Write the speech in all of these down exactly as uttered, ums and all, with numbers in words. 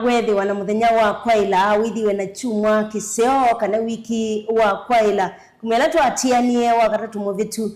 Weethĩwa na mũthenya wa kwaĩla, wĩthĩwe na kyumwa kĩseo, kana wiki wa kwaĩla, kumya ĩla twatianie Wakatatũ mũvĩtu.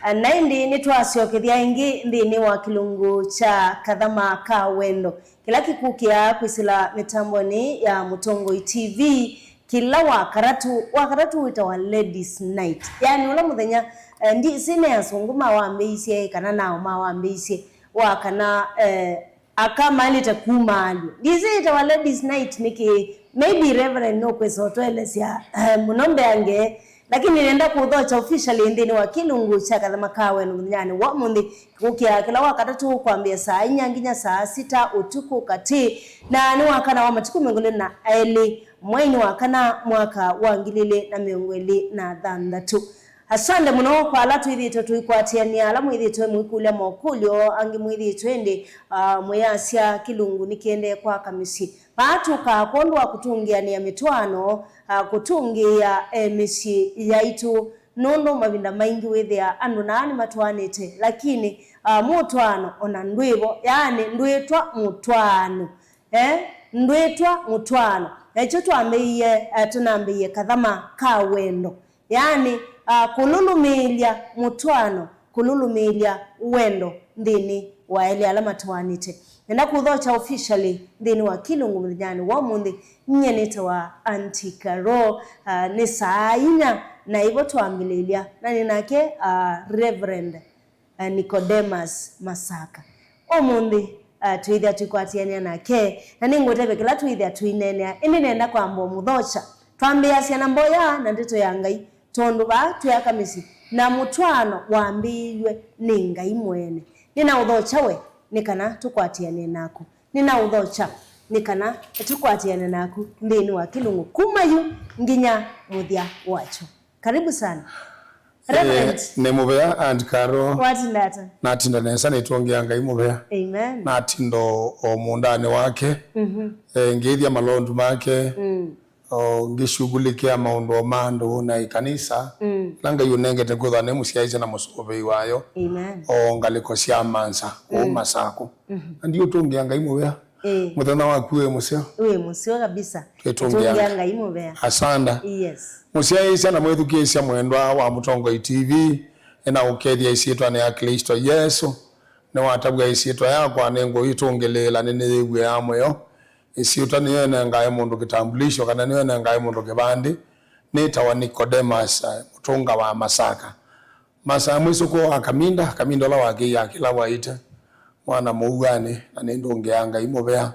Na ĩndĩ nĩtwasyokethya ĩngĩ nthĩnĩ wa kĩlungu kya Kathama ka Wendo, kĩla kĩkũkĩaa kwĩsĩla mĩtambonĩ ya Mũtongoi T V kĩla Wakatatũ. Wakatatũ wĩtawa Ladies Night, yaani ũla mũthenya, eh, ndisĩ nĩ asũngũ mawambĩĩisye kana nao mawambĩĩisye, wa kana, eh, aka maĩlĩte kumaalw'a. Ndisĩ ĩtawa Ladies Night nĩkĩ? Maybe Reverend nũkwĩsa ũtũelesya, eh, mũno mbeange, lakini nenda kũthokya officially nthĩnĩ wa kĩlungu kya Kathama ka Wendo mũthenyanĩ wa ũmũnthĩ, kũkĩa kĩla Wakatatũ kwambĩa saa inya nginya saa sita ũtukũ katĩ, na nĩ wa kana wa matukũ mĩongo ĩlĩ na elĩ, mweinĩ wa kana, mwaka wa ngili ilĩ na mĩongo ĩlĩ na thanthatũ. Asante mũno kwa ala twĩthĩĩtwe tũikwatĩanĩa, ala mwĩthĩĩtwe mũikũlya mokũlyo, angĩ mwĩthĩĩtwe ĩndĩ, ah, mũyasya kĩlungu nĩkĩendee kwaka mĩsyĩ. Vaa tũkaa kwondũ wa kũtũngĩanĩa mĩtwaano, ah, kũtũngĩĩa, eh, mĩsyĩ yaitũ, nũndũ mavinda maingĩ wĩthĩa andũ naa nĩmatwaanĩte, lakini, ah, mũtwaano ona ndwĩvo, yaani ndwĩtwa mũtwaano. Eh, ndwĩtwa mũtwaano. Nakyo twambĩĩie, eh, tũnambĩĩie Kathama ka Wendo, yaani, ah, kũlũlũmĩĩlya mũtwaano, kũlũlũmĩĩlya wendo nthĩnĩ wa elĩ ala matwaanĩte. Nenda kũthokya officially nthĩnĩ wa kĩlungu mũthenyanĩ wa ũmũnthĩ. Nyie nĩtawa Auntie Carol, ah, nĩ saa inya na ĩvo twambĩlĩĩlya, na nĩ nake, ah, Reverend eh, Nicodemus Masaka. Ũmũnthĩ, eh, twĩthĩa tũikwatĩanĩa nake, na nĩngũtavya kĩla twĩthĩa tũineenea, ĩndĩ nenda kwamba ũmũthokya. Twambĩĩasya na mboya na ndeto ya Ngai, tondũ vaa twĩaka mĩsyĩ, na mũtwaano wambĩĩiw'e nĩ Ngai mwene. Nĩnaũthokya we, nĩ kana tũkwatĩanĩe naku. Nĩnaũthokya, nĩ kana tũkwatĩane naku nthĩnĩ wa kĩlungu kuma yu nginya mũthya wakyo. Karibu sana. Eh, Reverend. Nĩ mũvea Aunt Carol. Watinda ata? Natinda nesa, nĩtwongea Ngai mũvea. Amen. Natinda o mũũndanĩ wake. Mhm. Eh, ngĩĩthya malondu make. Mm. O ngĩshughulikia maũndũ o ma andũ na ĩkanisa. Mm. Ĩla Ngai ũnengete kwĩthwa nĩ mũsyaĩĩsya na mũsũvĩi wayo. Amen. O ngalĩko sya Mansa, kũu Mm. Masakũ. Mhm. Na ndiũtũngĩa Ngai mũvea. Ĩĩ. Mũthenya waku wĩ mũseo. Wĩ mũseo kabisa. Twĩtũngĩa Tũngĩa Ngai mũvea. Asanda. Yes. Mũsyaĩĩsya na mwĩthukĩĩsya mwendwa wa Mũtongoi T V, nĩnaũkethya ĩsyĩtwanĩ ya Klĩsto Yesũ. Nĩwatavw'a ĩsyĩtwa yakwa, nĩngũitũngĩlĩĩla, nĩnĩyĩw'ĩaa mũyo. Ĩsyĩtwa nĩyo ĩnengae mũndũ kĩtambulisho, kana nĩyo ĩnengae mũndũ kĩvandĩ. Nĩtawa Nicodemus, eh, Mũtũnga wa Masaka. Masaa mwĩsũko wa Kaminda, Kaminda ũla wakĩie akĩla waĩte mwana mũuanĩ, na nĩndũngĩa Ngai mũvea.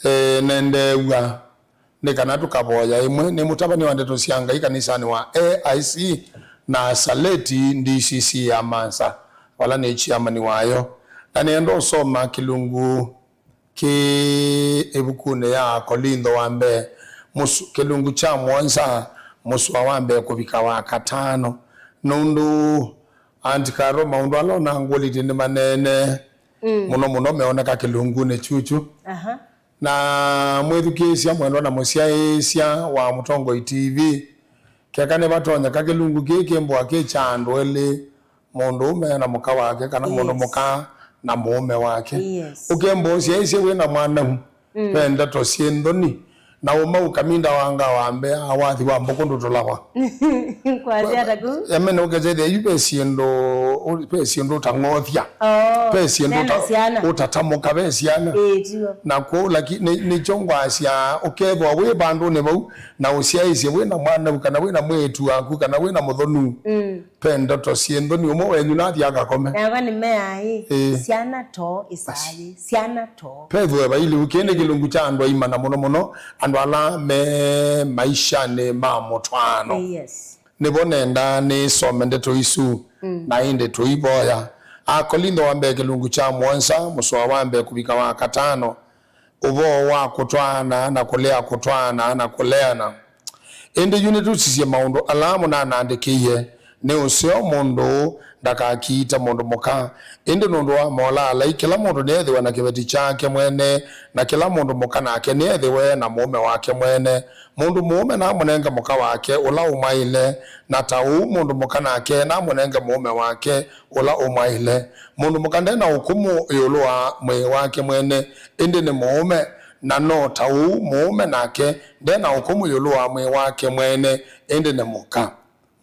E, nendeew'a nĩ kana tũkavoya ĩmwe. Nĩ mũtavany'a wa ndeto sya Ngai kanisanĩ wa A I C Nasaleti D C C ya Mansa, vala nĩ chiamani wayo. Na nĩenda ũsoma kĩlungu kĩ ĩvukunĩ ya Akolintho wa mbee, mũsu-, kĩlungu kya mũonza, mũsoa wa mbee kũvika wa katano. Nũndũ Aunt Carol, maũndũ ala ũnangũlĩtye nĩ manene Mm. mũno mũno, meoneka kĩlungunĩ kyukyu. Aha. Na mwĩthukĩĩsya mwendwa na mũsyaĩĩsya wa Mũtongoi T V, keka nĩvatonyeka kĩlungu kĩĩ kĩmbwa kĩ kya andũ elĩ, mũndũũme na mũka wake, kana mũndũ Yes. mũka na mũũme wake. Yes. Ũkemba ũsyaĩĩsye wĩ na mwanau, Mm. ve ndeto syĩ nthoni, na ũmau Kaminda wanga wa mbee, a wathi wa mbũkũ ndũtũlawa. Kwasya ata kũu? Yamene ũkethethya yu ve syĩndũ, ve syĩndũ ũtang'othya. Oh, Ve syĩndũ mena ũta-, syana. ũtatamũka, ve syana. Ĩĩ, tiyo. Na kũu, laki-, nĩ, nĩkyo ngwasya, ũkethwa wĩ vandũnĩ vau, na ũsyaĩĩsye wĩ na mwanau, kana wĩ na mwĩĩtu waku, kana wĩ na mũthonu. Mm. Ve ndeto syĩ nthoni, ũmwe wenyu nathi akakome. Nakwa nĩmeaĩ, Ĩĩ. syana too, ĩsaĩ, syana too. Vethwe vaili ũkĩĩ nĩ kĩlungu kya andũ aima, na mũno mũno andũ ala me maishanĩ ma mũtwaano. Yes. Nĩvo nenda nĩsome ndeto isu, Mm. na ĩndĩ tũivoya. Akolintho wa mbee kĩlungu kya mũonza, mũsoa wa mbee kũvika wa katano. Ũvoo wa kũtwaana na kũlea, kũtwaana na kũleana. Ĩndĩ yu nĩtũsisye maũndũ ala mũnanandĩkĩie, nĩ ũseo mũndũ ndakakiite mũndũ mũka, ĩndĩ nũndũ wa molaalai, kĩla mũndũ nĩethĩwe na kĩveti kyake mwene, na kĩla mũndũ mũka nake nĩethĩwe na mũũme wake mwene. Mũndũ mũũme namũnenge mũka wake ũla ũmwaĩle, na ta ũu mũndũ mũka nake namũnenge mũũme wake ũla ũmwaĩle. Mũndũ mũka nde na ũkũmũ ĩũlũ wa mwĩĩ wake mwene, ĩndĩ nĩ mũũme, Na no ta ũu mũũme nake nde na ũkũmũ ĩũlũ wa mwĩĩ wake mwene, ĩndĩ nĩ mũka.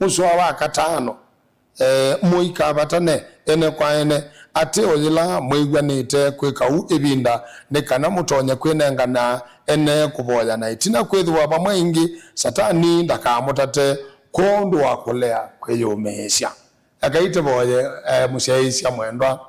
Mũsoa wa katano, e, mũikavatane ene kwa ene, ateo yĩla mwĩw'anĩte kwĩka ũu ĩvinda, nĩ kana mũtonye kwĩnengana ene kũvoya, na ĩtina kwĩthĩwa vamwe ĩngĩ, Satani ndakamũtate kwondũ wa kũlea kwĩyũmĩĩsya. Ekai tũvoye. E, mũsyaĩĩsya mwendwa,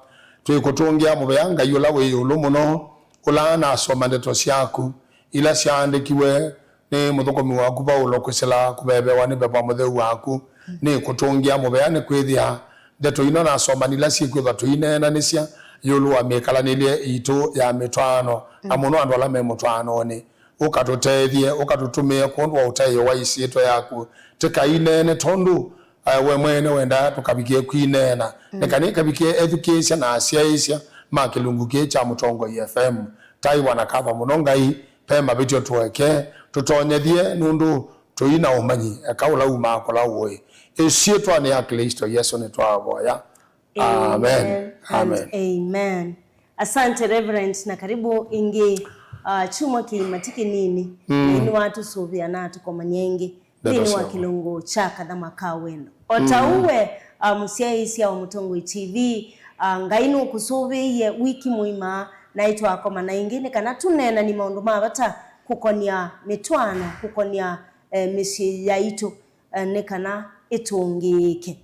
twĩkũtũngĩa mũvea Ngai ũla wĩ ĩũlũ mũno, ũla nasoma ndeto syaku ila syaandĩkiwe nĩ mũthũkũmi waku Vaulo kwĩsĩla kũvevewa nĩ Veva Mũtheu waku. Nĩkũtũngĩa mũvea nĩkwĩthĩa ndeto ino nasoma nĩ ila syĩkwĩthwa tũineenanĩsya ĩũlũ wa mĩkalanĩlye itũ ya mĩtwaano, na mũno andũ ala me mũtwaanonĩ. Ũkatũtethye, ũkatũtũmĩe kwondũ wa ũtaĩo wa ĩsyĩtwa yaku. Tĩkaineene tondũ, eh, we mwene wendaa tũkavikĩe kwĩneena. Nĩ kana ĩkavikĩe ethukĩĩsya na asyaĩĩsya ma kĩlungu kĩĩ kya Mũtongoi F M. Taiwa na katha mũno Ngai, ve mavĩtyo tũeke, tũtonyethye nũndũ tũi na ũmanyi, eka ũla umaa kũla ũĩ. Ĩsyĩtwanĩ ya Klĩsto Yesũ nĩtwavoya. Amen. Amen and amen. Asante Reverend, na karibu ĩngĩ, uh, kyumwa kĩima ti kĩnini. Mm. Na nĩwatũsũvĩa na atũkomany'a ĩngĩ nthĩnĩ wa kĩlungu kya Kathama ka Wendo. O ta ũu we, uh, mũsyaĩĩsya wa Mũtongoi T V, uh, Ngai nũkũsũvĩie wiki mũima, na ĩtwakomana ĩngĩ nĩ kana tũneenani maũndũ ma vata kũkonia mĩtwaano, kũkonia, eh, mĩsyĩ yaitũ, eh, nĩ kana ĩtũngĩĩke.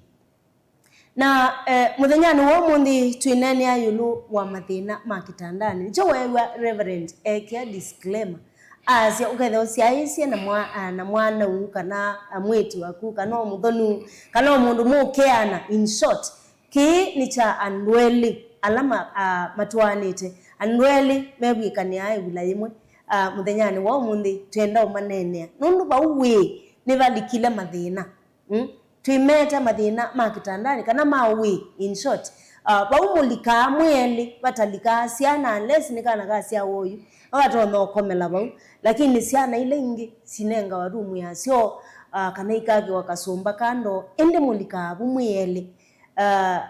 Na, eh, mũthenyanĩ wa ũmũnthĩ twĩneenea ĩũlũ wa mathĩna ma kĩtandanĩ. Nĩkyo weew'a Reverend ekĩa disclaimer. Aasya, ũkethĩa ũsyaĩĩsye na mwa-, ah, na mwanau kana, ah, mwĩĩtu waku, kana o mũthonu, kana o mũndũ mũũkeana, in short, kĩĩ nĩ kya andũ elĩ ala ma-, ah, matwaanĩte. Andũ elĩ mevw'ĩkanĩaa ĩvula yĩmwe. Ah, mũthenyanĩ wa ũmũnthĩ twenda ũmaneenea. Nũndũ vau wĩ, nĩvalikile mathĩna. Mm? Twĩmeta mathĩna ma kĩtandanĩ, kana ma ũĩ, in short. Ah, vau mũlikaa mwĩ elĩ, vatalikaa syana, unless nĩ kana ka syawa oyu, vakatonya ũkomela vau. Lakini syana ila ingĩ sinengawa rumu yasyo, ah, kana ikakĩwa kasũmba kando, ĩndĩ mũlikaa vu mwĩ elĩ. Ah,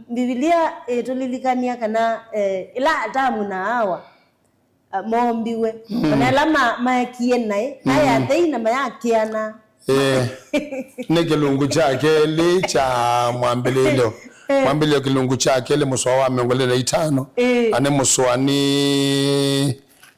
Mbivilia ĩtũlilikany'a kana, eh, ĩla Atamu na Awa ah, moombiwe. Mm. Ona ĩla ma-, maekie naĩ, mm, maĩ athei na mayakĩana. Eh, nĩ kĩlungu kya kelĩ kya Mwambĩlĩlyo. Eh. Mwambĩlĩlyo kĩlungu kya kelĩ mũsoa wa mĩongo ĩlĩ na itano. Eh. Na nĩ mũsoa nĩ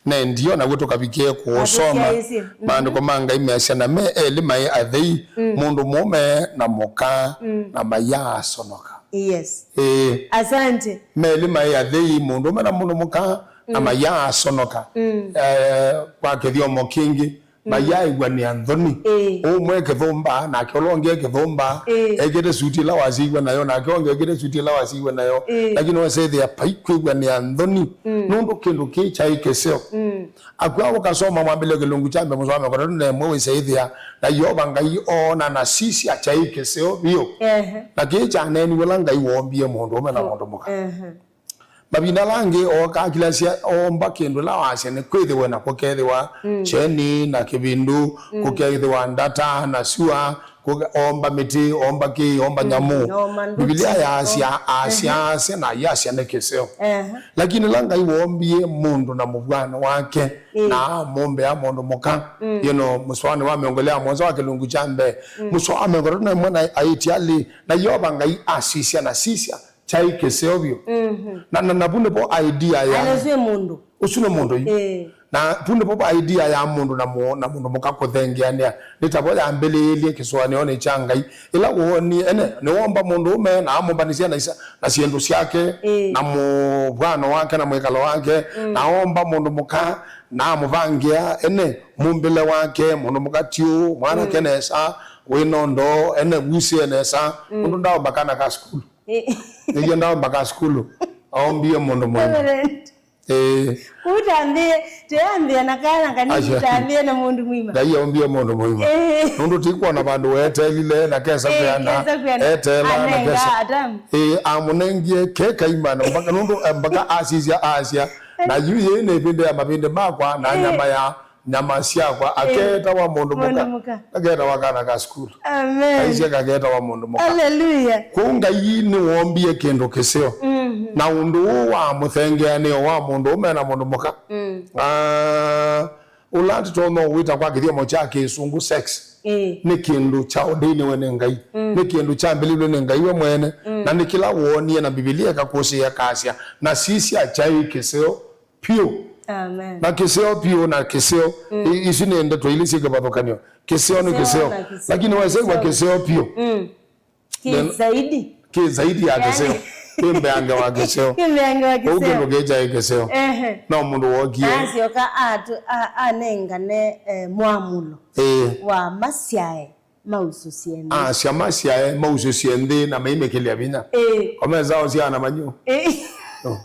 nendio, naw'o tũkavikie kũũsoma. Atũsyaĩĩsye. Mhm. Maandĩko ma Ngai measya, na me elĩ maĩ athei, mm, mũndũ mũũme na mũka, mm, na mayaasonoka. Yes. Ĩĩ. Asante. Melĩ maĩ athei, mũndũũme na mũndũ mũka, na, mm, mayaasonoka. Mm. Eh, kwa kĩthyomo kĩngĩ, mm, mayaaĩw'anĩa nthoni. Ĩĩ. Ũmwe kĩthũmba, nake ũla ũngĩ e kĩthũmba, ĩĩ, ekĩte suti ĩla wasyaĩwe nayo, nake ũngĩ ekĩte suti ĩla wasyaĩwe nayo. Ĩĩ. Lakini wesethĩa vai kwĩw'anĩa nthoni, mm, nũndũ kĩndũ kĩĩ kyaĩ kĩseo. Mm. Akw'a ũkasoma Mwambĩlĩlyo kĩlungu kya mbee mũsoa wa mĩongo ĩtatũ na ĩmwe wĩsyaĩthĩa, na Yeova Ngai oona na sisya kyaĩ kĩseo vyũ. Ehe. Na kĩĩ kyaneeniwe ĩla Ngai woombie mũndũũme na mũndũ mũka. Ehe. Mavinda ala angĩ ooka akilasya oomba kĩndũ ĩla wasya nĩkwĩthĩwe na kũkethĩwa, mm, kyeni na kĩvindu, mm, kũkethĩwa ndata na syũa, kũka-, oomba mĩtĩ, oomba kĩĩ, oomba, mm, nyamũ. Oomba nduti. Mbivilia yaasya, oomba, asya, ehe, asya na yasya nĩ kĩseo. Ehe. Lakini ĩla Ngai woombie mũndũ na mũvw'ano wake, ĩĩ, na amũmbĩa mũndũ mũka, mm, you know, mũsoanĩ wa mĩongo ĩlĩ ya mũonza wa kĩlungu kya mbee, mm, mũsoa wa mĩongo ĩtatũ na ĩmwe na aĩtye alĩ, na Yeova Ngai asisya na sisya, kyaĩ kĩseo vyũ. Mhm. Na, na, na vu nĩvo idea ya, na ũsu nĩ mũndũ. Ũsu nĩ mũndũ yu. Ĩĩ. Na vu nĩvo va idea ya mũndũ na mũ-, na mũndũ mũka kũthengeanĩa. Nĩ tavo yambĩlĩĩlye kĩsũanĩonĩ kya Ngai. Ĩla woonie, ene, nĩwoomba mũndũũme, na amũmbanĩsya na isa-, na syĩndũ syake, ĩĩ, na mũvw'ano wake, na mwĩkalo wake, mm, na oomba mũndũ mũka, na amũvangĩa, ene, mũmbĩle wake, mũndũ mũka tiũ, mwanake, mm, nesa, wĩna ndoo, ene, wusĩe nesa, mm, ũndũ ndaomba kana ka sukulu. Ĩĩ. Nĩw'o ndaomba ka sukulu, aombie mũndũ mũima. Reverend. Ĩĩ. Kũtambĩe, tũyambĩe na kana kanini, asya, tũtambĩe na mũndũ mũima. Ngai aombie mũndũ mũima. Ĩĩ. Nũndũ tikwona vandũ weetelile na kesa, ĩĩ, kwĩana, kesa kwĩana, eteela na anenga kesa. Atamu. Ĩĩ, amũnengie ke kaima na mpaka, nũndũ, eh, mpaka asisya, asya, na yu yĩĩ nĩ ĩvĩndĩ ya mavĩndĩ makwa na, ĩĩ, nyama ya Nyama syakwa, aketawa mũndũ mũka. Mũndũ mũka. Aketawa kana ka sukulu. Amen. Aisye kaketawa mũndũ mũka. Hallelujah. Kwoou Ngai nĩwombie kĩndũ kĩseo. Mhm. Na ũndũ ũũ wa mũthengeanĩo wa mũndũ ũme na mũndũ mũka, mm, ah, ũla tũtonya ũwĩta kwa kĩthyomo kya Kĩsũngũ sex, ĩĩ, nĩ kĩndũ kya ordainiwe nĩ Ngai. Mm. Nĩ kĩndũ kyambĩlĩlwe nĩ Ngai we mwene. Mm. Na nĩ kĩla woonie na Mbivilia ĩkakũsĩĩa, ĩkasya, na sisya, kyaĩ kĩseo vyũ. Amen. Na kĩseo vyũ na kĩseo. Mm. I-, isu nĩ ndeto ilĩ syĩ kĩvathũkany'o. Kĩseo nĩ kĩseo, kĩseo na kĩseo. Lakini wesew'a kĩseo vyũ. Mm. Kĩ zaidi. Kĩ zaidi ya kĩseo. Kĩ mbeange wa kĩseo. Kĩ mbeange wa kĩseo. Kwoou kĩndũ kĩĩ kyaĩ kĩseo. Ehe. No mũndũ wookie. Asyoka atu-, a-, anengane, eh, mwamũlo, ĩĩ, wa masyae mausũsye nthĩ. Asya masyae mausũsye nthĩ na maimĩkĩlya vinya. Ĩĩ. Omesa osyana manyu. Ĩĩ. No.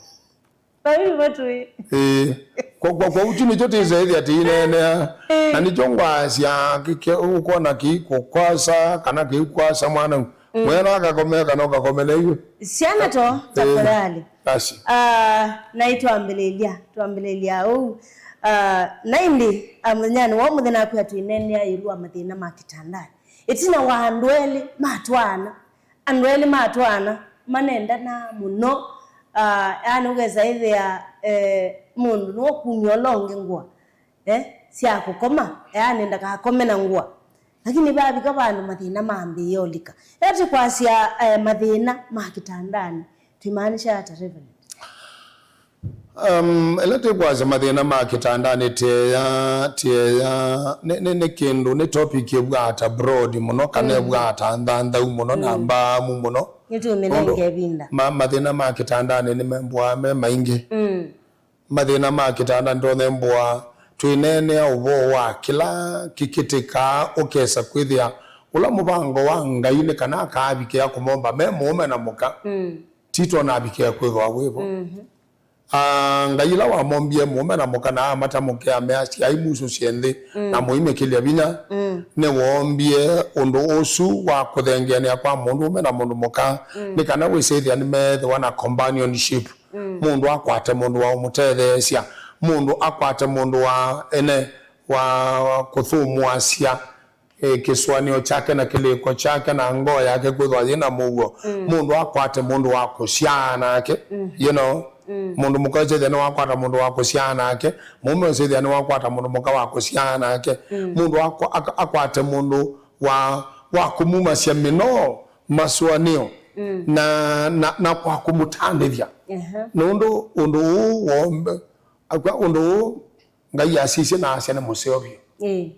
Vau nĩvo tũĩ. Ĩĩ. Kwa, kwa, kwa ũtu nĩkyo tĩseethya tĩineenea. Ĩĩ. Na nĩkyo ngwasya kĩke ũkwona kĩikũkwasa kana kĩikwasa mwana u. Mm. Mwena akakomea kana ũkakome na iwe. Syana to, ĩĩ, tafadhali. Basi. Ah, na itwambĩlĩlya, twambĩlĩlya ũu. Ah, na ĩndĩ, ah, mũthenyanĩ wa ũmũthĩ nakwĩa tũineenea ĩũlũ wa mathĩna ma kĩtandani. Ĩtina wa andũ elĩ matwaana, andũ elĩ matwaana manendanaa mũno, ah, yaani ũkesa ĩthĩa, eh, mũndũ nĩwe kumya ũla ũngĩ ngũa, eh, sya kũkoma, yaani ndakakome na ngũa. Lakini vavika vandũ mathĩna mambĩĩa ũlika. Ĩla tũkwasya, eh, mathĩna ma kĩtandanĩ, twĩmaanisha ata, Reverend? Um, ĩla tĩkwasya mathĩna ma kĩtandanĩ, tĩeya, tĩeya, nĩ, nĩ, nĩ kĩndũ, nĩ topic ĩvwaa ta broad mũno, kana, mm, ĩvwaa ta nthanthau mũno, na, mm, mbaamu mũno. Nĩtũmĩnenge ĩvinda. Ma-, mathĩna ma kĩtandanĩ nĩmembũaa me maingĩ. Mm. Mathĩna ma kĩtandanĩ tũnembũaa twĩneenea ũvoo wa kĩla kĩkĩtĩkaa, ũkesa kwĩthĩa ũla mũvango wa Ngai nĩ kana akaavikĩa kũmomba me mũũme na mũka. Mm. Tito navikĩa kwĩthwa wĩvo. Mhm. Ah, Ngai ĩla wamombie mũũme na mũka na amatamũkĩa ameasya, "Ai musũsye nthĩ, mm, na mũimĩkĩlya vinya," mm, nĩwoombie ũndũ ũsu wa kũthengeanĩa kwa mũndũũme na mũndũ mũka, mm, nĩ kana wĩsĩthĩa nĩmeethĩwa na companionship. Mm. Mũndũ akwate mũndũ wa ũmũtetheesya, mũndũ akwate mũndũ wa ene wa kũthũmũasya, eh, kĩsũanĩo kyake na kĩlĩko kyake na ngoo yake kwĩthwa yĩ na mũuo. Mm. Mũndũ akwate mũndũ wa kũsyaa nake, mm, you know. Mm. Mũndũ mũka ũsĩthĩa nĩwakwata mũndũ wa kũsyaa nake, mũũme ũsĩthĩa nĩwakwata mũndũ mũka wa kũsyaa nake. Mm. Mũndũ akwa-, ak-, akwate mũndũ wa, wa kũmumasya mĩnoo, masũanĩo, mm, na, na, na kwa kũmũtanĩthya. Ehe. Nũndũ ũndũ ũũ wombe, akwa ũndũ ũũ Ngai asisye na asya nĩ mũseo vyũ. Ĩĩ.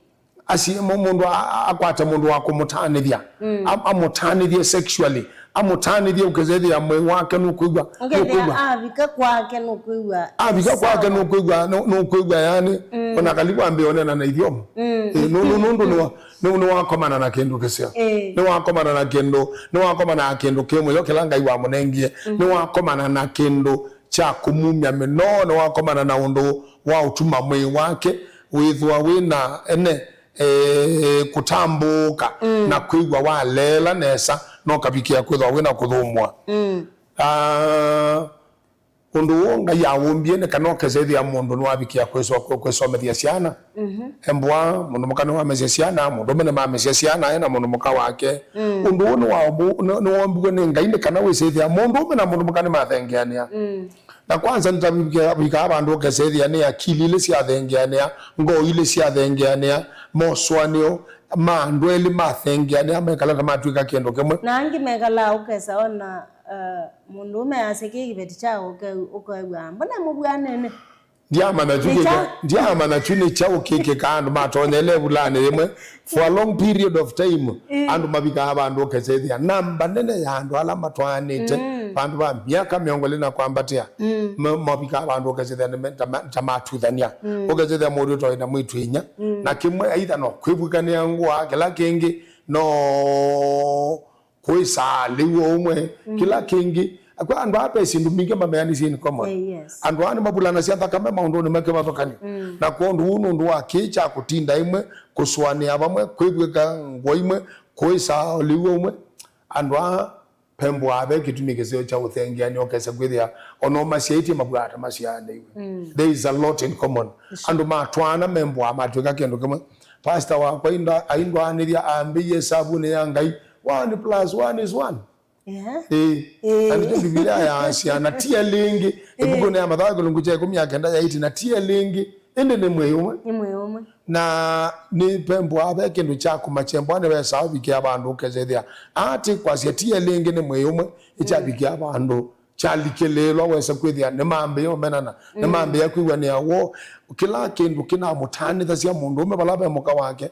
Asi-, mũ-, mũndũ a-, a-, akwate mũndũ wa kũmũtanĩthya. Mm. Am-, amũtanĩthye sexually. Amũtanĩthye ũkethĩa mwĩĩ wake nũkwĩw'a, ũkethĩa nũkwĩw'a. Avika kwake nũkwĩw'a. Avika kwake sawa. Nũkwĩw'a, nũ-, nũkwĩw'a yani, mm, ona kalivu ambĩe ũneena na ithyomo. Mm. Ĩĩ, nũ-, nũ-, nũndũ nĩwa-, nũ-, nĩwakomana na kĩndũ kĩseo. Ĩĩ. Nĩwakomana na kĩndũ, nĩwakomana na kĩndũ kĩ mũyo kĩla Ngai wamũnengie. Mm. Nĩwakomana na kĩndũ kya kũmumya mĩnoo, nĩwakomana na ũndũ wa ũtuma mwĩĩ wake wĩthwa wĩ na ene, eh, kũtambũũka, mm, na kwĩw'a waleela nesa, na ũkavikĩa kwĩthwa wĩ na kũthũmũa. Mm. Ah, ũndũ ũũ Ngai awũmbie nĩ kana ũkesethĩa mũndũ nĩwavikĩa kwĩso-, kwĩ-, kwĩsomethya syana. Mhm. Embwa, mũndũ mũka nĩwamesya syana, mũndũũme nĩmamesya syana, e na mũndũ mũka wake. Mm. Ũndũ ũũ nĩwa-, nĩ-, nĩwoombiwe nĩ Ngai nĩ kana wĩsĩthĩa mũndũũme na mũndũ mũka nĩmathengeanĩa. Mm. Na kwanza nĩtavikaa vandũ ũkesethĩa nĩ akili ilĩ syathengeanĩa, ngoo ilĩ syathengeanĩa, mosũanĩo ma andũ elĩ mathengeanĩa, mekala ta matw'ĩka kĩndũ kĩmwe. Na angĩ mekalaa ũkesa ona, uh, mũndũũme asya kĩ kĩveti kyao ũke-, ũkew'a, mbona mũvw'anene? Ndiamanya kyu nĩ kĩka-, kyaũ? Ndiamanya kyu nĩ kyaũ kĩkĩkaa andũ matonyele ĩvulanĩ yĩmwe for a long period of time. Ĩĩ. Andũ mavikaa vandũ ũkesethĩa namba nene ya andũ ala matwaanĩte, mm, vandũ va myaka mĩongo ĩlĩ na kwambatĩa, mm, ma-, mavikaa vandũ ũkesethĩa nĩ me-, ta ma-, ta matuthania. Mm. Ũkesethĩa mũndũ ũtoĩ na mwĩtu inya, mm, na kĩmwe aitha no kwĩvw'ĩkanĩa ngũa, kĩla kĩngĩ no kũĩsaa lĩu o ũmwe, mm, kĩla kĩngĩ. Kwa andũ aa ve syĩndũ mbingĩ mameanĩsye in common. Eh, yes. Andũ aa nĩmavulanasya nthakame maũndũnĩ ma kĩvathũkany'o. Mm. Na kwondũ ũu nũndũ wa kĩĩ kya kũtinda ĩmwe, kũsũanĩa vamwe, kwĩvw'ĩka ngũa imwe, kũĩsaa o lĩu o ũmwe, andũ aa Pembũaa ve kĩtumi kĩseo kya ũthengeanĩa, ũkesa kwĩthĩa ona ũmasyaĩtye mavwaa ta masyaanĩiwe. Mm. There is a lot in common. Andũ matwaana membũaa matw'ĩka kĩndũ kĩmwe. Pastor wakwa aindwa-, aindwaanĩthya ambĩie ĩsavunĩ ya Ngai, one plus one is one. Yeah. Ĩĩ. Ĩĩ. Na nĩkyo Mbivilia yaasya, na ti ĩngĩ. Ĩĩ. Ĩvukunĩ ya Mathayo kĩlungu kya ĩkũmi ya kenda yaĩtye, na ti ĩngĩ, ĩndĩ nĩ mwĩĩ ũmwe. Nĩ mwĩĩ ũmwe. Na nĩ pembũaa ve kĩndũ kya kũmakya mbwa nĩwesaa ũvikĩa vandũ ũkesethĩa. Ati kwasya ti ĩngĩ nĩ mwĩĩ ũmwe, ĩkyavikĩa vandũ kyalikĩlĩĩlwa wesa kwĩthĩa nĩmambĩĩa ũmenana, nĩmambĩĩa kwĩw'anĩa woo. Kĩla kĩndũ kĩnamũtanĩthasya mũndũũme vala ve mũka wake,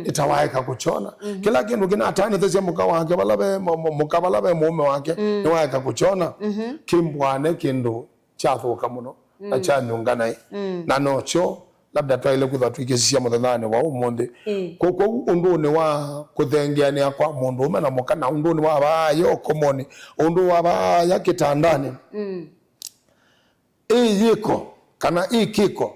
ĩtawaeka kũkyona. Kĩla kĩndũ kĩnatanĩthasya mũka wake vala ve mũ-, mũ-, mũka vala ve mũũme wake, nĩwaeka kũkyona. Kĩmbũane kĩndũ kyathũka mũno na kyanyunga naĩ. Na nokyo labda twaĩle kwĩthwa twĩkĩsisya mũthenyanĩ wa ũmũnthĩ. Ĩĩ. Kwoou ũndũnĩ wa kũthengeanĩa kwa mũndũũme na mũka na ũndũnĩ wa vaaya ũkomonĩ, ũndũ wa vaaya kĩtandanĩ, ĩ yĩko kana ĩ kĩko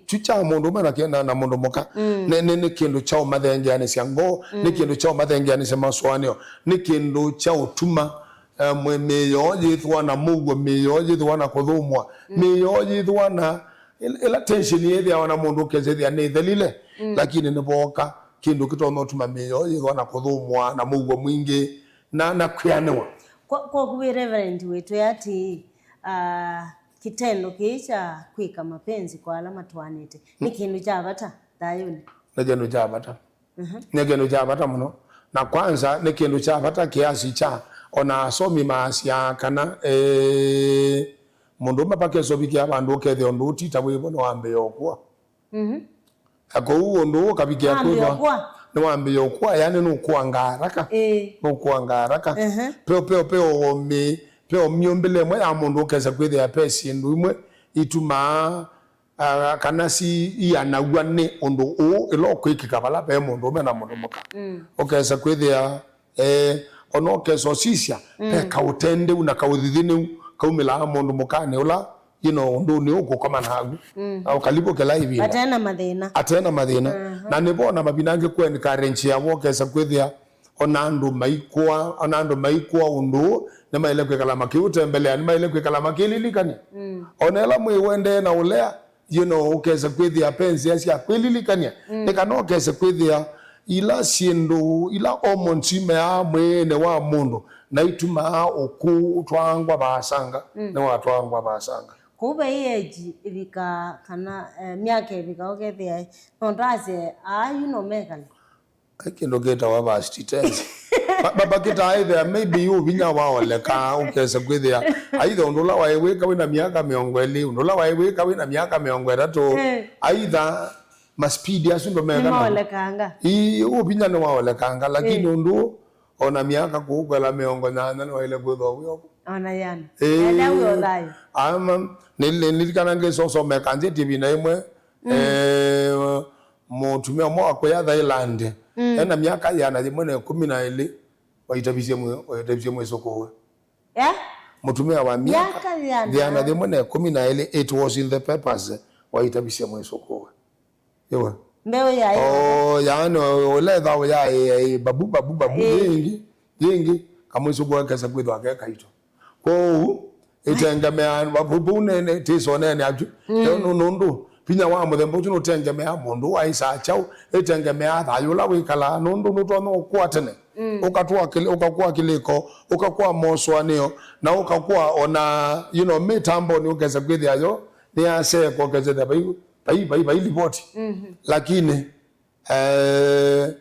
kyu kya mũndũũme na kĩ-, na, na mũndũ mũka nĩ, nĩ, nĩ kĩndũ kya ũmathengeanĩsya ngoo, nĩ kĩndũ kya ũmathengeanĩsya masũanĩo, nĩ kĩndũ kya ũtuma eh, mwĩ-, mĩĩ yoo yĩthĩwa na mũuo, mĩĩ yoo yĩthĩwa na kũthũmũa, mĩĩ yoo yĩthĩwa na ĩl-, ĩla tension yĩthĩawa na mũndũ ũkesethĩa nĩ ĩthelile, lakini nĩvooka kĩndũ kĩtonya ũtuma mĩĩ yoo yĩthĩwa na kũthũmũa na mũuo mwingĩ na, na kwĩanĩwa. Kwa, kwa kuvĩ Reverend wĩtwĩa atĩĩ, ah, kitendo kĩĩ kya kwĩka mapenzi kwa ala matwaanĩte nĩ kĩndũ kya vata thayũnĩ. Nĩ kĩndũ kya vata. Nĩ kĩndũ kya vata mũno. Na kwanza, nĩ kĩndũ kya vata kĩasi kya ona asomi maasyaa kana, eh, mũndũũme pakesa ũvikĩa vandũ ũkethĩa ũndũ ũũ ti ta wĩvo nĩwambĩĩa ũkũa. Na kwoou ũndũ ũũ ũkavikĩa kwĩthwa nĩwambĩĩa ũkũa, yani nũkũanga haraka. Nũkũanga haraka. Peo, peo, peo mĩ-, peo myũmbĩle ĩmwe ya mũndũ ũkesa kwĩthĩa pe syĩndũ imwe itumaa ah, kana si ianaw'a nĩ ũndũ ũũ ĩla ũkwĩkĩka vala ve mũndũũme na mũndũ mũka. Ũkesa kwĩthĩa, eh, ona ũkesa ũsisya, ve kaũtendeu na kaũthithinĩu kaumĩlaa mũndũ mũkanĩ ũla, you know, ũndũnĩ ũkũkoma naku. Na ũkalivũkĩla ĩvinda. Atena mathĩna. Atena mathĩna. Na nĩvo na mavinda angĩ kũ encourage ya wokesa kwĩthĩa, ona andũ maikũa, ona andũ maikũa ũndũ ũũ, nĩmaĩle kwĩkala makĩũtembelea, nĩmaĩle kwĩkala makĩlilikany'a. Ona ĩla mwĩĩ ũendee na ũlea, you know, ũkese kwĩthĩa ve nzĩa sya kwĩlilikany'a. Nĩ kana ũkese kwĩthĩa ila syĩndũ, ila hormones imeaa mwĩĩnĩ wa mũndũ, na itumaa ũkũũ ũtwaangwa vaasanga, nĩwatwaangwa vaasanga. Kũu vai age ĩvika kana, eh, myaka ĩvika ũkethĩa, no ndasye, aa, yu no mekale. Ai, kĩndũ kĩtawa past tense. Ba-, ba-, bakĩtaa ĩthĩa, maybe yu vinya waoleka, ũkesa kwĩthĩa. Aitha ũndũ ũla waĩ wĩka wĩna myaka mĩongo ĩlĩ, ũndũ ũla waĩ wĩka wĩna myaka mĩongo ĩtatũ. Eh. Aitha ma speed asu ndo mekana. Nĩmaolekanga. Ii, ũ vinya nĩwaolekanga, lakini eh, ũndũ ona myaka kũũkwela mĩongo nyanya nĩwaĩle kwĩthwa wĩ ovu. Ona yana. Eh. Enda wĩ o thayũ. Ama, nili-, nilikana ngĩsosomeka nzĩti ĩvinda ĩmwe, mm, eh, mũtumĩa ũmwe wa kũya Thailand, mm, ena myaka ĩana yĩmwe na ĩkũmi na ĩlĩ, waitavisye mwĩ-, waitavisye mwĩsũkũũe. Eh? Mũtumĩa wa myaka, myaka ĩana, ĩana yĩmwe na ĩkũmi na ĩlĩ, it was in the papers, waitavisye mwĩsũkũũe. Ĩwe. Mbeũ ya, oh, yaani, ũla ĩthaũ ya, ĩ, ĩ, babu, babu, babu, ĩ, yĩngĩ, yĩngĩ, kamwĩsũkũũe kesa kwĩthwa ke kaitũ. Kwoou, ĩtengemeaa, vau, vau nene, tĩsonene atũ. Mm. Nũ-, nũndũ, vinya wa mũthemba ũsu nũtengemeaa mũndũ aĩsaa kyaũ, ĩtengemeaa thayũ ũla wĩkalaa, nũndũ nũtonya ũkũa tene. Mm. Ũkatũa kĩlĩ-, ũkakũa kĩlĩko, ũkakũa mosũanĩo, na ũkakũa ona, you know, mĩtambonĩ ũkesa kwĩthĩa yo nĩyaseekwa, ũkesa kwĩthĩa vai, vai, vai, vai livoti. Mhm. Lakini, eh,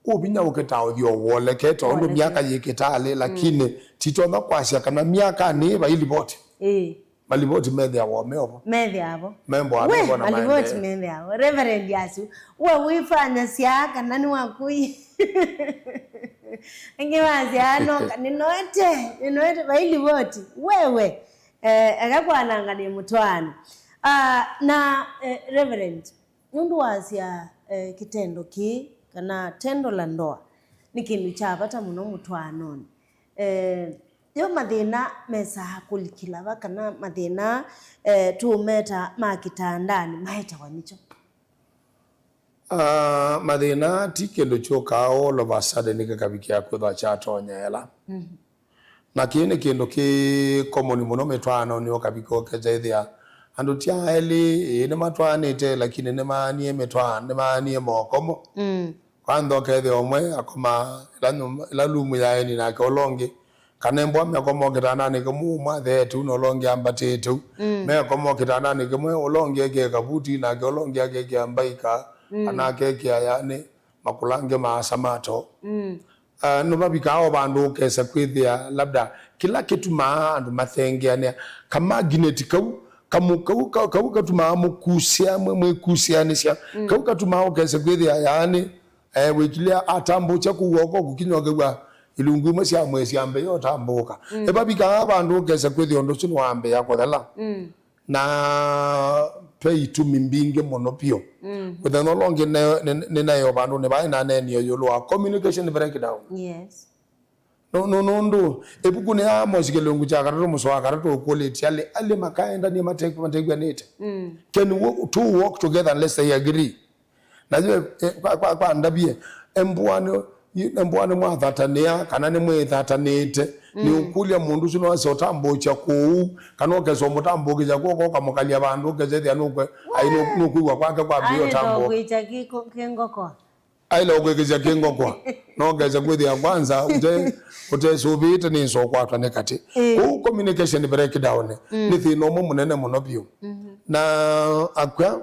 ũvinya ũkĩtaa ũthi o wole, keta ũndũ, wole, myaka yĩkĩtalĩ, lakini, mm, titonya kwasya kana myakanĩ vai livoti. Ĩĩ. Malivoti methĩawa o me ovo. Methĩawa vo. Membo, we, amembo na malivoti maendeeo methĩawa vo. Reverend asu, we wĩfanyasya kana nĩ wakũi. Angĩ masya, "Ah, no, ka-, nĩnoete, nĩnoete, vai livoti." Wewe, eh, eka kwanangania mũtwaano. Ah, na, eh, Reverend, nũndũ wasya, eh, kĩtendo kĩĩ, kana tendo la ndoa, nĩ kĩndũ kya vata mũno mũtwaanonĩ. Eh, yo mathĩna mesaa kũlikĩla va, kana mathĩna, eh, tũũmeta ma kĩtandanĩ maetawa nĩkyo? Ah, mathĩna ti kĩndũ kyũkaa all of a sudden kĩkavikĩa kwĩthwa kyatonya ela. Mhm. Na kĩĩ nĩ kĩndũ kĩ common mũno mĩtwaanonĩ, ũkavika ũkethĩa andũ ti aa elĩ, ĩĩ, nĩmatwaanĩte, lakini nĩmaanie mĩtwaa-, nĩmaanie moko mo. Mm. Kwanza ũkethĩa ũmwe akoma ĩla nyũmba, ĩla lumu ya eni nake ũla ũngĩ, kana embwa mekoma o kĩtandanĩ kĩmwe, ũmwe atheete ũu na ũla ũngĩ ambatĩte ũu. Mm. Mekoma o kĩtandanĩ kĩmwe, ũla ũngĩ ekĩe kavuti nake ũla ũngĩ akekĩa mbaika, mm, kana akekĩa, yani, makũlange maasa ma too. Mm. Ah, nĩvavikaa o vandũ ũkesa kwĩthĩa labda kĩla kĩtumaa andũ mathengeanĩa, kamagineti kau, kamu-, kau, kau, kau katumaa mũkusya-, mwĩ-, mwĩkusyaanĩsya, mm, kau katumaa ũkesa kwĩthĩa, yaani, eh, wĩkilya atambũkya kũu woko kũkinya ũkew'a ilungu imwe sya mwĩĩ syambĩĩa ũtambũka. Mm. Ĩvavikaa vandũ ũkesa kwĩthĩa ũndũ ũsu nĩwambĩĩa kũthela. Mm. Na ve itumi mbingĩ mũno vyũ. Mm. Mũthenya ũla ũngĩ ne-, ne-, nĩnaĩ o vandũnĩ vaĩ naneenie ĩũlũ wa communication breakdown. Yes. No, no, nũndũ ĩvukunĩ ya Amosi kĩlungu kya katatũ mũsoa wa katatũ ũkũlĩtye, alĩ, alĩ makaendanie mate-, matekw'anĩte. Mm. Can wo-, two walk together unless they agree? Na yu, eh, kwa, kwa, kwa ndavye, embũa nĩ, yu, embũa nĩmwathatanĩa, kana nĩmwĩthatanĩte, mm, nĩũkũlya mũndũ ũsu nĩwasa ũtambũkya kũu, kana ũkesa ũmũtambũkĩsya kw'oko ũkamũkalya vandũ, ũkesa ĩthĩa nũkwe-, ai, nũ-, nũkwĩw'a kwake kwambĩĩa ũtambũka. Aĩle ũkwĩkĩsya kĩngokwa. Aĩle ũkwĩkĩsya kĩngokwa. No ũkesa kwĩthĩa kwanza, ũte-, ũtesũvĩĩte nĩ nza ũkwatwa nĩ katĩ. Ĩĩ. Kũu communication breakdown, mm, nĩ thĩna ũmwe mũnene mũno vyũ. Mhm. Na akw'a,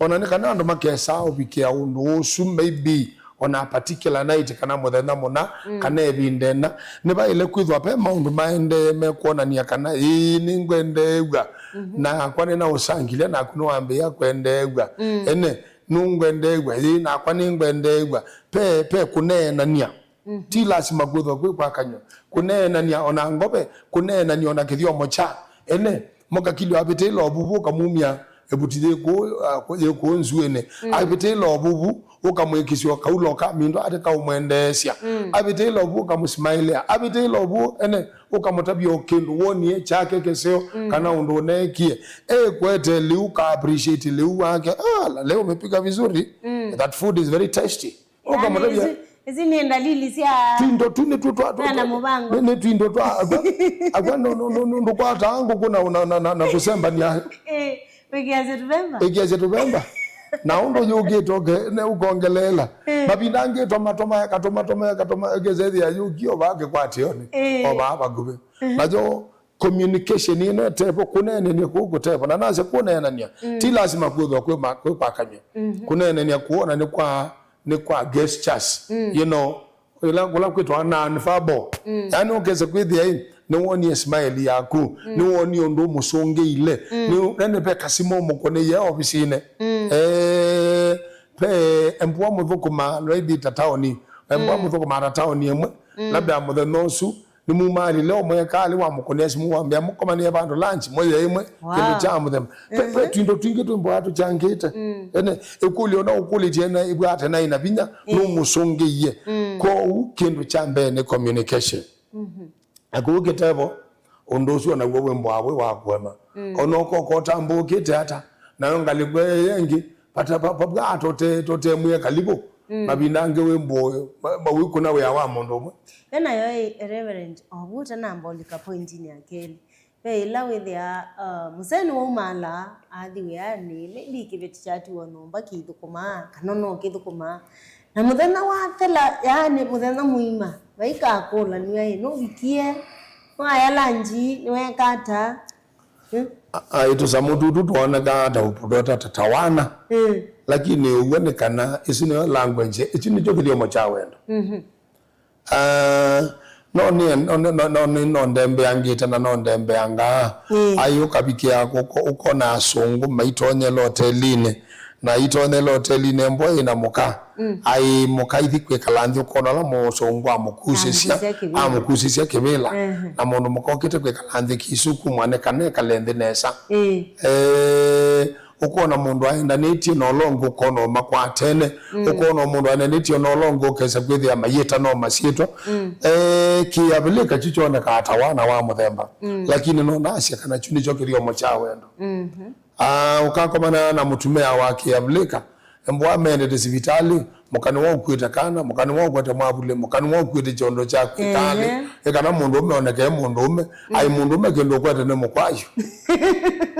o na nĩ kana andũ makesaa ũvikĩa ũndũ ũsu, maybe o na particular night, kana mũthenya mũna, mm, kana ĩvinda ĩna, nĩvaĩle kwĩthwa ve maũndũ maendee mekwonany'a kana, ĩĩ, nĩngwendeew'a, mhm, nakwa nĩnaũsangilya, naku nĩwambĩĩa kwendeew'a. Mm. Ene, nũngwendeew'a, ĩĩ, nakwa nĩngwendeew'a. Ve, ve kũneenany'a. Mhm. Ti lasima kwĩthwa kwĩ kwa kanyw'a. Kũneenany'a o na ngove, kũneenany'a o na kĩthyomo kya ene. Mũkakilyo avĩtĩĩla ũvuvu, ũkamumya ĩvuti yĩ kũũ, ah, yĩ kũũ nzuĩnĩ. Mm. Avĩtĩĩla ũvuvu, ũkamwĩkĩsya kaũlo ka mindũ ate kaũmwendeesya. Mm. Avĩtĩĩla ũvuvu, ũkamũsimaĩlĩa. Avĩtĩĩla ũvuvu, ene, ũkamũtavya o kĩndũ wonie kyake kĩseo, mm, kana ũndũ ũneekie. Ekwete lĩu, ka appreciate lĩu wake. "Ah, la leo umepika vizuri. Mm. That food is very tasty." Yaani, ũkamũtavya, ici, ici nĩ ndalili sya twindo tu nĩtuo twa, twa, na mũvango. Nĩ, nĩ twindo twa, akwa, akwa no, no, no, no, ndũkwataa ngũkũ na, na, na, na, na kũsembania. Eh, wĩkĩasya tũvemba. Ĩkĩasya tũvemba. Na ũndũ yũkĩte ũke-, ne ũkongeleela. Eh. Mavinda angĩ toma, toma, katoma, toma, katoma, ĩkĩsethĩa yũkie o vaa kĩkwatĩonĩ. Eh. O vaa vakuvĩ. Mhm. Nayo communication ĩno ĩtevo, kũneenany'a kũu kũtevo. Na nasya kũneenany'a, mm, ti lasima kwĩthwa kwĩ ma-, kwĩ kwa kanyw'a. Mhm. Kũneenany'a kũona nĩ kwa, nĩ kwa gestures, mm, you know, ĩla kũla kwĩtwa non-verbal. Mm. Yaani ũkesa kwĩthĩa ĩ, nĩwonie smile yaku, mm, nĩwonie ũndũ ũmũsũngĩile, mm, nĩ, nene ve kasima ũmũkũnĩie ofisinĩ. Mm. Eh, ve embũa mũthũkũma, maybe ta taoni, embũa, mm, mũthũkũma ta taoni ĩmwe, mm, labda mũthenya ũsu, nĩmumalile ũmwe kalĩ wamũkũnĩa simũ wambĩa mũkomanĩe vandũ lunch, mũye ĩmwe, wow, kĩndũ kya mũthemba. Pe, pe, mhm, twindo twingĩ twĩmbũaa tũkyangĩte. Mm. Ene, ĩkũlyo na ũkũlĩtye ene ĩvwate na ĩna vinya, ĩĩ, nũmũsũngĩie. Mm. Kwoou kĩndũ kya mbee nĩ communication. Mhm. Na kũu kĩtevo, ũndũ ũsu o naw'o wĩmbũaa wĩ wa kũema. Mm. O na ũkoko ũtambũkĩte ata, nayo ngalĩko ĩyo ĩngĩ, vata, va, va, va, tote, tote mwĩe kalivu. Mm. Mavinda angĩ wĩmbũũ, ma, ma, wĩkũna wĩa wa mũndũ ũmwe. Ve nayo ĩ, Reverend, o vu ũtanamba ũlika pointinĩ ya kelĩ. Ve ĩla wĩthĩaa, uh, mũsee nĩwaumaala, athi wĩanĩ, maybe kĩveti kyatiwa nyũmba kĩithũkũmaa, kana no kĩthũkũmaa. Na mũthenya wathela, yaani mũthenya mũima, vaikakũlanw'a ĩ, nũvikie, nĩwaya lanji, nĩweka ata? Hmm? A-, ai, tũsamũ tũtũ twonekaa ta ũpũtwa ta, ta, ta wana. Hmm. Lakini ũw'o nĩ kana, ĩsu nĩyo language, ĩsu nĩkyo kĩthyomo kya wendo. Mhm. Ah, no nĩ, no, no, no, no, nĩ, no ndembeangĩte na no ndembeangaa. Mm. Ai, ũkavikĩa kũko-, ũkona asũngũ maitonyela hotelinĩ. Na itonyela hotelinĩ, embwa ĩna mũka. Mm. Ai, mũka ithi kwĩkala nthĩ, ũkona ũla mũsũngũ amũkusĩsya, amũkusĩsya kĩvĩla, amũkusĩsya kĩvĩla. Mhm. Na mũndũ mũka okĩte kwĩkala nthĩ kĩsukumwa nĩ kana ekale nthĩ nesa. Mm. Eh, ũkona mũndũ aendanĩtye na ũla ũngĩ, ũkona ũmakwatene, mm, ũkona mũndũ aendanĩtye na ũla ũngĩ, ũkesa kwĩthĩa mayĩta no masyĩtwa. Mm. Eh, kĩavilĩka kyu kyonekaa ta wana wa mũthemba. Mm. Lakini no nasya kana kyu nĩkyo kĩthyomo kya wendo. Mhm. Ah, ũkakomana na mũtumĩa wa kĩavilĩka, embwa mendete sivitalĩ, Mũka nĩwe ũkuĩte kana, mũka nĩwe ũkwete mwavulĩ, mũka nĩwe ũkuĩte kyondo kyaku ĩkalĩ. Ehe. Ĩ kana mũndũũme onekee mũndũũme, ai mũndũũme kĩndũ ũkwete nĩ mũkwayũ.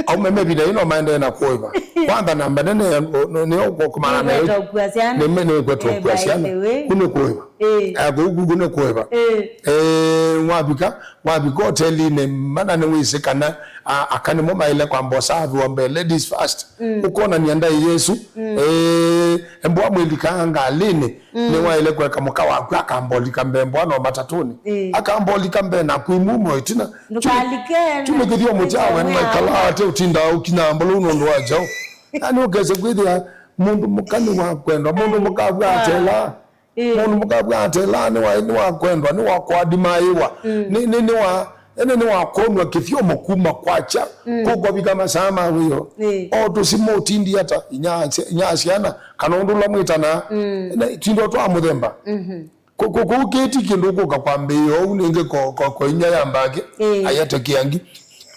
Aume me ĩvinda yĩno maendee na kũĩva. Kwantha namba nene nĩ, nĩ, nĩyo kũmana nayo. Nĩkweta ũkua syana. Nĩ, nĩkweta Eh, ũkua by syana. the way. Kũ nĩ kũĩva. Eh. Eh, kũu, kũu nĩ kũĩva. Eh. Eh, wavika, wavika hotelinĩ, mana nĩwĩsĩ kana, a, aka nĩmo maĩle kwamba ũsavĩwa mbee, ladies first. Mm. Ũkonania ndaĩ Yesũ. Mm. Eh, embwa mwĩlikaa ngalĩnĩ, Mm. nĩwaĩle kũeka mũka waku akambolika mbee mbwa no matatũnĩ. Eh. Akambolika mbee naku imumo ĩtina. Ndũkalike Kyu nĩ kĩthyomo kyawe, nĩwaikalaa ate ũtindaa ũkinya mbolou nũndũ wa kyaũ. Yani ũkese kwĩthĩa mũndũ mũka nĩwakwendwa, mũndũ mũka avu atela. Eh. Mũndũ mũka avu atela nĩwa, nĩwakwendwa, nĩwakũadimaiwa. Mm. Nĩ, nĩ, nĩwa, ene nĩwakwonw'a kĩthyomo kuma kwakya, Mm. kũkovika masaa ma wĩoo. Eh. O tũsimũ ũtindi ata, inya asya-, inya asyana, kana ũndũ ũla mwĩtanaa. Mm. Ene tindo twa mũthemba. Mhm. Kũ-, kũ-, kũu kĩĩ ti kĩndũ ũkũka kwambĩĩa ũu nĩngĩ ko, ko, ko inya ya mbakĩ, Ĩĩ. ayete kĩangi.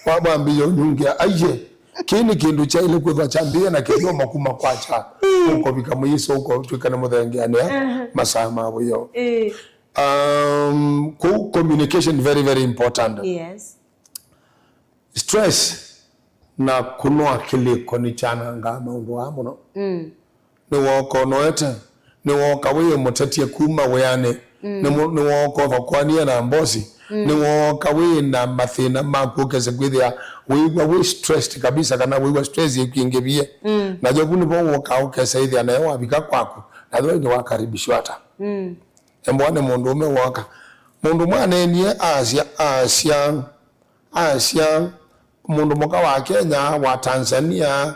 Wa-, wambĩĩa ũnyungia, aiye, kĩĩ nĩ kĩndũ kyaĩle kwĩthwa kyambĩĩa na kĩthyomo kuma kwakya. Ĩĩ. Ũkovika mũyĩsĩ ũkotw'ĩka nĩ mũthengeanĩa Aha. masaa ma wĩoo. Ĩĩ. Um, kũu communication very, very important. Yes. Stress na kũnoa kĩlĩko nĩkyanangaa maũndũ aa mũno. Mm. Nĩwooka ũnoete, nĩwooka wĩ mũtetie kuma wĩanĩ, Mm. nĩmo-, nĩwooka ũvakwanie na mbosi, Mm. nĩwooka wĩ na mathĩna maku ũkese kwĩthĩa wĩw'a wĩ stressed kabisa kana wĩw'a stress ĩkwingĩvie. Mm. Na Yovu nĩvo wũkaa ũkesa ĩthĩa nayo wavika kwaku, na thĩwa nĩwakaribishwa ata. Mm. Embwa nĩ mũndũũme wooka. Mũndũ mwaneenie asya, asya, asya, mũndũ mũka wa Kenya, wa Tanzania,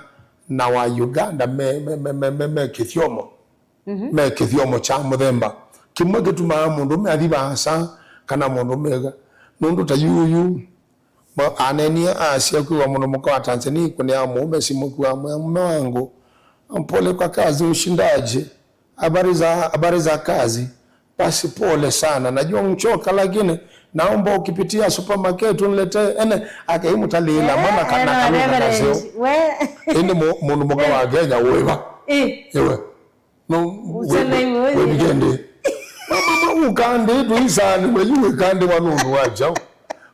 na wa Uganda me, me, me, me, me, me kĩthyomo. Mhm. Me kĩthyomo kya mũthemba. Kĩmwe kĩtumaa mũndũũme athi vaasa, kana mũndũũme eka. Nũndũ ta yuyu, Ma-, anenie asya kwĩwa mũndũ mũka wa Tanzania ĩkũnĩa mũũme simũ kwĩwa, "Mume wangu, pole kwa kazi, ushindaje? Habari za, habari za kazi? Basi pole sana. Najua umechoka lakini naomba ukipitia supermarket uniletee." Ene, akaimũtalĩĩla, Eh, mwana kana eh, no, kanũka Reverend. Kaseo. We. Ĩndĩ mũ-, mũndũ mũka wa Kenya wĩva? Eh. Ewe. No, Ũselewe we, we ũyũ. Wĩvike ndĩ. Mama, ũkandĩtwe isaani, we yu wĩkandĩwa nũndũ wa kyaũ?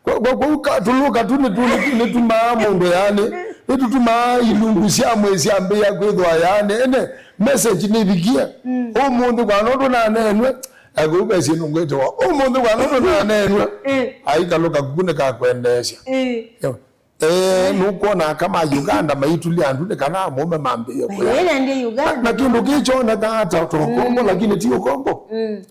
Kwa, kwa, kwa ũka, tũlũka tu nĩtu-, nĩtu-, nĩtumaa mũndũ yaani, nĩtũtumaa ilungu sya mwĩĩ syambĩĩa kwĩthwa yaani, ene, message nĩvikie. Mm. Ũmũnthĩ kwa nũndũ naneenwe, akũu ve syĩndũ ngwĩtĩwa. Ũmũnthĩ kwa nũndũ naneenwe, Mm. aikalũka kuku nĩkakwendeesya. Mm. Yo. Eh, nũkwona aka ma Uganda maitulya andũ nĩ kana amũme mambĩĩe kũya. Ĩĩ, na ndi Uganda. Na, na kĩndũ kĩĩ kyonekaa ta ũkombo, Mm. lakini ti ũkombo. Mm.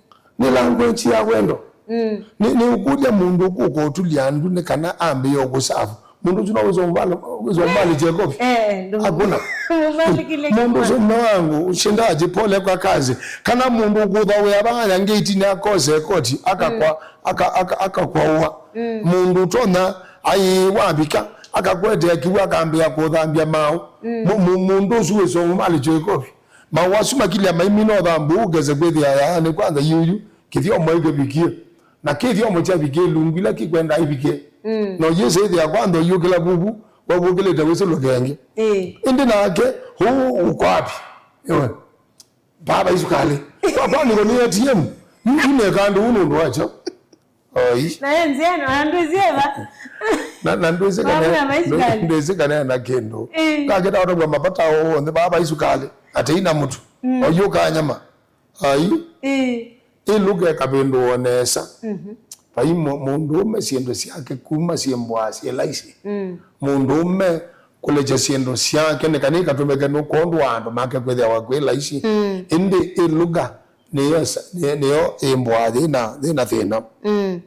Nĩ language ya wendo. Mm. Nĩ, nĩ ũkũlya mũndũ ũkũka ũtulya andũ nĩ kana ambĩĩe kũsavu. Mũndũ ũsu no wĩsomvale, wĩsomvale Jekovi. Eh, eh, ndũ- Hakuna. Mũndũ ũsu, "Mume wangu, ushindaje? Pole kwa kazi." Kana mũndũ ũkũtha wĩa vaya ngeitini akose koti, akakwa, Mm. aka, aka, akakwaũa. Mm. Mũndũ ũtonya Ai, wavika, akakwetea kĩw'ũ, akambĩĩa kũthambya maaũ. Mm. Mu-, mu-, mũndũ ũsu wĩsomvale Jekovi. Maaũ asu makilya maimina ũthambũ ũkese kwĩthĩa yaani kwanza yuyu, kĩthyomo ĩkĩvikie. Na kĩthyomo kyavikie ilungu ila kĩkwenda ivikie. Mm. No yĩsĩ ĩthĩa kwanza ũyũkĩla vuvu, wavũkĩlĩte wĩsĩ lũthenge. Ĩĩ. Ĩndĩ nake, ũũ ũkwavi? Ewe. Baba isukalĩ. Kwa, kwa niko nĩ A T M. Yu, yu neka andũ ũũ nũndũ wa kyaũ? Oi. Na ye nzĩa, na ndwĩsĩ eva. Na, na ndwĩsĩ kana, Baba na isukalĩ. Ndwĩsĩ kana na kĩndũ. Eh. Ngakĩta watu kwa mapata onthe, baba isukalĩ. Ate ina mũtu. Mm. Oyu kanyama. Ai. Eh. Ĩ lũka ĩkavĩndũwa nesa. Mhm. Vai mũ-, mũndũũme syĩndũ syake kuma syĩ mbwaa syĩ laisi. Mm. Mũndũũme kũlekya syĩndũ syake nĩ kana ikatũmĩke nĩ kwondũ wa andũ make kwĩthĩawa kwĩ laisi. Mm. Ĩndĩ ĩ lũka nĩyo sa-, nĩ-, nĩyo ĩ mbwaa yĩna, yĩna thĩna. Mm.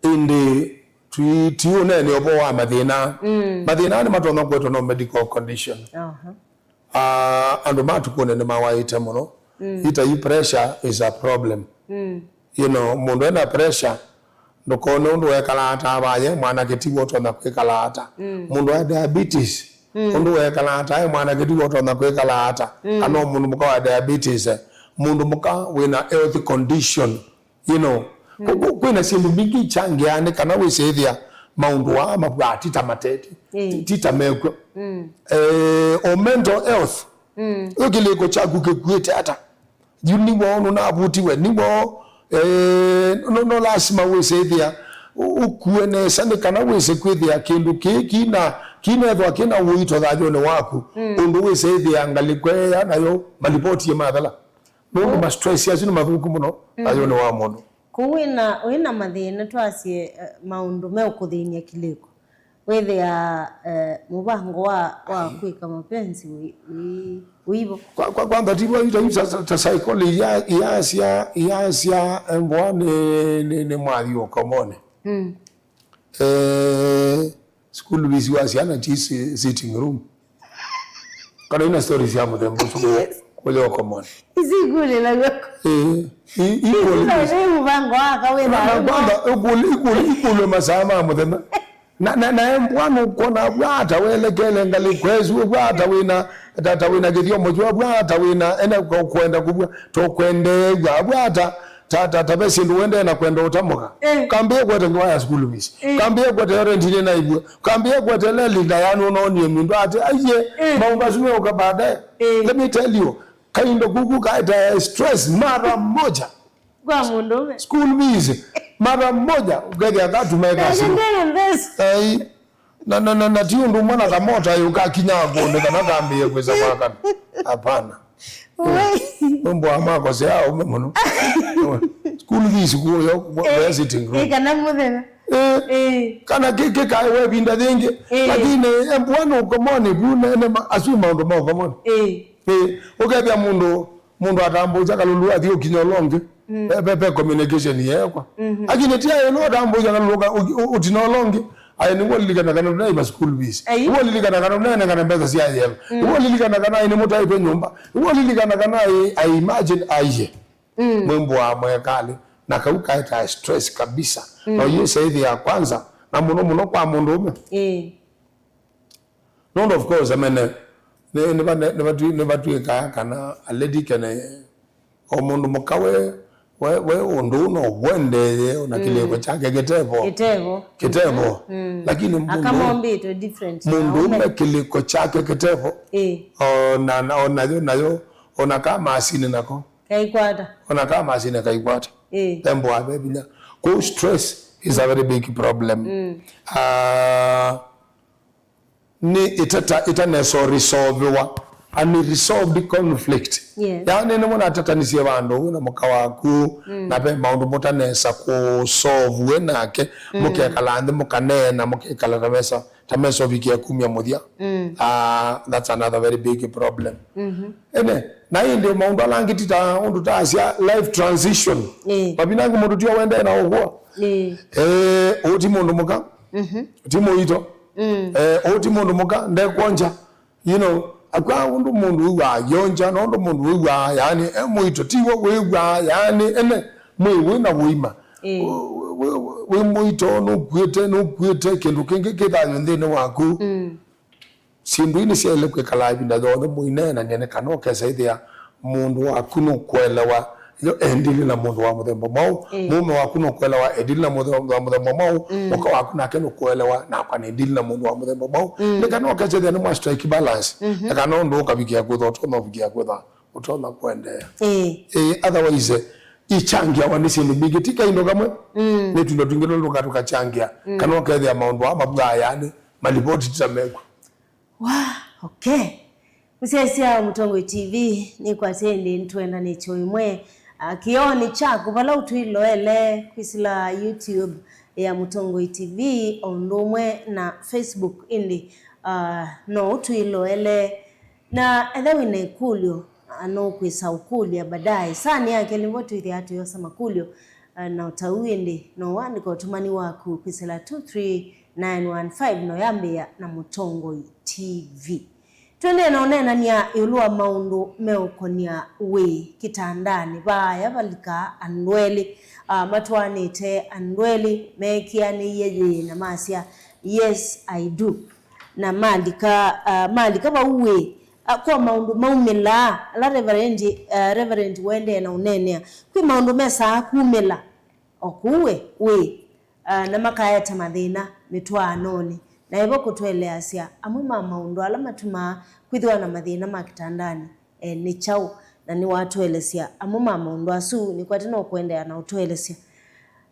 Ĩndĩ twi-, ti ũneenea ũvoo wa mathĩna. Mm. Mathĩna nĩ matonya kũetwa no medical condition. Aha. Ah, andũ ma tũkũnĩ nĩmawaĩte mũno. Mm. Ita yu pressure is a problem. Mm. You know, mũndũ ena pressure, ndũkone ũndũ wekala ata vaye, mwanake tiwe ũtonya kwĩkala ata. Mm. Mũndũ wa diabetes, Mm. ũndũ wekala ata, e mwanake tiwe ũtonya kwĩkala ata. Mm. Kana o mũndũ mũka wa diabetes, eh, mũndũ mũka wĩna health condition, You know, mm. Ku-, ku-, kwĩna syĩndũ mbingĩ ikyangĩaa nĩ kana wĩsĩthĩa maũndũ aa mavwaa ti ta matete, mm. ti, ti ta mekw'o. Mm. Eh, o mental health, mm. Ĩ kĩlĩko kyaku kĩkuĩte ata? Yu nĩw'o nũnavutiwe, nĩw'o, eh, no, no lasima wĩse ĩthĩa ũ-, ũkue nesa nĩ kana wĩse kwĩthĩa kĩndũ kĩĩ kĩna, kĩnethwa kĩna ũito thayũnĩ waku, mm, ũndũ wĩse ĩthĩa ngalĩko ĩya nayo malipoti ĩmathela. Nũndũ, oh, ma stress asu nĩ mathũku mũno, mm, thayũnĩ wa mũndũ. Kũu wĩna, wĩna mathĩna twasye, eh, maũndũ meũkũthĩny'a kĩlĩko. Wĩthĩa, eh, mũvango wa, wa kwĩka mapenzi wĩ, wĩ, wĩvo. Kwa, kwa, kwanza ti wa ita ta, ta, ta psychology ya, ya sia, ya sia mbwa nĩ, nĩ, nĩ mwathi ũkomoni. Mm. Eh, school fees wa syana ti si-, sitting room. Kana ina stories ya mũthemba ũsu kũlya ũkomoni. Isi ikũlĩla w'o. Eh, i-, ikũlĩ-, nĩ mũvango waka wĩna kwanza, ikũlĩ-, ikũlĩ-, ikũlĩ masaa ma mũthenya. Na, na, na embwa nũkwona vwata welekele ngalĩ kwesu, vwata wĩna, ta, ta wĩna kĩthyomo kyũ, vwata wĩna, ene kwenda kũvwa, tũkwendeew'a, vwata, ta, ta, ta ve syĩndũ wendee na kwenda ũtamũka. Eh. Kambĩe kwete ngewa ya school fees. Eh. Kambĩe kwete yo rent nĩ naivue. Kambĩe kwete le linda yanu ũnonie mindu ati, aiye, eh, maũndũ asu meũka baadaye. Eh. Let me tell you, kaindo kuku kaeta stress mara moja. Kwa mũndũme. School fees, mara moja, ũkethĩa katuma ĩkasini. Ndene mbesa. Ai. Na, na, na, na ti ũndũ ũmwe na kamota yu kakinya akũnĩ kana kambĩe kwĩsa kwakana. Hapana. Wei. Wĩmbwa makosea aume mũno. School fees kuyo, eh, we sitting room. Eh, kana mũthenya. Eh. Eh. Kana kĩ, kĩkae we vinda yĩngĩ. Eh. Lakini, eh, mbwana ũkomoni, vu nene ma-, asu maũndũ ma ũkomoni. Eh. Eh, ũkethĩa mũndũ, mũndũ atambũkya kalũlũ athi ũkinya ũla ũngĩ. Mm. Ve, ve, ve communication yeekwa. Mhm. Lakini ti aĩ no ũtambũkya kalũlũ ka, ũ-, ũ-, ũtina ũla ũngĩ. Aĩ nĩw'o ũlilikana kana ũnaiva school fees. Ai. Nĩw'o ũlilikana kana ũnenengana mbesa sya yeva. Mm. Nĩw'o ũlilikana kana aĩ nĩmũtaĩtwe nyũmba. Nĩw'o ũlilikana kana aĩ, I imagine aiye. Mm. Mwĩmbwa mwekalĩ. Na kau kaetae stress kabisa. Mm. Na ũyĩsa ĩthĩ ya kwanza. Na mũno mũno kwa mũndũ ũme. Eh. Nũndũ of course, amene, nĩ, nĩva-, nĩvatwĩ-, nĩvatw'ĩkaa kana a lady kene, o mũndũ mũka we, we, we ũndũ ũũ no wendee, ona, mm, kĩlĩko kyake kĩtevo. Kĩtevo. Kĩtevo. Mm. Lakini mũndũ, akamombĩtwe different na mũndũ ũme, ũme kĩlĩko kyake kĩtevo. Ĩ. Ona, na, onayo, nayo, ona ka masini nako. Kaikwata. Ona ka masini kaikwata. Ĩ. Tembo ave vinya. Kũu stress is a very big problem. Mm. Ah, nĩ ĩtata ĩtanesa resolviwa, unresolved conflict. Yes. Yaani, nĩ mũnatatanisye vandũ wĩ na mũka waku, mm, na ve maũndũ mũtanesa kũsolve we nake, mm, mũkekala nthĩ, mũkaneena, mũkekala ta mesa, ta mesa ũvikie kumya mũthya. Mm. Ah, that's another very big problem. Mhm. Ene, na ĩndĩ maũndũ ala angĩ ti ta ũndũ ta asya life transition. Ĩĩ. Mavinda angĩ mũndũ tio wendee na ũkw'a. Ĩĩ. Eh, ũũ ti mũndũ mũka. Mhm. Ti mũito. Mm. Eh, ũũ ti mũndũ mũka, ndekwonja. You know, akwa ũndũ mũndũ wĩw'aa yonja, na ũndũ mũndũ wĩw'aa, yaani, e mũito, ti w'o wĩw'aa, yaani, ene, mwĩ wĩ na ũima. Ĩĩ. Wĩ, wĩ, wĩ, wĩ mũito, nũkuĩte, nũkuĩte kĩndũ kĩngĩ kĩ thayũ nthĩnĩ waku. Mm. Syĩndũ ii nĩsyaĩle kwĩkala ĩvinda yonthe mũineenany'a nĩ kana ũkesa ĩthĩa mũndũ waku nũkũelewa yo endili na mũndũ wa mũthemba mwaũ, ĩĩ, mũũme waku nũkũelewa endili na mũthemba, wa mũthemba mwaũ, mm, mũka waku nake nũkũelewa nakwa nĩndili na mũndũ wa mũthemba mwaũ. Mm. Nĩ kana ũkesa ĩthĩa nĩ mwa strike balance, mhm, nĩ kana ũndũ ũkavikĩa kwĩthwa ũtonya ũvikĩa kwĩthwa ũtonya kũendeea. Ĩĩ. Ĩĩ, otherwise, ichangiawa nĩ syĩndũ mbingĩ, ti kaindo kamwe, mm, nĩ tũindo twingĩ tũlũka tũkachangia, mm, kana ũkethĩa maũndũ aa mavwaa yaani malipoti ti ta mekw'a. Wa, okay. Mũsyaĩĩsya wa Mũtongoi T V, nĩkwatĩe ĩndĩ nĩtwenda nĩkyo ĩmwe, ah, kĩoonĩ kyaku vala ũtwĩloele kwĩsĩla YouTube ya Mũtongoi T V, o ũndũ ũmwe na Facebook ĩndĩ, ah, no ũtwĩloele. Na ethĩwa wĩ na ĩkũlyo, ah, no ũkwĩsa ũkũlya baadaye. Saa nĩ ya kelĩ nĩvo twĩthĩaa tũyosa makũlyo, ah, na ũtau ĩndĩ no ũandĩka ũtũmani waku kwĩsĩla two three nine one five na ũyambĩĩa na Mũtongoi T V. Tũendee na ũneenany'a ĩũlũ wa maũndũ meũkonya wĩĩ kĩtandanĩ. Vaaya valika andũ elĩ, ah, matwaanĩte andũ elĩ meekĩanĩie yĩĩ na masya, "Yes, I do." Na malika, ah, malika vau wĩĩ, ah, kwa maũndũ maumĩlaa, ala Reverend, ah, Reverend ũendee na ũneenea, kwĩ maũndũ mesaa kumĩla o kũu wĩĩ, wĩĩ, ah, na makaete mathĩna mĩtwaanonĩ. Na ĩvo kũtũeleasya amwe ma maũndũ ala matumaa kwĩthĩwa na mathĩna ma kĩtandanĩ, eh, nĩ kyaũ? Na nĩwatũelesya amwe ma maũndũ asu, nĩkwatĩ no kũendeea na ũtũelesya.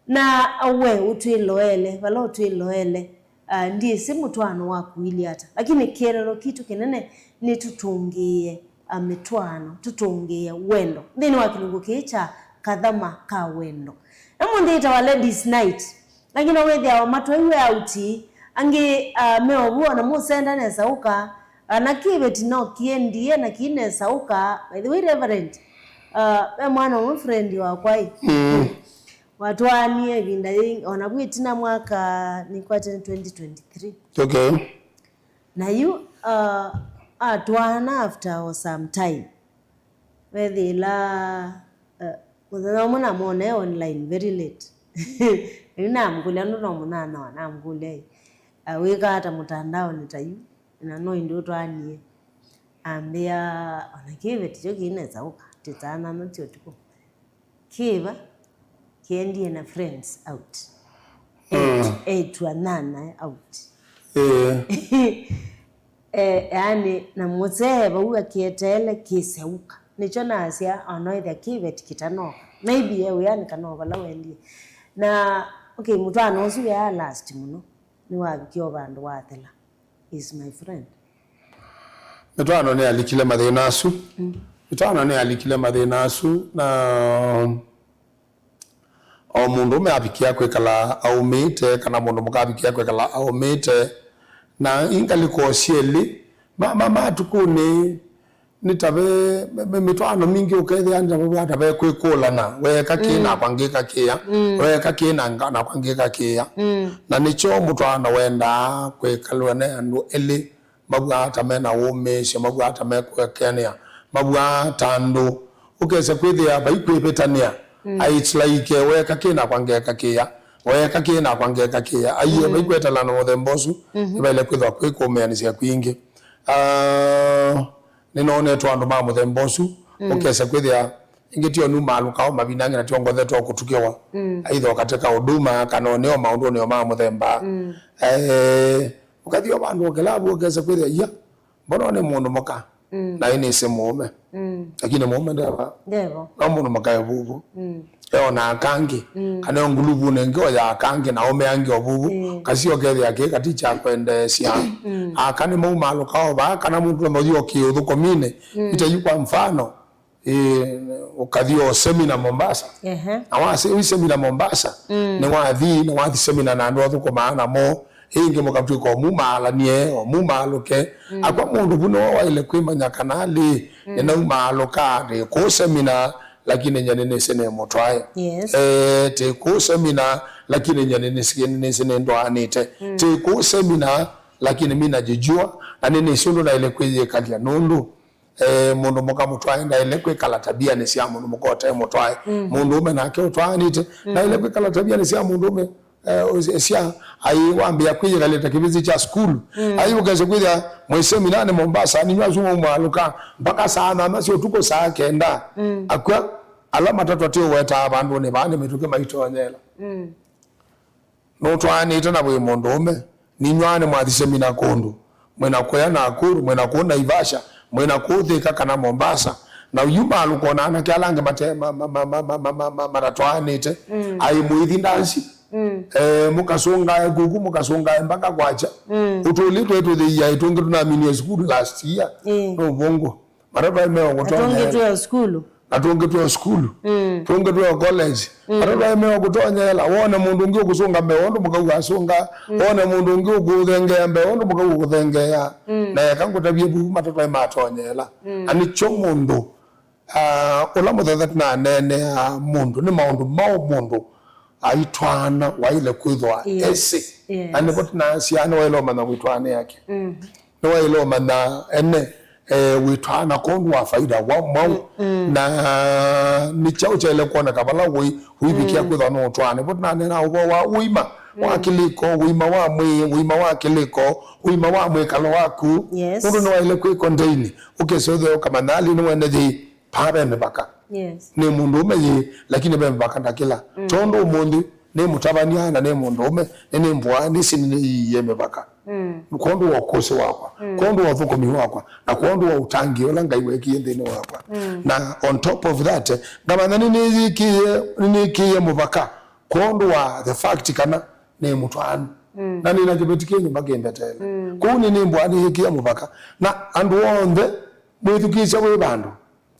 Na we ũtwĩloele, vala ũtwĩloele, ah, ndyĩsĩ mũtwaano waku ũilyĩ ata, lakini kĩeleelo kitũ kĩnene nĩ tũtũngĩĩe, ah, mĩtwaano, tũtũngĩĩe wendo nthĩnĩ wa kĩlungu kĩĩ kya kathama ka wendo. Ũmũnthĩ ĩtawa Ladies Night, angĩ no wĩthĩawa matwaiwe auti, angĩ, ah, me ovu ona mũsenda nesa ũka, ah, na kĩveti no kĩendie na kĩnesa ũka. By the way, Reverend, ah, ve mwana ũmwe friend wakwa ĩ, mm, watwaanie ĩvinda yĩngĩ, ona vu ĩtina mwaka nĩkwate twenty twenty-three. Okay. Na yu, uh, atwaana after o some time. Vethĩla, uh, mũthenya ũmwe namwone online very late. Yu namkũlya, nũndũ no mũnyanyawa, namkũlya, "Ĩ, uh, wĩkaa ata mũtandaonĩ ta yu? Na no ĩndĩ ũtwaanie?" Ambĩa, "Ona kĩveti kyo kĩnesa ũka, tĩtanana tyo ũtukũ." Kĩva? Kĩendie na friends out. Mm. Eĩtu, eĩtu anana out. Eh. Eh, yani, na mũsee vau akĩeteele kĩseũka. Nĩkyo nasya, ona ĩthĩa kĩveti kĩtanoka. Maybe e wĩanĩ kana o vala wendie. Na, okay, mũtwaano ũsu wĩa last mũno. Nĩwavikie o vandũ wathela. Is my friend. Mĩtwaano nĩyalikile mathĩna asu. Mm. Mĩtwaano nĩyalikile mathĩna asu, na o mũndũ ũme avikia kwĩkala aũmĩte, kana mũndũ mũka avikia kwĩkala aũmĩte. Na ingaliko syelĩ, ma, ma, matukũnĩ, nĩ ta ve, me, me, mĩtwaano mingĩ ũkethĩa nĩ ta ve, ta ve kwĩkũlana, weeka kĩĩ, mm, nakwa ngĩka kĩya, mm, weeka kĩĩ na nga-, nakwa ngĩka kĩya. Mm. Na nĩkyo mũtwaano wendaa kwĩkalw'a nĩ andũ elĩ mavw'aa ta me na wũmĩĩsyo, mavw'aa ta mekũekeanĩa, mavw'aa ta andũ ũkesa kwĩthĩa vai kwĩvĩtanĩa. Mm. Ai, it's like, eh, weeka kĩĩ nakwa ngeka kĩya, weeka kĩĩ nakwa ngeka kĩya. Aiee, mm, vai kwetalana mũthemba ũsu, mm-hmm, nĩvaĩle kwĩthwa kwĩ kũũmĩanĩsya kwingĩ. Ah, nĩnoonetwe andũ ma mũthemba ũsu, mm, ũkesa kwĩthĩa ĩngĩ tio numaalũkao mavinda angĩ na tio ngothetwe kũtukĩwa. Mm. Aitha ũkateka ũduma kana ũneo maũndũnĩ o ma mũthemba. Mm. Eh, ũkathi o vandũ ũkelavu ũkesa kwĩthĩa, "Ia, mbona nĩ mũndũ mũka?" Mm. Na ĩ nĩsĩ mũũme. Mm. Lakini mũũme ndeva. Ndevo. No mũndũ mũka e vuvu. Mm. Eonaa kangĩ, mm, kana o nguluvunĩ ĩngĩ o ya kangĩ na aũme angĩ o vuvu, mm, kasi ũkethĩa kĩ kati kya kwendeesya. Mm. Aka nĩmaumaalũka o vaa, kana mũndũ no ũthi o kĩũthũkũminĩ. Mm. Ita yu kwa mfano, ĩ, ũkathi o semina Mombasa. Ehe. Na wase wi semina Mombasa, mm, nĩwathi, nĩwathi semina na andũ athũkũmaa namo, ĩngĩ mũkatw'ĩka o mumaalanie, o mumaalũke. Mm. Akwa mũndũ vu nĩwe waĩle kwĩmanya kana lĩ, mm, nĩnaumaalũka, ndĩ kũũ semina, lakini nyie nĩnĩsĩ nĩ mũtwae. Yes. Eh, tĩ kũũ semina, lakini nyie nĩnĩsĩ, nĩnĩsĩ nĩndwaanĩte. Mm. Tĩ kũũ semina, lakini mi najijua, na nĩnĩsĩ ũndũ naĩle kwĩyĩkalya nũndũ, eh, mũndũ mũka mũtwae ndaĩle kwĩkala tabianĩ sya mũndũ mũka ũte mũtwae. Mm. Mũndũ ũme nake ũtwaanĩte, mm, ndaĩle kwĩkala tabianĩ sya mũndũ ũme. Eh, sya, ai, wambĩa kwĩyĩkalya ta kĩvĩsĩ kya sukulu. Mm. Ai, ũkesa kwĩthĩa mwĩ seminanĩ Mombasa, ninyu asu mwaumaalũka mpaka saa nana sya ũtukũ, saa kenda. Mm. Akw'a, ala matatwa tĩ ũwetaa vandũnĩ vaa nĩ mĩtũkĩ maitonyela. Mm. Nũtwaanĩte na wĩ mũndũũme, ninywaa nĩmwathi semina kũndũ, mwĩna kũya Nakuru, mwĩna kũũ Naivasha, mwĩna kũũ Thika kana Mombasa, na yu maalũka na anake ala angĩ mate-, ma-, ma-, matatwaanĩte. Mm. Ai, mũithi ndansi. Mm. Eh, mũkasũngae kuku, mũkasũngae mpaka kwakya. Mm. Ũtũlĩ twetũthĩia, tũngĩ tũnaminie sukulu last year. Mm. No vongo. Matatwae meo kũtonyela. Tũngĩ twĩ o sukulu. Na tũngĩ twĩ o sukulu. Mm. Tũngĩ twĩ o college. Mm. Matatwae meo kũtonyela. Wone mũndũ ũngĩ ũkũsũnga mbee ũndũ mũkau asũnga. Mm. Wone mũndũ ũngĩ ũkũthengea mbee ũndũ mũkau ũkũthengea. Mm. Na eka ngũtavye vuvu matatwae matonyela. Mm. Na nĩkyo mũndũ, ah, ũla mũthethati na aneenea mũndũ, nĩ maũndũ maũ mũndũ aitwaana waĩle kwĩthwa, yes, esĩ. Yes. Na nĩvo tũnasyaa nĩwaĩle ũmanya kwĩtwaanĩa kĩ. Mm. Nĩwaĩle ũmanya ene, eh, wĩtwaana kwondũ wa faida wa mwaũ. Mm, mm. Na nĩ kyaũ kyaĩle kwoneka vala ũi, ũivikĩa, mm, kwĩthwa no ũtwaane. Vo tũnaneena ũvoo wa ũima wa, mm, kĩlĩko, ũima wa mwĩĩ, ũima wa kĩlĩko, ũima wa mwĩkalo waku. Yes. Nũndũ nĩwaĩle kwĩ contain, ũkesa ũthea ũkamanya alĩ nĩwene yĩĩ, paa ve mĩvaka. Yes. Nĩ mũndũũme yĩĩ, lakini ve mĩvaka ndakĩla. Mm. Tondũ ũmũnthĩ nĩ mũtavany'a na nĩ mũndũũme, nĩ, nĩ mbũa, nĩsĩ nĩnĩiie mĩvaka. Mm. Kwondũ wa ũkũsĩ wakwa, mm, kwondũ wa ũthũkũmi wakwa, na kwondũ wa ũtangĩĩo ũla Ngai weekie nthĩnĩ wakwa. Mm. Na on top of that, ngamanya nĩnĩyĩkĩie, nĩnĩkĩie mũvaka kwondũ wa the fact kana nĩ mũtwaanu. Mm. Na nĩna kĩveti kĩ nyũmba kĩmbeteele. Mm. Kwoou nĩnĩmbũaa nĩyĩkĩie mũvaka. Na andũ onthe mwĩthukĩĩsya wĩ vandũ,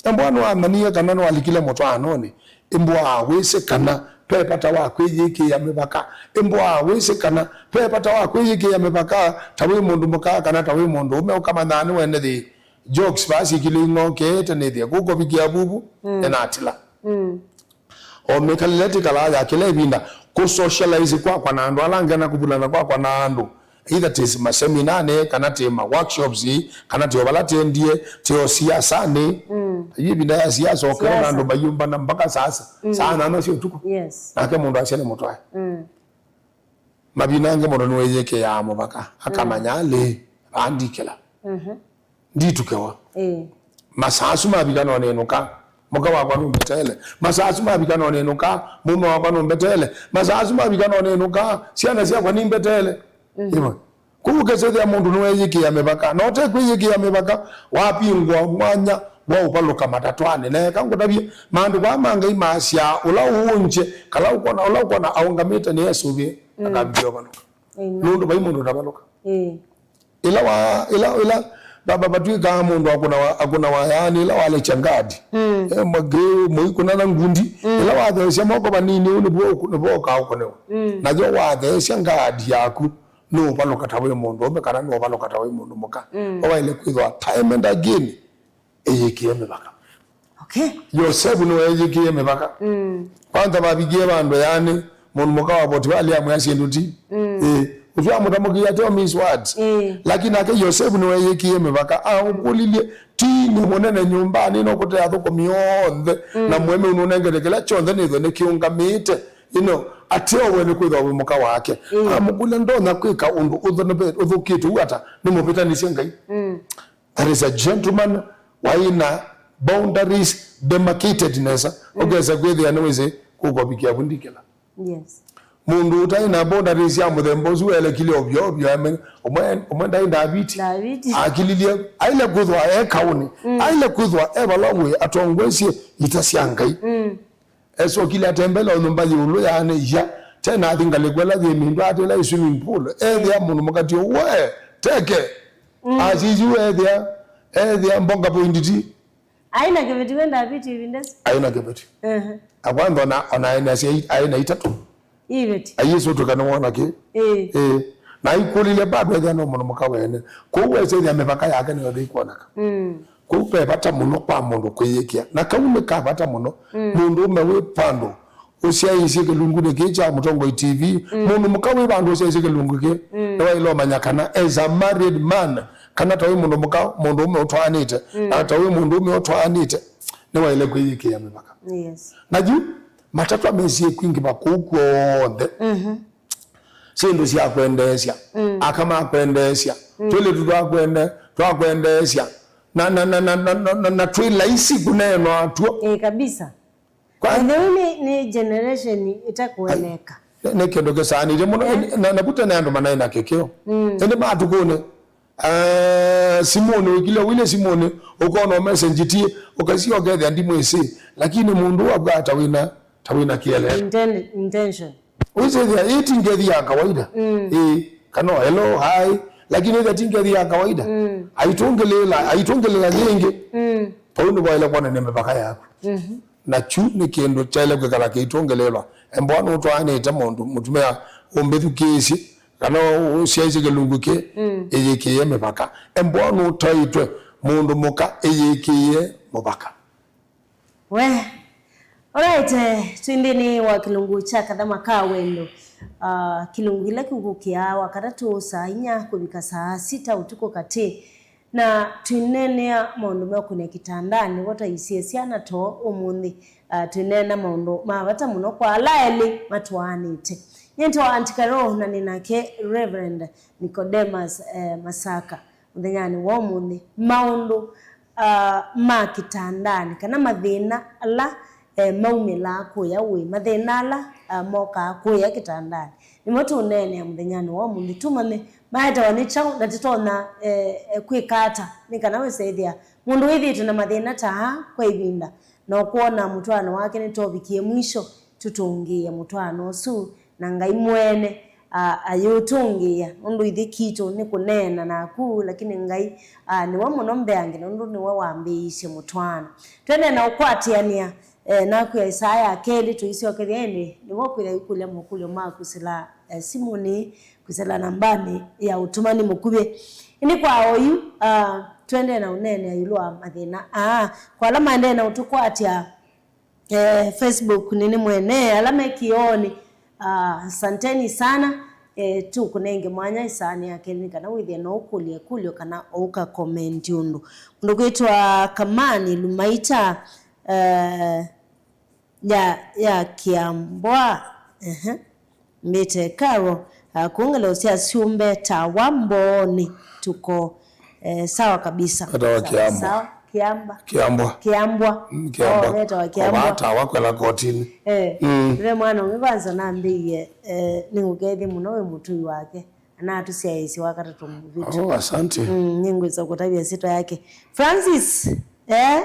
embwa nĩwamanyie kana nĩwalikile mũtwaanonĩ? Embwa wĩsĩ kana ve vata wa kwĩyĩkĩĩa mĩvaka? Embwa wĩsĩ kana ve vata wa kwĩyĩkĩĩa mĩvaka ta wĩ mũndũ mũka kana ta wĩ mũndũ ũme ũkamanyaa nĩwenethĩ jokes vaa syĩkilwe ing'okete nĩthĩe kũkovikĩa vuvu, mm, nĩnatila. Mm. O mĩkalĩle tĩkalaa ya kĩla ĩvinda, kũsocialize kwakwa na andũ ala angĩ na kũvulana kwakwa na andũ, either tĩ maseminanĩ, kana tĩ ma workshops, kana tĩ o vala tendie, tĩ o siasanĩ. Mm. Yu ĩvinda ya siasa, ũkona, siasa, andũ mayũmbana mpaka saa, mm, saa nyanya sya ũtukũ. Yes. Nake mũndũ asya nĩ mũtwae. Mm. Mavinda angĩ mũndũ nĩwĩyĩkĩaa mũvaka, akamanya, mm, alĩ, vaa ndikĩla. Mhm. Nditũkĩwa. Ĩĩ. Masaa asu mavika no nĩnũka, mũka wakwa nũmbeteele. Masaa asu mavika no nĩnũka, mũũme wakwa nũmbeteele. Masaa asu mavika no nĩnũka, syana syakwa nimbeteele. Mhm. Ĩwe. Kwoou ũkesethĩa mũndũ nĩweeyĩkĩĩa mĩvaka. Na ũtekwĩyĩkĩĩa mĩvaka, wavingũa mwanya wa ũvalũka matatwanĩ. Na eka ngũtavye, maandĩko aa ma Ngai maasyaa, ũla ũũngye, kana ũkwona, ũla ũkwona aũngamĩte nĩesũvĩe, mm, akambĩĩa ũvalũka. Amen. Nũndũ vai mũndũ ũtavalũka. Ĩĩ. Ĩla wa, ĩla, ĩla va-, va-, vatw'ĩkaa mũndũ akũnawa, akũnawa yaani, ĩla walekya ngadi. Mm. Eh, mwa-, kĩ-, mũikũna na ngundi. Mm. Ĩla watheesya moko vanini, ũu nĩvo ũkũ-, nĩvo ũkaũkũnĩwa. Mm. Nayo watheesya ngadi yaku, nũũvalũka ta wĩ mũndũ ũme kana nũũvalũka ta wĩ mũndũ mũka. Mm. Waĩle kwĩthwa time and again ĩyĩkĩe mĩvaka. Okay. Yosevu nĩweeyĩkĩie mĩvaka. Mm. Kwanza vavikie vandũ yaani, mũndũ mũka wa Votivali amwĩa syĩndũ ti. Mm. Ĩĩ. Ũsu amũtamũkĩie ateo miss words. Ĩĩ. Lakini nake Yosevu nĩweeyĩkĩie mĩvaka. Aũkũlilye, ti nyie mũnene nyũmbanĩ, no kũte athũkũmi onthe. Mm. Na mũemeu nũnengete kĩla kyonthe nĩthwe nĩkĩũngamĩte. You know, ateo we nĩkwĩthwa wĩ mũka wake. Mm. Amũkũlya, ndonya kwĩka ũndũ ũthũ-, ũthũkĩte ũu ata? Nĩmũvĩtanĩsye Ngai. Mm. That is a gentleman waĩ na boundaries demarcated nesa. Mm. Ũkesa kwĩthĩa nĩwĩsĩ kũkovikia vu ndikĩla. Yes. Mũndũ ũtaĩ na boundaries ya mũthemba ũsu welekile ovyo ovyo, ame-, ũmwe, ũmwe ndaĩ Ndaviti. Ndaviti. Akililye, aile kwĩthwa e kaũnĩ. Mm. Aile kwĩthwa e vala wĩ atongoesye ita sya Ngai. Mm. Esokile atembela o nyũmba yĩũlũ yaanĩia, tena athi ngalĩko ĩla yĩ mĩndũ atĩla ĩ swimming pool. Ethĩa mũndũ mũkati ũw'o e teke. Mm. Asisiu ethĩa, ethĩa mbonga point ti. Aĩ na kĩveti we Ndaviti ĩvinda ĩsu? Aĩ na kĩveti. Ehe. Akwantha ona, ona aĩ na syai, aĩ na itatũ. Iveti. Ayĩsũtũka nĩwona kĩ? Ĩĩ. Ĩĩ. Na aikũlilye bado ethĩa no mũndũ mũka wene. Kwoou wesethĩa mĩvaka yake nĩyo ndĩkwoneka. Mm. Kwoou ve vata mũno kwa mũndũ kwĩyĩkĩa. Na kau nĩ ka vata mũno. Mm. Mũndũũme wĩ vandũ ũsyaĩĩsye kĩlungunĩ kĩĩ kya Mũtongoi T V. Mm. Mũndũ mũka wĩ vandũ ũsyaĩĩsye kĩlungu kĩĩ. Mm. Nĩwaĩle ũmanya kana as a married man, kana ta wĩ mũndũ mũka, mũndũũme ũtwaanĩte, mm, na ta wĩ mũndũũme ũtwaanĩte, nĩwaĩle kwĩyĩkĩĩa mĩvaka. Yes. Na yu, matatwa mesie kwingĩva kũu kw'onthe. Mhm. Syĩndũ sya kwendeesya, mm, aka ma kwendeesya, mm, twĩlĩtu twa kwende-, twa kwendeesya, na, na, na twĩ laisi kũneenwa tw'o. Ĩĩ, kabisa. Kwa- Ĩthĩu nĩ, nĩ generation ĩtekũeleka. Nĩ, nĩ kĩndũ kĩsaanĩte mũno. Eh. Na, na kũte nĩ andũ manaĩ na kĩkĩo. Mm. Ĩndĩ matukũnĩ, eh, simũnĩ, ũikile ũile simũnĩ, ũkona message ti, ũkasio ũkethĩa ndimwĩsĩ. Lakini mũndũ ũũ akwata wĩna ta wĩna kĩeleelo. Inten-, intention. Ũisethĩa, ĩĩ ti ngethi ya kawaida. Mm. Ĩĩ, kana o hello, hi. Lakini ĩthĩa ti ngethi ya kawaida. Mm. Aitũngĩlĩĩla, aitũngĩlĩĩla yĩngĩ. Mm. Vau nĩvo waĩle kwonany'a mĩvaka yaku. Mhm. Na kyu nĩ kĩndũ kyaĩle kwĩkala kĩitũngĩlĩĩlwa. Embwa nũtwaanĩte mũndũ, mũtumĩa ũmbĩthukĩĩsye, kana ũsyaĩĩsye kĩlungu kĩ, mm, ĩyĩkĩĩe mĩvaka. Embwa nũtaĩtwe mũndũ mũka ĩyĩkĩĩe mũvaka. We. Alright, eh, twĩ nthĩnĩ wa kĩlungu kya kathama ka wendo. Ah, kĩlungu kĩla kĩũkũkĩaa Wakatatũ saa inya kũvika saa sita ũtukũ katĩ. Na twĩneenea maũndũ meũkonĩa kĩtandanĩ, vo twaisye syana too ũmũnthĩ. Ah, twĩneena maũndũ ma vata mũno kwa ala elĩ matwaanĩte. Nyie nĩtawa Auntie Carol na nĩ nake Reverend Nicodemus, eh, Masaka. Mũthenyanĩ wa ũmũnthĩ, maũndũ, ah, ma kĩtandanĩ, kana mathĩna ala, eh, maumĩlaa kũya ũĩ, mathĩna ala, ah, mokaa kũya kĩtandanĩ, nĩmo tũũneenea mũthenyanĩ wa ũmũnthĩ, tũmanye aetawa nĩ kyaũ, na tũtonya, eh, eh, kwĩka ata nĩ kana wĩse ĩthĩa mũndũ wĩthĩĩtwe na mathĩna ta aa kwa ĩvinda, na ũkwona mũtwaano wake nĩtovikie mwisho, tũtũngĩĩe mũtwaano ũsu, na Ngai mwene, a, ayũtũngĩĩa, nũndũ ithyĩ kitũ nĩ kũneena naku, lakini Ngai, a, nĩwe mũno mbeange, nũndũ nĩwe wambĩĩisye mũtwaano. Twende na ũkwatĩanĩa, eh, naku ya ĩsaa ya kelĩ, tũisyokethya ĩndĩ, nĩwe ũkwĩthĩa ũikũlya mokũlyo maku sila, eh, simũnĩ, kwĩsĩla nambanĩ ya ũtũmani mũkuvĩ. Ĩndĩ kwa oyu, ah, tũendee na ũneenea ĩũlũ wa mathĩna aa. Kwa ala maendee na ũtũkwatya, eh, Facebook, nĩnĩ mwene, ala me kĩoonĩ, ah, asanteni sana. Eh, tũkũnenge mwanya ĩsaanĩ ya kelĩ nĩ kana wĩthĩe no ũkũlye ĩkũlyo kana ũka comment ũndũ. Mũndũ kwĩtwa Kamani Lumaita, eh, ya, ya Kĩambwa, ehe, mbĩte Karo, ah, kũngelo sya syũmbe tawa mboonĩ tuko, eh, sawa kabisa. Etawa Sawa, Kĩambwa. sawa, Kĩamba. Kĩambwa. Kĩambwa. Mm, Kĩambwa. Oh, etawa Kĩambwa. Ovaa tawa kwela kotini. Eh, Mm. Ve mwana ũmwe kwanza nambĩie, eh, nĩngũkethye mũno wĩ mũtũi wake. Anatũsyaĩĩsye wa katatũ mũvĩtu. Oh, asante. Mm, nĩngwĩsa kũtavya syĩtwa yake. Francis, eh?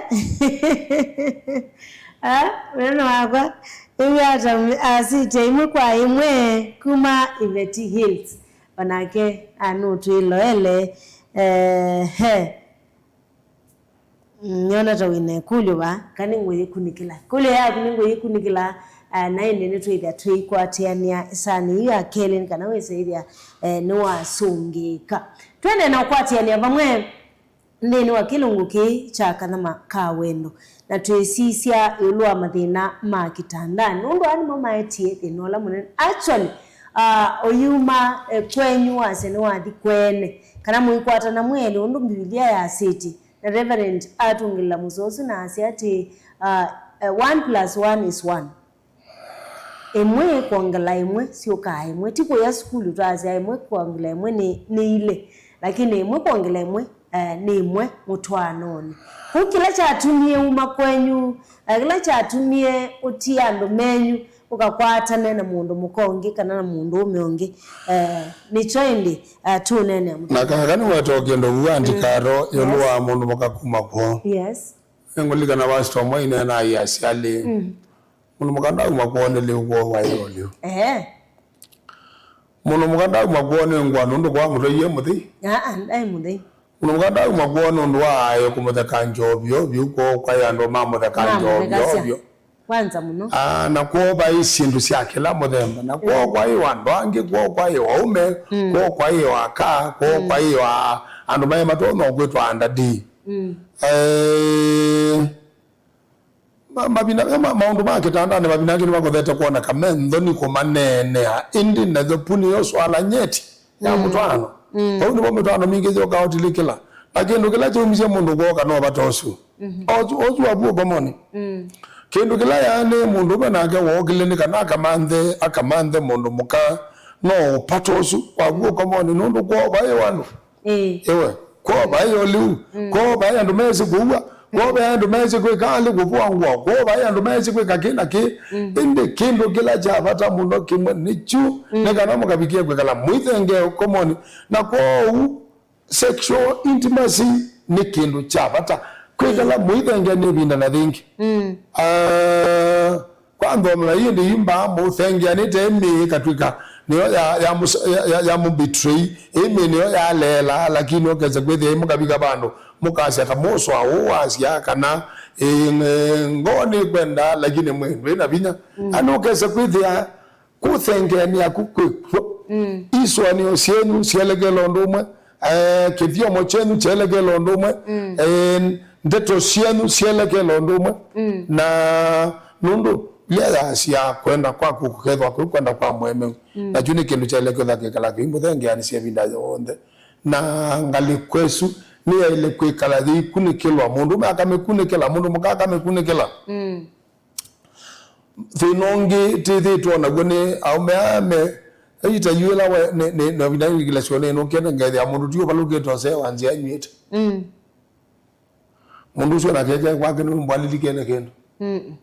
Ah, wena wakwa. Ĩw'ata asitya ĩmwe kwa ĩmwe kuma Iveti Hills. Onake anũtwĩloele. Eh, he. Mm, nĩona ta wĩna ĩkũlyo vaa, kana nĩngũyĩkunĩkĩla. Ĩkũlyo yaku nĩngũyĩkunĩkĩla, ah, na ĩndĩ nĩtwĩthĩa twĩikwatĩanĩa ĩsaanĩ yu ya kelĩ, nĩ kana wĩse ĩthĩa, eh, nĩwasũngĩĩka. Twende na ũkwatĩanĩa vamwe nthĩnĩ wa kĩlungu kĩĩ kya kathama ka wendo, na twĩsisya ĩũlũ wa mathĩna ma kĩtandanĩ, nũndũ aa nĩmo maetie thĩna ũla mũnene. Actually, ah, ũyuma, eh, kwenyu wasya nĩwathi kweene, kana mũikwatana mwĩ elĩ ũndũ Mbivilia yasĩtye. Na Reverend atũngĩlĩla mũsoa ũsu na asya atĩĩ, uh, uh, one plus one is one. Ĩmwe kwongela ĩmwe syũkaa ĩmwe. Ti kũya sukulu twasya ĩmwe kwongela ĩmwe nĩ, nĩ ilĩ, lakini ĩmwe kwongela ĩmwe, eh, nĩ ĩmwe mũtwaanonĩ. Kũu kĩla kyatumie uma kwenyu, eh, kĩla kyatumie ũtie andũ menyu, ũkakwatane na mũndũ mũka ũngĩ kana na mũndũ ũme ũngĩ, eh, nĩkyo ĩndĩ, eh, tũũneenea mũthenya. Na kaka nĩweta o kĩndũ vu andĩkaro ĩũlũ wa mũndũ mũka kuma kwoo. Yes. Nĩngũlikana vasita ũmwe ineenaa asyali. Mm. Mũndũ mũka ndauma kwoo nĩ lĩu kwoo waĩ o lĩu. Eh. Mũndũ mũka ndauma kwoo nĩ ngwa nũndũ kwa mũtwaie mũthei. Ah, ah, ndaĩ mũthei. Mũndũ mũka ndauma kwoo nũndũ wa aĩ kũmũtheka njovyovyo, kwoo kwaĩ andũ mamũtheka Mamũthekasya. njovyovyo. Kwanza mũno. Ah, na kwoo vaĩ syĩndũ sya kĩla mũthemba. Na kwoo kwaĩ o andũ angĩ, kwoo kwaĩ o aũme, Mm. kwoo kwaĩ o aka, kwoo kwaĩ o a-, andũ maĩ matonya kwĩtwa andadi. Mm. Eh, ma-, mavinda, ma-, maũndũ ma kĩtandanĩ mavinda angĩ nĩmakothete kwoneka me nthoni kũmaneenea, ĩndĩ na thavu nĩyo swala nyeti ya Mm. mũtwaano. Mm. Vau nĩvo mĩtwaano mingĩ yũkaa ũtilĩkĩla. Na kĩndũ kĩla kyaumisye mũndũ kwoo kana ũvata ũsu. Mhm. Osu, osu wavu ũkomoni. Mm. Kĩndũ kĩla yaanĩ mũndũũme nake wookile nĩ kana akamanthe, akamanthe mũndũ mũka no ũvata ũsu wavu ũkomoni nũndũ kwoo vaĩ o andũ. Ĩĩ. Ĩwe, kwoo vaĩ o lĩu, Mm. kwoo vaĩ andũ meesĩ kũua, kwoo vaĩ andũ meesĩ kwĩka alĩ kũvũa ngũa, kwoo vaĩ andũ meesĩ kwĩka kĩ na kĩ. Mm. Ĩndĩ kĩndũ kĩla kya vata mũno kĩmwe nĩkyu, Mm. nĩ kana mũkavikie kwĩkala mũithengee ũkomoni. Na kwoou, sexual intimacy nĩ kĩndũ kya vata. Kwĩkala mũithengea nĩ ĩvinda na yĩngĩ. Mm. Ah, kwa nthomela ĩndĩ yu mbaa mũthengeanĩte mĩĩ ĩkatw'ĩka nĩyo ya, ya, mũs- ya, ya, ya mũbetray, ĩ mĩĩ nĩyo yaleela, lakini ũkesa kwĩthĩa mũkavika vandũ mũkasya ta mũswa ũũ wasya kana, ĩ, ng- ngoo nĩkwenda lakini mwĩĩ ndwĩ na vinya. Mm. Na nũkesa kwĩthĩa kũthengeanĩa kũu kwĩkw'o. Mm. Isũanĩo syenyu syelekela ũndũ ũmwe, eh, kĩthyomo kyenyu kyelekela ũndũ ũmwe, Mm. eh, ndeto syenyu syelekela ũndũ ũmwe. Mm. Na nũndũ ĩla yasya kwenda kwaku kũkethwa kwĩ kwenda kwa mũemeu, Mm. nakyu nĩ kĩndũ kyaĩle kwĩtha kĩkala kĩimũthengeanĩsya ĩvinda yonthe. Na ngalĩko ĩsu nĩyaĩle kwĩkala yĩikunĩkĩlwa, mũndũũme akamĩkunĩkĩla, mũndũ mũka akamĩkunĩkĩla. Mm. Thĩna ũngĩ twĩthĩĩtwe o naw'o nĩ aũme aa me, ĩita yu ĩla we, nĩ, nĩ, na ĩvinda yĩngĩ kĩla syonei nũkĩte ngethĩa mũndũ ti ũvalũkĩte ũsee wa nzĩa anyw'ĩte. Mm. Mũndũ ũsu nake ke kwake nĩ mbwalilike nĩ kĩndũ. Mm.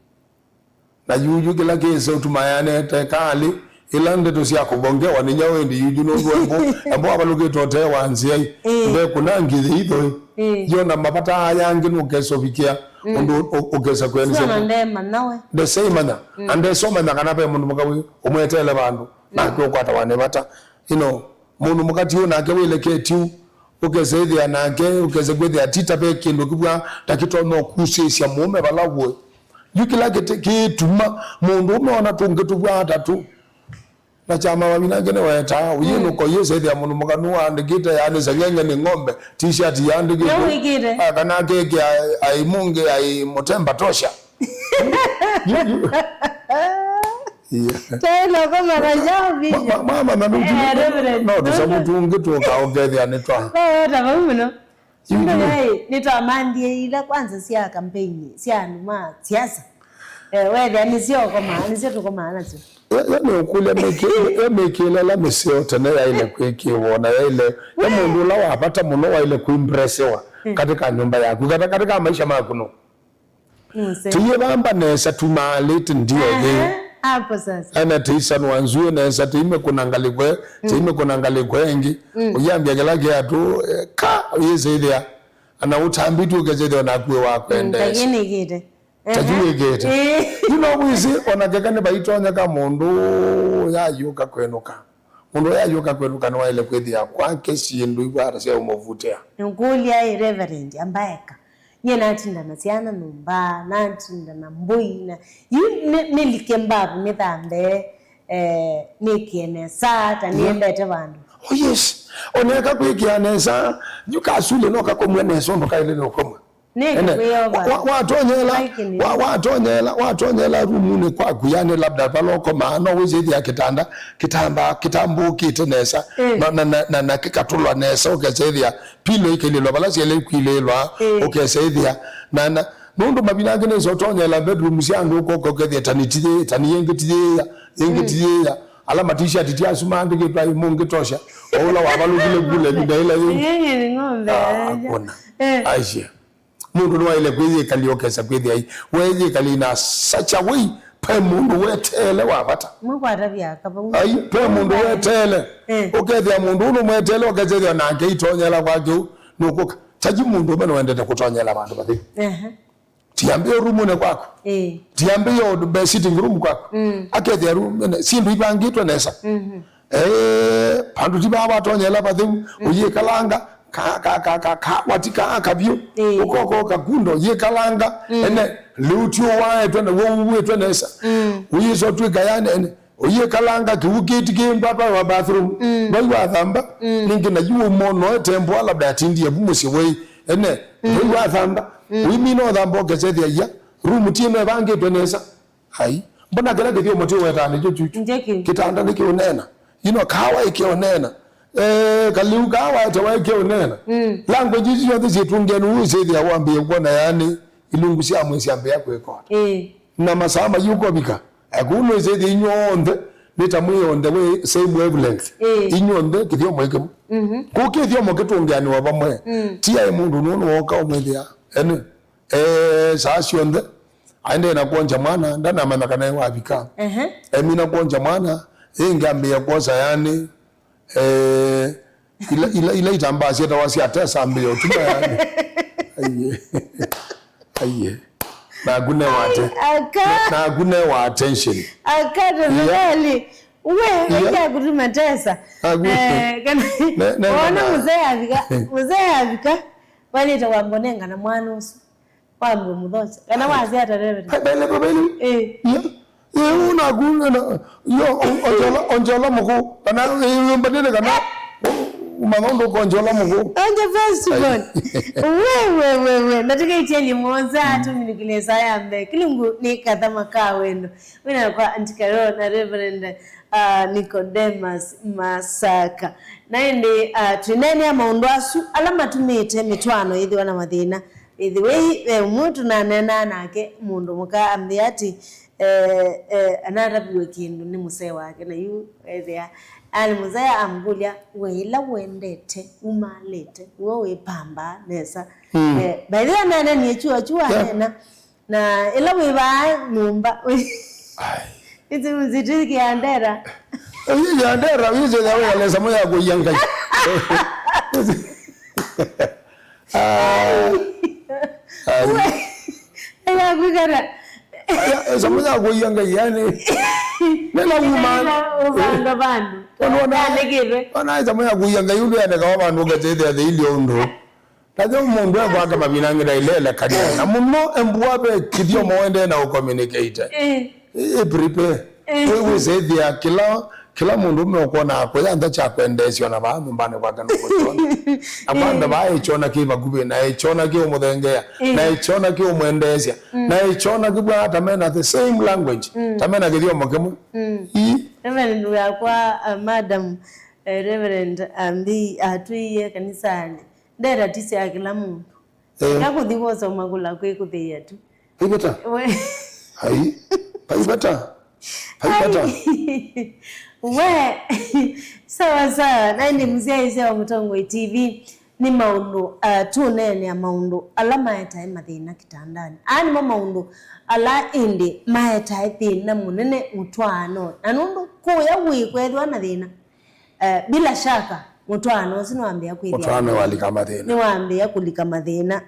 Na yuyu kĩla kĩsa ũtuma yanete kalĩ, Ila ndeto sya kũvongewa nĩ nyaũ ĩndĩ yuju nũndũ embo, embo avalũkĩte ũtee wa nzĩa ĩ, ĩĩ, ndekũna ngithĩ itho ĩ. Ĩĩ. Yo na mavata aya angĩ nũkesa ũvikĩa, mm, ũndũ ũ-, ũkesa kwĩanĩsya. Sio na ndemanya we. Ndeseimanya. Mm. Na ndesomanya kana ve mũndũ mũka wĩ ũmweteele vandũ. Mm. Nake ũkwatawa nĩ vata. You know, mũndũ mũka ti ũnake wĩleketi u. Ũkesa ĩthĩa nake, ũkesa kwĩthĩa ti ta ve kĩndũ kĩvw'a ta kĩtonya ũkusĩĩsya mũũme vala ũĩ. Yu kĩla kĩtĩ-, kĩtuma mũndũ ũme ona tũngĩ tũvwaa ta tũ. Na kyama mavinda angĩ nĩwetaa, ũyĩnũka ũyĩsa ĩthĩa mũndũ mũka nũandĩkĩte yaani seng'eng'e nĩ ng'ombe, t-shirt yaandĩkĩtwe. Nĩwĩkĩte. Ah, kana akekĩa ai mũngĩ ai mũtemba tosha. Yu, yu. Yeah. Taĩla ũkoma na jao video. Ma-, ma-, mama na nũtu. Eh, Reverend. No tũsamũ tũngĩ tũka ũkethĩa nĩ twa. Waweta vau mũno. Yu, yu. Yaĩ, nĩtwamanthie ila kwanza sya kampeni, sya andũ ma siasa. Eh, wethĩa nĩsyo ũkomaa, nĩsyo tũkomaa nasyo. Yo, yo nĩ ũkũlya mĩkĩ-, yo mĩkĩĩle ĩla mĩseo tene yaĩle kwĩkĩwa, na yaĩle, ya mũndũ ũla wa vata mũno waĩle kũimpressiwa, mm, katika nyũmba yaku, kata katika maisha maku no. Mũseo. Tũyĩvamba nesa, tumaalĩte ndio thĩ. Aha, hapo sasa. Ana tĩisanwa nzuĩ nesa, tĩimekũna ngalĩko, mm, tĩimekũna ngalĩko ĩngĩ. Mm. Ũyambia kĩla kĩatũ, eh, ka, ũyĩsĩthĩa. Ana ũtambĩtw'e ũkesethĩa nakuĩ wakwendesa. Mm, kaĩ nĩkĩte. Ta yu wĩkĩte. Ĩĩ. Yu no wĩsĩ, ona keka nĩvaitonyeka mũndũ yayũka kwenũka. Mũndũ yayũka kwenũka nĩwaĩle kwĩthĩa kwake syĩndũ ivwata sya ũmũvutĩa. Nĩngũlya ĩ, Reverend, ambaeka. Nyie natinda na syana nyũmba, natinda na mbũi, na yu nĩ-, nĩlike mbavu nĩthambe, eh, nĩkĩe nesa, ta nĩendete vandũ. Oh yes. Oneka kwĩkĩa nesa, yu kasulĩ no kakomwe nesa ũndũ kaĩle nũkomwe. Nĩkĩ kwĩyova? Ene, wa-, wa-, watonyela, wa-, watonyela, watonyela rumunĩ kwaku, yani labda vala ũkomaa, no wĩsĩ ĩthĩa kĩtanda, kĩtamba, kĩtambũkĩte nesa, mm, na, na, na, na, na kĩkatũlwa nesa, ũkesethĩa pilo ikailĩlwa vala syaĩle kwilĩlwa, mm, ũkesethĩa, na, na, nũndũ mavinda angĩ nesa ũtonyela bedroom sya andũ ũkoka ũkethĩa ta nĩ ti yĩĩ, ta nĩ yĩngĩ ti yĩya, yĩngĩ ti yĩya, ala ma t-shirt ti asu maandĩkĩtwe ai mũngĩ tosha, o ũla wavalũkile kule ĩvinda ĩla yĩu. Yeye ni ng'ombe. Ah, hakuna. Eh. Aisha. Mũndũ nĩwaĩle kwĩyĩkalya ũkesa kwĩthĩa i weeyĩkalya in a such a way, pe mũndũ weteele wa vata. Mwĩkwatavya kavau. Ai, pe mũndũ weteele. Eh. Ũkethĩa mũndũ ũnũ mweteele, ũkethĩa nake itonyela kwake ũu, nũkũka. Taji mũndũ ũme nĩwendete kũtonyela vandũ vatheu. Ehe. Tiambĩe rumunĩ kwaku. Eh. Tiambĩe be sitting room kwaku. Mm. Akethĩa room, ene, syĩndũ ivangĩtwe nesa. Mhm. Eh, vandũ ti vaa vatonyela vatheu, mm, ũyĩkalanga, ka, ka, ka, ka, ka, wati kaa kavyũ, ĩĩ, ũkoka ũkakunda, ũyĩkalanga, mm, ene, lĩu ti ũwaetwe na w'o uwĩtwe nesa. Mm. Ũyĩsa ũtw'ĩka yani, ene, ũyĩkalanga kĩu kĩti kĩ mbwatwa wa bathroom, mm, vai wathamba, mm, ningĩ na yu ũmono etemboa labda atindie vu mũsyĩ wei, ene, mm, vai wathamba, mm, ũimina ũthamba ũkesethya ia, room ti ĩno ĩvangĩtwe nesa. Ai, mbona kĩla kĩthyomo kĩũwetaa nĩkyo kyuchu? Nje kĩu. Kĩtanda nĩkĩũneena. You know, kawa ĩkĩũneena. Eh, kaliu kawa etewa ĩkĩũneena. Mm. Language isu syonthe syĩtũngĩe nũũ ũsĩthĩa wambĩĩe kwona yaani ilungu sya mwĩĩ syambĩĩa kwĩkota. Ĩĩ. Na masaa mayu ũkovika. Eh, kũu nũĩsĩthĩa inyw'onthe nĩ ta mwĩ on the way, same wavelength. Ĩĩ. Inyw'onthe kĩthyomo ĩkĩmwe. Mhm. Kũu kĩthyomo kĩtũngĩanĩwa vamwe. Mm. Ti aĩ mũndũ nũũ nĩwoka ũmwĩthĩa. Ene. Eh, saa syonthe aendee na kwongya mwana, ndanamanya kana wavika. Ehe. Emina kwongya mwana, ĩngĩ ambĩĩa kwosa yani, eh, ila, ila, ila itambaa syetawa sya tesa ambĩĩa ũtuma yani. Aiye. Aiye. Naku ne wate. Aka. Na-, naku ne wa attention. Aka, tafadhali. We, yeah, weka kutuma tesa. Naku. Eh, kana ne-, ne-, wona na- mzee avika, mzee avika, waleta wambonenga na mwana ũsu. Wambie mũthokya. Kana wasya ata, Reverend? Bailey, bailey. Eh. Yeah. Eh, ũnaku, na, yo, o-, onjola, onjola mũkũ. Kana, eh, mbanene kana, umanya ũndũ ũkonjola mũkũ. Onja first of all. We, we, we, we. Natũkaitie nyimbo nza, tũminũkĩle saa ya mbee. Kĩlungu nĩ kathama ka wendo. Wĩna kwa Auntie Carol na Reverend, uh, Nicodemus Masaka. Na ĩndĩ, uh, twĩneenea maũndũ asu ala matumĩte mĩtwaano yĩthĩwa na mathĩna. Ĩthĩwa ve ũmwe tũnaneenaa nake, mũndũ mũka ambĩa atĩ, eh, eh, anataviw'e kĩndũ nĩ mũsee wake, na yu ethĩa alĩ mũsee amũkũlya, "We ĩla ũendete, umaalĩte, nĩwe wĩpambaa nesa." Mm. Eh, by the way, ananenie chua chua, yeah, aneena, na ĩla wĩ vaa nyũmba, ai, ĩsi ũsitĩkĩa ndera. Ĩyandera wĩsĩthĩa wĩyale ĩsamũ ya kũia Ngai. Ah. Ai. Yakwĩkana. Aya, ĩsamũ ya kũia Ngai, yani. Nĩla uma. Ũvando vandũ. Ona, ona, Andĩkĩtwe. Ona ĩsamũ ya kũia Ngai ũndũ yandĩkawa vandũ ũketĩthĩa thĩilye ũndũ. Tayo mũndũ ekwaka mavinda angĩ ndailelekany'a. Na mũno embua ve kĩthyomo wendee na ũcommunicate. Eh. Ĩ prepare. Eh. Wĩ wĩsĩthĩa kĩla, kĩla mũndũ ũme ũkwona akũya nza kya kwendeesya ona vaa nyũmbanĩ kwake nũkũkyona. Na kwanda vaa ĩkyona kĩ vakuvĩ, na ĩkyona kĩ ũmũthengeea, na ĩkyona kĩ ũmwendeesya, na ĩkyona kĩvwaa ta mena the same language, ta mena kĩthyomo kĩmwe. Ii. Reverend wakwa, uh, madam, eh, Reverend Ambi atwĩie kanisanĩ, ndetatisya kĩla mũndũ. Eh. Eka kũthi wosoma kũla kwĩ kũthĩĩa tu. Vai vata. We. Ai. Vai vata. Vai vata. Ai. We. Sawa sawa. Na ĩndĩ mũsyaĩĩsya wa Mũtongoi T V, nĩ maũndũ, uh, tũneenea maũndũ ala maetae mathĩna kĩtandanĩ. Aa nĩmo maũndũ ala ĩndĩ maetae thĩna mũnene mũtwaanonĩ. Na nũndũ kũya wĩ kwethĩwa na thĩna, Eh, bila shaka, mũtwaano ũsu nĩwambĩa kwĩthĩa Mũtwaano walika mathĩna. Nĩwambĩa kũlika mathĩna.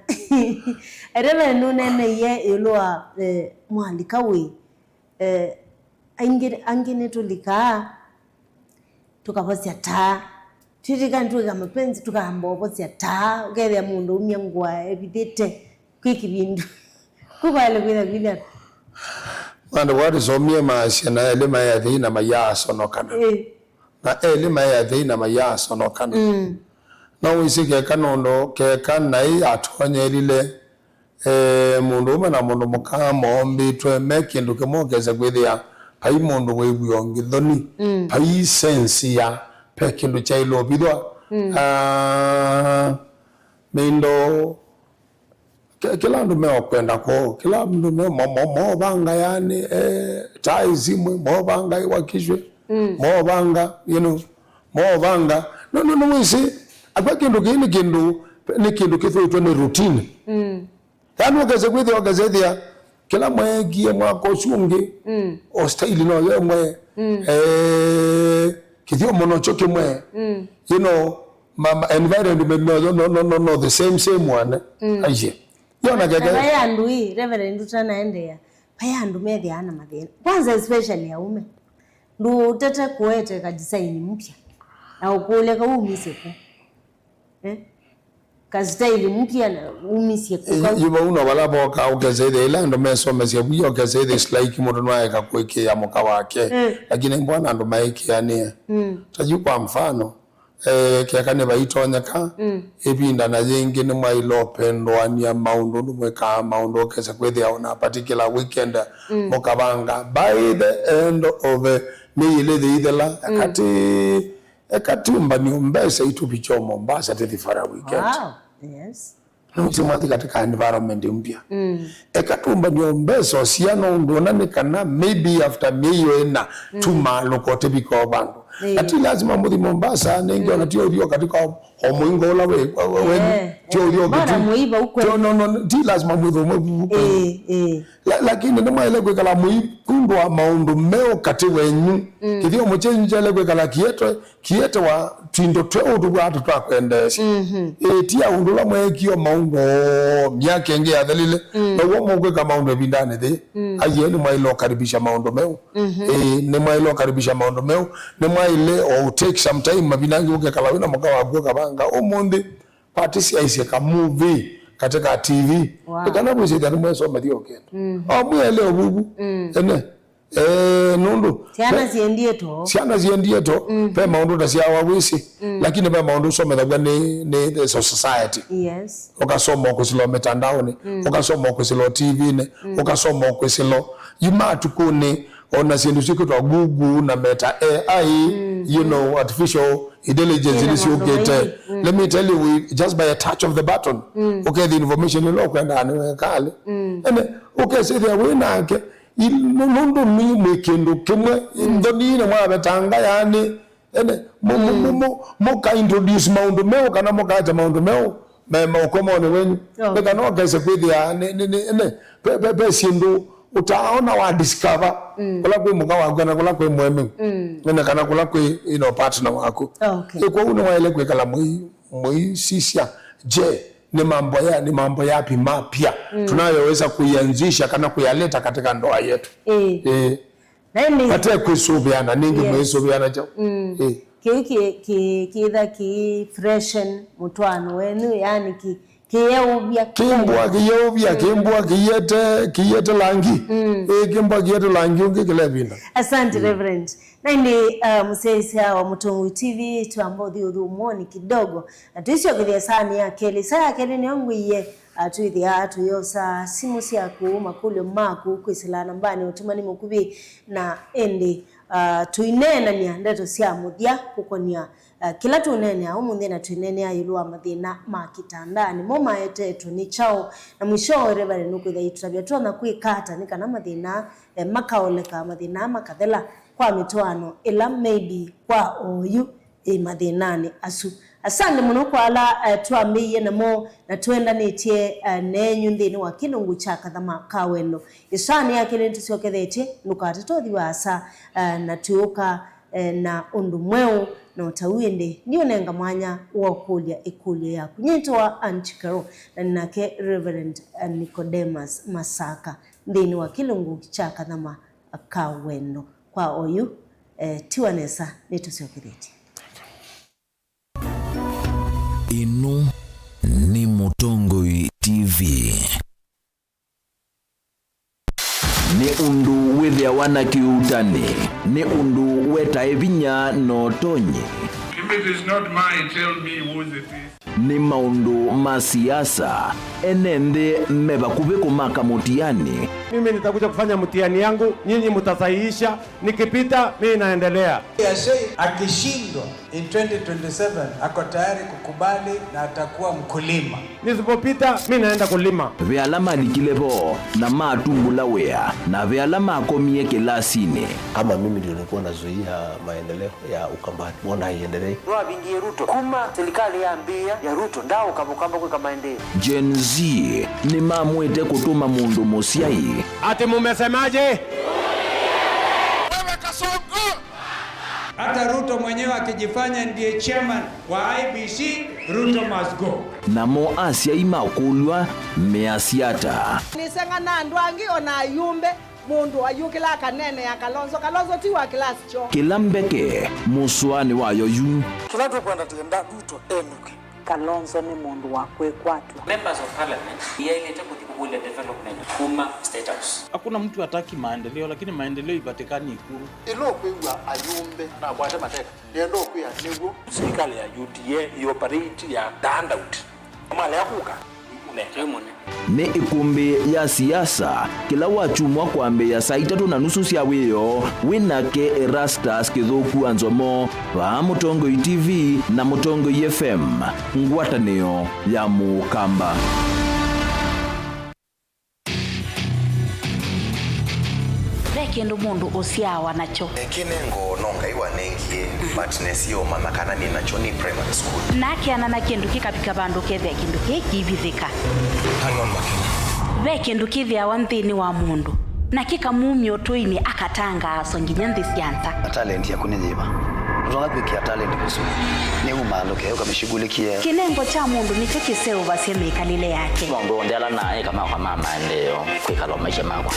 Reverend nũneeneie ĩũlũ wa, eh, mwalika wĩ, eh, aingĩ, angĩ nĩtũlikaa, tũkavosya taa. Twĩtĩka nĩtwĩka mapenzi, tũkamba ũvosya taa, ũkethĩa mũndũ aumya ngũa evithĩte kwĩ kĩvindu. Kũvaĩle kwĩtha kwĩlya. Maandĩko atũsomie maasya, na elĩ maĩ athei na mayaasonokana. Ĩĩ. Na elĩ maĩ athei na mayaasonokana. Mm. No wĩsĩ keka nũndũ, keka naĩ atonyelile, eh, mũndũũme na mũndũ mũka moombĩtwe me kĩndũ kĩmwe, ũkese kwĩthĩa vai mũndũ wĩw'ĩa ũngĩ nthoni, mm, vai sense ya ve kĩndũ kyaĩle ũvithwa. Mm. Ah, mĩndo Ke-, kĩla andũ meũkwenda kũũ, kĩla andũ me-, mo-, mo-, moovanga, yani, eh, taa isimwe, moovanga iwakishwe, mm, moovanga, you know, moovanga. No, no, no, wĩsĩ, akwa kĩndũ kĩĩ nĩ kĩndũ, nĩ kĩndũ kĩthũĩtwe nĩ routine. Mm. Yani, ũkese kwĩthĩa, ũkesethĩa, kĩla mweekie mwaka ũsu ũngĩ, mm, o style no yo ĩmwe, mm, eh, kĩthyomo nokyo kĩmwe. Mm. You know, ma, ma environment no, no, no, no, no, the same, same one. Mm. Aiye. Yona keke. Na vai andũ ĩ, Reverend, ũtanaendeea, vai andũ methĩaa na mathĩna. Kwanza especially aume. Ndũũtete kũete ka design mpya. Na ũkũlya kau umisye kũ. Eh? Ka style mpya na umisye kũ kau. Ĩ, yu vau no vala voka ũkesethĩa ila andũ mesomesya vu, ũkesethĩa it's like mũndũ nwaeka kũĩkĩĩa mũka wake. Mm. Lakini mbona andũ maĩkĩanĩe? Mm. Ta yu kwa mfano, Eh, keka nĩvaitonyeka, mm, ĩvinda na yĩngĩ nĩmwaĩle ũpendũanĩa maũndũ, ũndũ mwĩkaa maũndũ, ũkese kwĩthĩa ona particular weekend, mm, mũkavanga by the end of, eh, myei ĩlĩ yĩithela, mm, eka tĩ, eka tũmbanĩo mbesa itũvikye o Mombasa tũthi for a weekend. Wow. Yes. Nũsĩ mwathi katika environment mpya. Mm. Eka tũmbanĩo mbesa o siana ũndũ ũna nĩ kana maybe after myei yo ĩna, mm, tũmaalũka ũtũvika o vandũ. Ĩĩ. Na ti lazima mũthi Mombasa, nĩngĩ ona, mm, ti ũthi o katika o, o mũingo ũla we, we, we, yeah, ti ũthi o mbona Kĩtu-, mũiva ũkwenda? Ti, no, no, ti lazima mwĩthũmwe vu, vu kwenda. Ĩĩ, ĩĩ. La-, lakini nĩmwaĩle kwĩkala mũikundwa maũndũ meũ katĩ wenyu. Mm. Kĩthyomo kyenyu kyaĩle kwĩkala kĩetwe, kĩetawa twindo tweũ tũvwaa tũtwakwendeesya. Mhm. Ĩĩ, ti ya ũndũ ũla mweekie o maũndũ oo myaka ĩngĩ yathelile, mm, now'o mũkwĩka maũndũ ĩvindanĩ yĩĩ. Mm. Aiee, nĩmwaĩle ũkaribisha maũndũ meũ. Mhm. Ĩĩ, nĩmwaĩle ũkaribisha maũndũ meũ. Nĩmwaĩle o take some time, mavinda angĩ ũkekala wĩ na mũka waku ũkavanga. Ũmũnthĩ, party syaisye ka movie katika T V. Wow. Nĩ kana mwĩsĩthya nĩmwesomethya ũkenda. Mm. O mwĩele ũvuvu. Mm. Ene. Eh, nũndũ syana ve-, syendie to. Syana syendie to, mm, ve maũndũ ta syawa wĩsĩ, mm, lakini ve maũndũ ũsomethaw'a nĩ, nĩ the society. Yes. Ũkasoma ũkwĩsĩla o mitandaoni, mm, ũkasoma ũkwĩsĩla o T V-nĩ, mm, ũkasoma ũkwĩsĩla yu matukũnĩ, ona syĩndũ syĩkĩtwa Google na Meta A I, mm, you know, artificial intelligence nĩ syũkĩte. Mm. Let me tell you, we, just by a touch of the button, mm, ũkethĩa information ĩla ũkwendaa nĩwekalĩ. Mm. Ene, ũkesĩthĩa wĩ nake, I-, nũ-, nũndũ nĩ mwĩ kĩndũ kĩmwe, mm, nthoni nĩ mwavetanga, yani, ene, mũ-, mũ-, mũ-, mũ-, mũka introduce maũndũ meũ kana mũkaete maũndũ meũ me, me ũkomonĩ wenyu. Oh. Nĩ kana ũkese kwĩthĩa, nĩ, nĩ, nĩ, ene, ve, ve, ve syĩndũ Ũtaaona wa discover kũla kwĩ mũka waku kana kũla kwĩ mũemeu, na kana kũla kwĩ, you know, partner waku. Okay. Ĩ, kwoou nĩwaĩle kwĩkala mũi-, mũisisya, je, ni mambo ya, ni mambo yapi mapya tunayoweza kuianzisha kana kuyaleta katika ndoa yetu? Ĩĩ. Ĩĩ. Na ĩndĩ vate kwĩsũvĩana, ningĩ, yes, mwĩsũvĩana kyaũ? Ĩĩ. Kĩu kĩ-, kĩ-, kĩtha kĩ freshen mũtwaano wenyu, yani kĩ-, kĩyeũvya. Kĩmbũa kĩyeũvya, kĩmbũa kĩyete, kĩyete langi. Ĩĩ, kĩmbũa kĩyete langi ũngĩ kĩla ĩvinda. Asante, Reverend. Na ĩndĩ, uh, mũsyaĩĩsya wa Mũtongoi T V, twamba ũthi ũthũmũonĩ kidogo, na tũisyokethya ĩsaanĩ ya kelĩ. Ĩsaa ya kelĩ nĩyo ngwĩie, uh, twĩthĩaa tũyosa simũ syaku, makũlyo maku kwĩsĩla nambanĩ ũtũmani mũkuvĩ, na ĩndĩ, uh, tũineenany'a ndeto sya mũthya kũkonĩa, uh, kĩla tũneenea ũmũnthĩ, na tũineenea ĩũlũ wa mathĩna ma kĩtandanĩ. Mo maetetwe nĩ kyaũ? Na mwisho, Reverend, nũkwĩtha itũtavya tũtonya kwĩka ata nĩ kana mathĩna, eh, makaoleka, mathĩna makathela kwa mĩtwaano ĩla maybe kwa oyu ĩ mathĩnanĩ asu. Asante mũno kwa ala, eh, twambĩĩie namo na twendanĩtye, eh, nenyu nthĩnĩ wa kĩlungu kya Kathama ka Wendo. Ĩsaanĩ ya kelĩ nĩtũsyokethetye, ndũkatate ũthi wa asa, eh, na twĩũka, eh, na ũndũ mweũ, na ũtau ĩndĩ ndiũnenga mwanya wa ũkũlya ĩkũlyo yaku. Nyĩtawa Ann Chikero, na nĩ nake Reverend, eh, Nicodemus Masaka nthĩnĩ wa kĩlungu kya Kathama ka Wendo. Kwa oyu, eh, tiwa nesa, nĩtũsyokethetye. Ĩno nĩ Mũtongoi T V. Nĩ ũndũ wĩthĩawa na kĩuutani, nĩ ũndũ wetae vinya na ũtonyi. If it is not mine, tell me whose it is. Nĩ maũndũ ma siasa, ene nthĩ me vakuvĩ kũmaka mũtiani. Mimi nitakuja kufanya mtihani yangu, nyinyi mtasahihisha, nikipita, mimi naendelea. Yashei akishindwa in twenty twenty-seven, ako tayari kukubali na atakuwa mkulima. Nisipopita, mimi naenda kulima. Ve ala malikile vo na matumbũla wĩa, na ve ala makomie kĩlasinĩ. Ama mimi ndio nilikuwa nazuia maendeleo ya Ukambani? Mbona haiendelei? Nĩwavingie Ruto. Kuma serikali yambĩĩa ya Ruto, ndaaũka Mũkamba kwĩka maendeeo. Gen Z nĩmamwĩte kũtũma mũndũ mũsyai. Ati mumesemaje? Wewe Kasongo! Hata Ruto mwenyewe akijifanya ndiye chairman wa I E B C, Ruto must go. Namo asyai makũlw'a measya ata? Nĩseng'a na andũ angĩ, o na ayumbe. Mũndũ ayũkĩla akaneenea Kalonzo. Kalonzo ti wa kĩlasi kyoo. Kĩla mbeke, mũsũanĩ wayo yu. Kĩla tũkwenda, twĩenda Ruto enũke. Kalonzo nĩ mũndũ wa kwĩkwatw'a. Members of Parliament yaĩlĩte kũthi kũkũlya development kuma State House. Hakuna mtu hataki maendeleo, lakini maendeleo ipatikani Ikulu. Ĩla ũkwĩw'a ayumbe nakwate mateka, nĩenda ũkwĩa nĩw'o. Serikali ya U D A ĩoperate ya the handout. Malea kũka, nĩkũnenga. Nĩ ĩkũmbĩ ya siasa, kĩla wakyumwa kwambĩĩa saa itatũ na nusu sya wĩoo, wĩ nake Erastus Kĩthũku wa Nzomo, vaa Mũtongoi T V na Mũtongoi F M, ngwatanĩo ya Mũkamba. Ve kĩndũ mũndũ ũsyaawa nakyo. Kĩnengo no Ngai wanengie, but nesie ũmanya kana nĩ nakyo nĩ primary school. Na akeana na kĩndũ kĩkavika vandũ kethĩa kĩndũ kĩĩ kĩivithĩka. Hang on, Makena. Ve kĩndũ kĩthĩawa nthĩnĩ wa mũndũ, na kĩkamumya ũtũinĩ akatangaaswa nginya nthĩ sya nza. Na talent yaku nĩ yĩva? Ũtonya kwĩkĩa talent kũsu, nĩ uma andũ kee ũkamĩshughulikie. Kĩnengo kya mũndũ nĩkyo kĩseũvasya mĩkalĩle yake. Maũndũ onthe ala naĩ kama kwa mama ndeo kwĩkala maisha makwa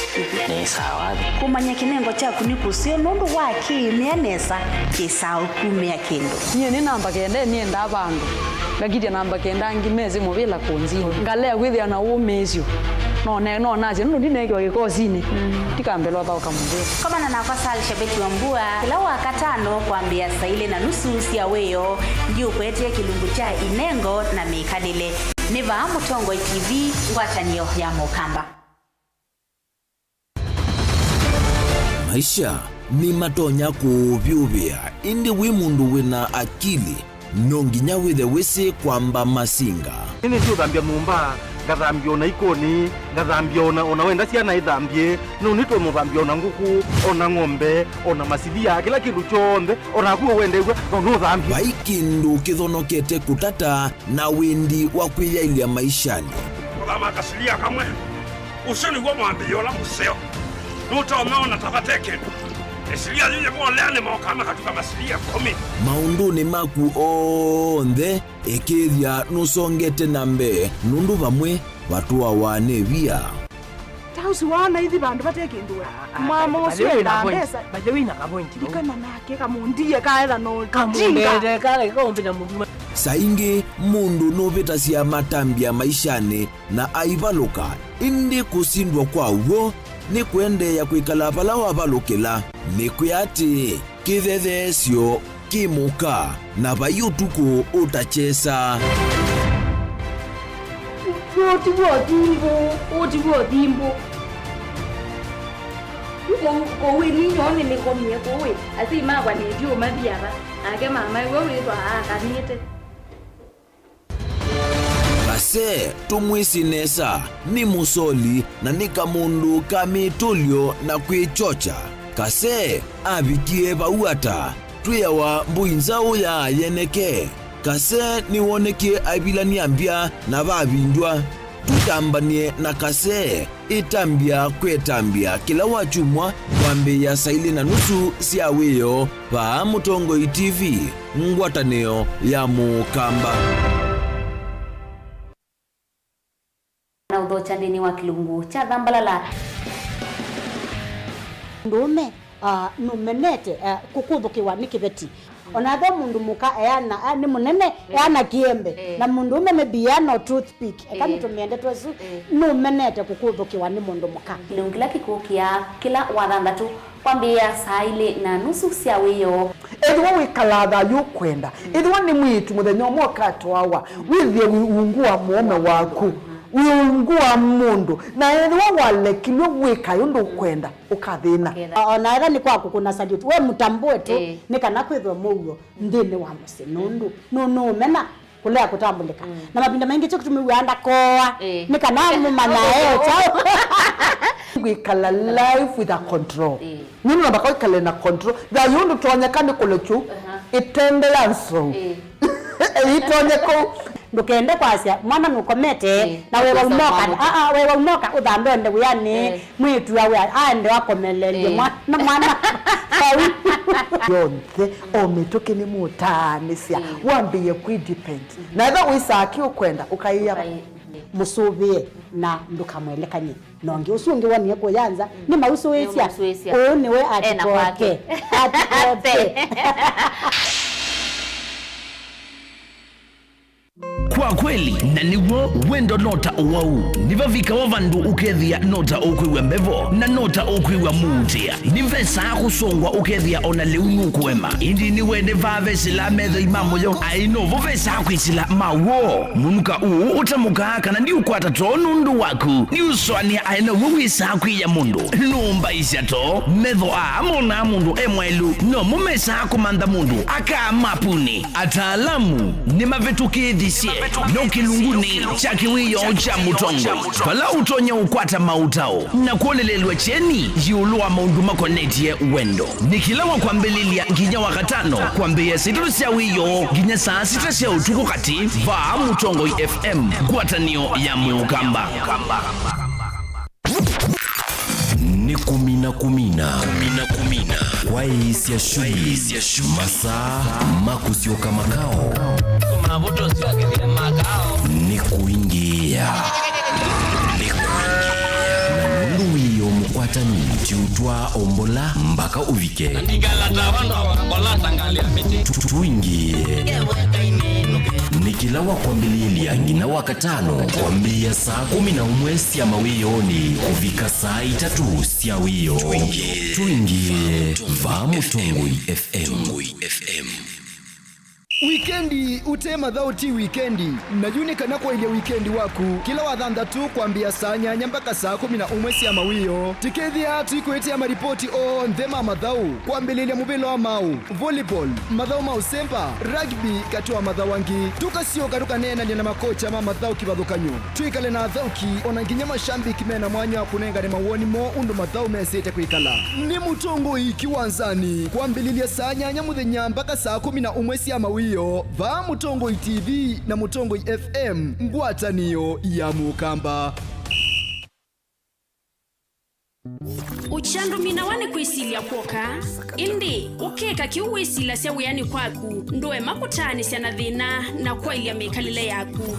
nĩ sawa. Kũmanya kĩnengo kyaku nĩ kũseo nũndũ wa kĩĩmĩa nesa kĩsaa ũkumĩa kĩndũ. Nyie nĩ namba kenda, nĩendaa vandũ. Ngakitya namba kenda angĩ mesĩ mũvĩla kũnzini. Ngalea kwĩthĩa na ũmĩĩsyo. No ne-, no nasye, nũndũ ndineekiwa kĩkosinĩ. Ndikambĩlwa thaũka mũvĩla. Komana nakwa Sal Shabeti wa Mbua, kĩla Wakatano kwambĩĩa saa ilĩ na nusu sya wĩoo, ndiũkwetee kĩlungu kya inengo na mĩkalĩle. Nĩ vaa Mũtongoi T V, ngwatanĩo ya Mũkamba. Maisha nĩmatonya kũũvyũvĩa, ĩndĩ wĩ mũndũ wĩna akili, no nginya wĩthe wĩsĩ kwamba masinga. Nĩnĩsĩ ũthambya nyũmba, ngathambya ona ikoni, ngathambya ona, ona wenda syana ithambye, no nĩtwe mũthambya ona ngũkũ, ona ng'ombe, ona masilia, kĩla kĩndũ kyonthe, ona naku ũwendew'a, no nũthambye. Vai kĩndũ kĩthonokete kũtata na wendi wa kwĩyaĩlya maishanĩ. Kũthama kasilia kamwe. Ũsu nĩw'o mwambĩĩo ũla mũseo. Nũtonya ona ta vate kĩndũ. Ĩsilia yĩyĩvolea nĩ mokaa makatuka masilia ĩkũmi. Maũndũnĩ maku onthe, ĩkĩĩthya nũsongete na mbee, nũndũ vamwe vatũawa nĩ via. Ta ũsu waona ithi vandũ vate kĩndũ we. Ah, ah, mwamo by the ũsu way, wĩna endaa point. Mbesa. By the way, na ka point vau. Ndikana nake kamũndie kaetha no kamũndete kala kaũmbĩ na mũthuma. Saa ingĩ mũndũ nũvĩtasya matambya maishanĩ na aivalũka, ĩndĩ kũsindwa kwa w'o nĩ kũendeea kwĩkala vala wavalũkĩla. Nĩkwĩa atĩĩ, kĩthetheesyo kĩ mũka, na vai ũtukũ ũtakyesa. Ũũ ti w'o thimbũ, ũũ ti w'o thimbũ. Kũu, kũu ĩ, ninyoo nĩnĩkomie kũu ĩ, asyai makwa nĩtyo mathi ava, nake mama ĩwe wĩthwa aakanĩte. Kase, tũmwĩsĩ nesa, nĩ mũsoli na nĩ kamũndũ ka mĩtũlyo na kwĩkyokya. Kase avikie vau ata? Twĩawa mbũi nzaũ ya yeneke. Kase nĩwonekie aivilany'a mbya na vavindw'a. Tũtambany'e na Kase. Ĩtambya kwĩtambya kĩla wakyumwa kwambĩĩa saa ilĩ na nusu sya wĩoo vaa Mũtongoi T V, ngwatanĩo ya Mũkamba. Na ũthokya nthĩnĩ wa kĩlungu kya Thambalala. Mũndũũme, ah, nũmenete, ah, kũkũthũkĩwa nĩ kĩveti. Ona ethĩwa mũndũ mũka eana, a, nĩ mũnene, eana kĩembe, eh, na mũndũũme maybe eana o toothpick, eka, eh, nĩtũmĩe ndeto ĩsu, eh, nũmenete kũkũthũkĩwa nĩ mũndũ mũka. Kĩlungu kĩla kĩkũkĩa kĩla wathanthatũ kwambĩĩa saa ilĩ na nusu sya wĩoo. Ethĩwa wĩkalaa thayũ ũkwenda, ethĩwa nĩ mwĩĩtu mũthenya ũmwe ũkatwawa, wĩthĩe wĩ ungu wa mũũme waku, wĩ ungu wa mũndũ, na ethĩwa walekilw'e wĩkae ũndũ ũkwenda, ũkathĩna. Ũkethĩa. O-, ona ethĩwa nĩ kwa kũkũna salute, we mũtambũe tu, ĩĩ, nĩ kana kwĩthwe mũuo nthĩnĩ wa mũsyĩ, nũndũ nũ-, nũũmena kũlea kũtambũlĩka. Mm. Na mavinda maingĩ kyo kĩtumi wĩaa ndakoa, ĩĩ, nĩ kana mũmanyae kyaũ. Kwĩkala life with a control. Ĩĩ. Nũndũ no mpaka wĩkale na control. Thayũ ndũtonyeka nĩ kũlekyũ, aha, ĩtende ya nzou. Ĩĩ. Ĩtonye kũu. Ndũkende kwasya mwana nũkomete, ĩĩ, na wewa ũkosa unoka, mwana. Aa, wewa unoka ũthambe onde wĩanĩ, ĩĩ, mwĩĩtu awe aende akomelelye, ĩĩ, mwana, mwana. Vau. Yonthe, o mĩtũkĩ nĩ mũtaanĩsya, ĩĩ, wambĩĩe kwĩ depend. Mhm. Na ethĩwa wĩsaa kĩ ũkwenda, ũkaĩa. Ũkaĩ-, mũsũvĩe na ndũkamwelekany'e. Na ũngĩ ũsu ũngĩ wonie kũya nza, mm, nĩ mausũĩsya. Nĩ mausũĩsya. Ũũ nĩwe ena atũkoke. Kwake. Atũkoke. Kwa kweli, na nĩw'o, wendo no ta ũwau. Nĩvavikawa vandũ ũkethĩa no ta ũkwĩw'a mbevo, na no ta ũkwĩw'a mũutĩa. Nĩvesaa kũsongwa ũkethĩa o na lĩu nũkũema. Ĩndĩ nĩwene vaa vesĩlaa methoi ma mũyo, aĩ novo vesaa kwĩsĩla ma w'o. Mũnuka ũũ ũtamũkaa kana ndiũkwata too nũndũ waku. Nĩũsũanĩa aĩ naw'o wĩsaa kwĩya mũndũ. Nũmbaisya too, metho aa monaa mũndũ e mwaĩlu, nomo mesaa kũmantha mũndũ akaa mapuni. Ataalamu nĩmavĩtũkĩthisye no kĩlungunĩ kya kĩwĩoo kya Mũtongoi, vala ũtonya ũkwata maũtao na kwonelelw'a kyeni ĩũlũ wa maũndũ makonetye wendo. Nĩ kĩla wa kwambĩlĩlya nginya wa katano, kwambĩĩa saa itatũ sya wĩoo nginya saa sita sya ũtukũ katĩ, vaa Mũtongoi F M, ngwatanĩo ya Mũkamba. Nĩ kũmina, kũmina, kũmina, kũmina. Kwaĩĩsya shughuli, masaa ma kũsyoka makao. Mavuto syokethile makao. Nĩ kũingĩĩa. Nĩ kũingĩĩa. Na nũndũ wĩoo mũkwatani, tiũtwaa ombola mpaka ũvike. Ndingala ta vandũ wa mbola tangalia mĩtĩ. Tu-, tuingĩe. Nĩ kĩla wa kwambĩlĩlya nginya wa katano, kwambĩĩa saa kũmi na ũmwe sya mawĩoonĩ kũvika saa itatũ sya wĩoo. Tuingĩe. Tuingĩe. Vaa Mũtongoi F M. Wikendi ũte mathaũ ti wikendi, na yu nĩ kana kwaĩlya wikendi waku kĩla wa thanthatũ kwambĩĩa saa nyanya mpaka saa kũmi na ũmwe sya mawĩoo. Tĩkĩthĩa tũikwĩtĩa maripoti onthe ma mathaũ, kwambĩlĩlya mũvĩla wa maũ, volleyball, mathaũ ma ũsemba, rugby, katĩ wa mathaũ angĩ. Tũkasyoka tũkaneenany'a na makocha ma mathaũ kĩvathũkany'o, twĩkale na athaũki, o na nginya mashambiki me na mwanya wa kũnengane mawoni moo ũndũ mathaũ mesĩte kwĩkala. Nĩ Mũtongoi Kĩwanzanĩ, kwambĩlĩlya saa nyanya mũthenya mpaka saa kũmi na ũmwe sya mawĩoo, vaa Mũtongoi T V na Mũtongoi F M, ngwatanĩo ya Mũkamba. Ũkyandũminawa nĩ kwĩsilya kw'oka, ĩndĩ ũkeka kĩu wĩsilasya wĩanĩ kwaku, ndũema kũtaanĩsya na thĩna na kwaĩlya mĩkalĩle yaku.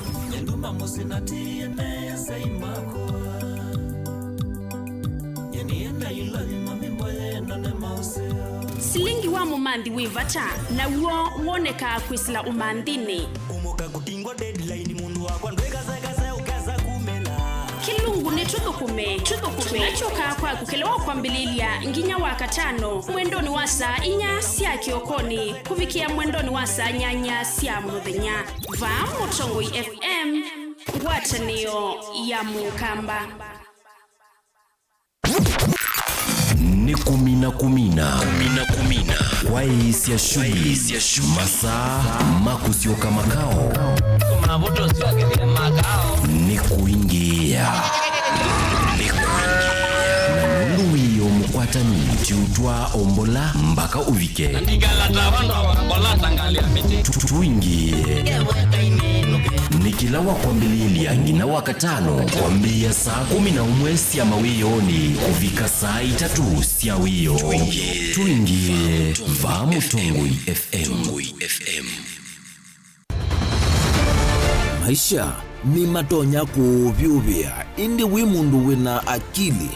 Silingi wa mũmanthi wĩ vata, naw'o wonekaa kwĩsĩla ũmanthinĩ. Kũmũka kũtingwa deadline, mũndũ wakwa ndwĩkasakasa ũkesa kumĩla. Kĩlungu nĩ tũthũkũme, tũthũkũme. Kĩla kyũkaa kwaku kĩla wa kwambĩlĩlya nginya Wakatano, mwendonĩ wa saa inya sya kĩokonĩ kũvikĩa mwendonĩ wa saa nyanya sya mũthenya. Vaa Mũtongoi F M, ngwatanĩo ya Mũkamba. Nĩ kũmina kũmina. Kũmina kũmina. Kwaĩĩsya shughuli. Kwaĩĩsya shughuli. Masaa ma kũsyoka makao. Mavuto syokethile makao. Nĩ kũingĩĩa. Nĩ kũingĩĩa. Na nũndũ wĩoo mũkwatanu, tiũtwaa ombola mbaka ũvike. Ndikala ta vandũ wa mbola tangalia mĩtĩ. Tu-, tũingĩĩe. Nĩ kĩla wa kwambĩlĩlya nginya Wakatano, kwambĩĩa saa kũmi na ũmwe sya mawĩoonĩ kũvika saa itatũ sya wĩoo. Tũingĩĩe. Vaa Mũtongoi F M. Maisha nĩmatonya kũũvyũvĩa, ĩndĩ wĩ mũndũ wĩ na akili,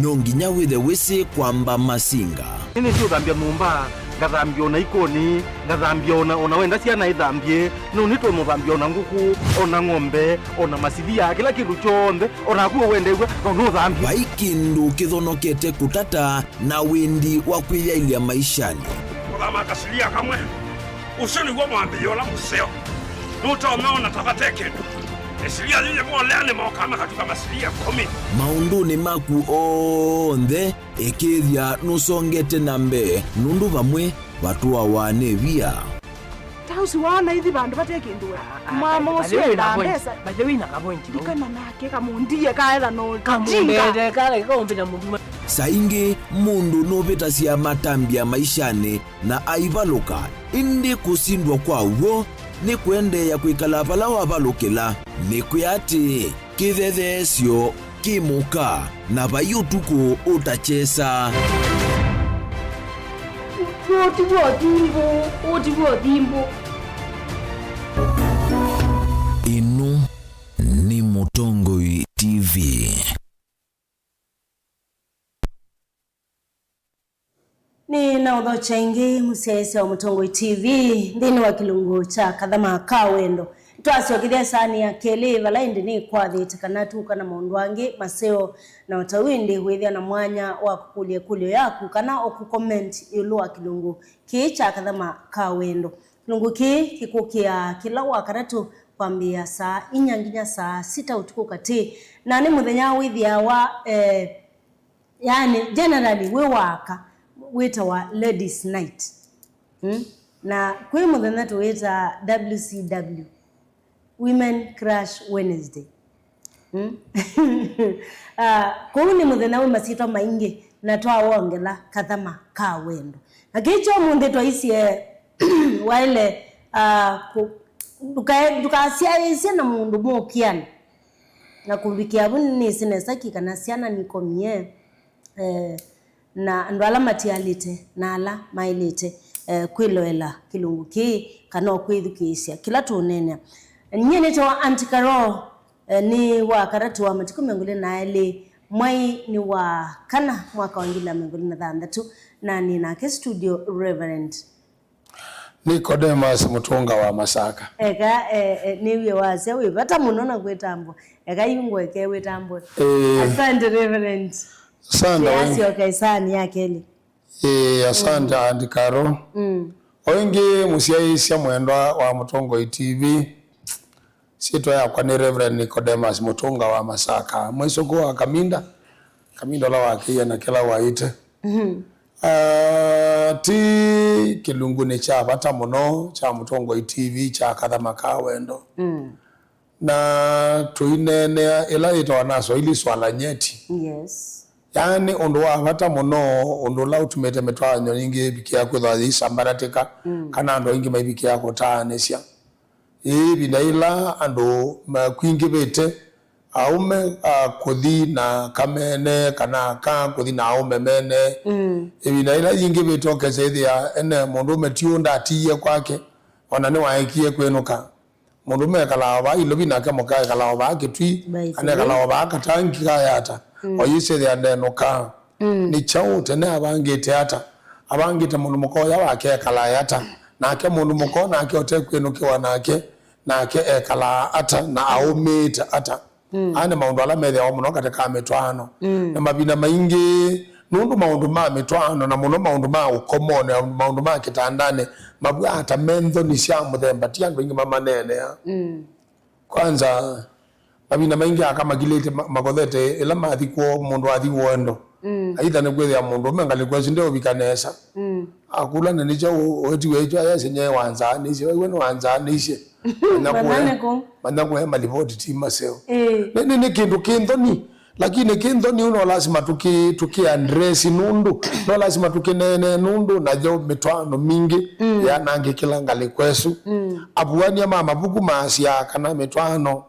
no nginya wĩthe wĩsĩ kwamba masinga. Nĩnĩsĩ ũthambya nyũmba, ngathambya ona ikonĩ, ngathambya ona, ona wenda syana ithambye, no nĩtwe mũthambya ona ngũkũ, ona ng'ombe, ona masilia, kĩla kĩndũ kyonthe, onaku ũwendew'a, no nũthambye. Vai kĩndũ kĩthonokete kũtata na wendi wa kwĩyaĩlya maishanĩ. Kũthama kasilia kamwe. Ũsu nĩw'o mwambĩĩo ũla mũseo. Nũtonya ona ta vate kĩndũ. Ĩsilia yĩyĩ volea nĩmokaa makatuka masilia ĩkũmi. Maũndũnĩ maku onthe, ĩkĩĩthya nũsongete na mbee, nũndũ vamwe vatũawa nĩ via. Ta ũsu waona ithi vandũ vate kĩndũ we. Ah, ah, mama by the ũsu way, wĩna endaa point, mbesa. By the way, na ka point, ndikana nake kamũndie kaetha no kamũndete, kale kaũmbĩta mũndũ. Saa ingĩ mũndũ nũvĩtasya matambya maishanĩ, na aivalũka, ĩndĩ kũsindwa kwa w'o nĩ kũendeea kwĩkala vala wavalũkĩla. Nĩ kwĩa atĩ kĩthetheesyo kĩ mũka, na vai ũtukũ ũtakyesa. Ũti w'o thimbũ, ũti w'o thimbũ. Ĩno nĩ Mũtongoi T V. Nĩ na ũthokya ĩngĩ mũsyaĩĩsya wa Mũtongoi T V nthĩnĩ wa kĩlungu kya Kathama ka Wendo. Nĩtwasyokethya ĩsaanĩ ya kelĩ vala ĩndĩ nĩkwathĩte kana tũka na maũndũ angĩ maseo na o ta ũu ĩndĩ wĩthĩa na mwanya wa kũkũlya ĩkũlyo yaku kana o kũ comment ĩũlũ wa kĩlungu kĩĩ kya Kathama ka Wendo. Kĩlungu kĩĩ kĩkũkĩaa kĩla Wakatatũ kwambĩĩa saa inya nginya saa sita ũtukũ katĩ, na nĩ mũthenya wĩthĩawa, eh, yani, generally, wĩ wa aka wĩtawa Ladies Night. Mm? Na kwĩ mũthenya tũwĩtaa W C W, Women Crush Wednesday. Mm? Ah, kũu nĩ mũthenya wĩ masyĩtwa maingĩ, na twawongela Kathama ka Wendo. Na kĩkyo ũmũnthĩ twaisye waĩle, ah, kũ-, ndũkae-, ndũkasyaĩĩsye na mũndũ mũkĩani. Na kũvikĩa vu nĩnĩsĩ nesa ki kana syana nikomie, eh, na andũ ala matialĩte na ala maĩlĩte, eh, kwĩloela kĩlungu kĩĩ kana o kwĩthukĩĩsya kĩla tũũneenea. Nyie nĩtawa Aunty Carol, eh, nĩ Wakatatũ wa matukũ mĩongo ĩlĩ na elĩ, mwai nĩ wa kana, mwaka wa ngili na mĩongo ĩlĩ na thanthatũ, na nĩ nake studio Reverend Nicodemus Mũtũnga wa Masaka. Eka, eh, eh, nĩw'e wasya wĩ vata mũno na kwĩtambwa. Eka yu ngweke wĩtambwe. Eh. Asante, Reverend. Asante, Wayne. Asyoka ĩsaanĩ ya kelĩ. Eh, asante, Aunty Carol. Mm. O ĩngĩ mũsyaĩĩsya mwendwa wa Mũtongoi T V, syĩtwa yakwa nĩ Reverend Nicodemus Mũtũnga wa Masaka, mwĩsũkũ wa Kaminda, Kaminda ũla wakĩie na kĩla waĩte. Mhm. Ah, ti kĩlungunĩ kya vata mũno kya Mũtongoi T V kya Kathama ka Wendo. Mm. Na tũineenea ĩla yĩtawa na Swahili swala nyeti. Yes. Yaani ũndũ wa vata mũno, ũndũ ũla ũtumĩte mĩtwaanĩo yingĩ ĩvikĩa kwĩthwa yĩisambaratika, mm, kana andũ aingĩ maivikĩa kũtaanĩsya. Ĩĩ, ĩvinda yĩla andũ makwingĩvĩte, aũme, a, kũthi na aka mene, kana aka kũthi na aũme mene. Mm. Ĩvinda ĩla yingĩ vĩtokesa ĩthĩa ene mũndũũme ti ũũ ndatiie kwake, ona nĩwaekie kwĩnũka. Mũndũũme ekalaa o vaa Ilovi, nake mũka ekalaa o vaa Kitui, kana ekalaa o vaa Katangi ka Yatta. Mm. O yĩsethĩa ndenũkaa. Mm. Nĩ kyaũ tene avangĩte ata? Avangĩte mũndũ mũka ũya wake ekalaa ata? Nake mũndũ mũka nake ũtekwĩnũkĩwa nake, nake ekalaa ata na aũmĩĩte ata? Mm. Aa nĩ maũndũ ala methĩawa mũno katĩ ka mĩtwaano. Mm. Na mavinda maingĩ, nũndũ maũndũ ma mĩtwaano, na mũno maũndũ ma ũkomonĩ, maũndũ ma kĩtandanĩ, mavw'aa ta me nthoni sya mũthemba, ti andũ aingĩ mamaneeneaa. Mm. Kwanza, mavinda maingĩ aka makilĩte ma-, makothete ĩla mathi kwoo, mũndũ athi wendo. Mm. Aitha nĩ kwĩthĩa mũndũũme ngalĩko ĩsu ndeũvika nesa. Mm. Akũlana nĩ kyaũ, wetiwe ĩkyo, ayasya nyie wanzaanĩisye, waiwe nĩwanzaanĩisye. Manya kũe, manya kũe malivoti ti maseo. Ĩĩ. Nĩ, nĩ, nĩ kĩndũ kĩ nthoni, lakini kĩ nthoni ũu no lasima tũkĩ, tũkĩ address nũndũ, no lasima tũkĩneene nũndũ, nayo mĩtwaano mingĩ, mm, yanangĩkĩla ngalĩko ĩsu. Mm. Avuania ma mavuku maasyaa kana mĩtwaano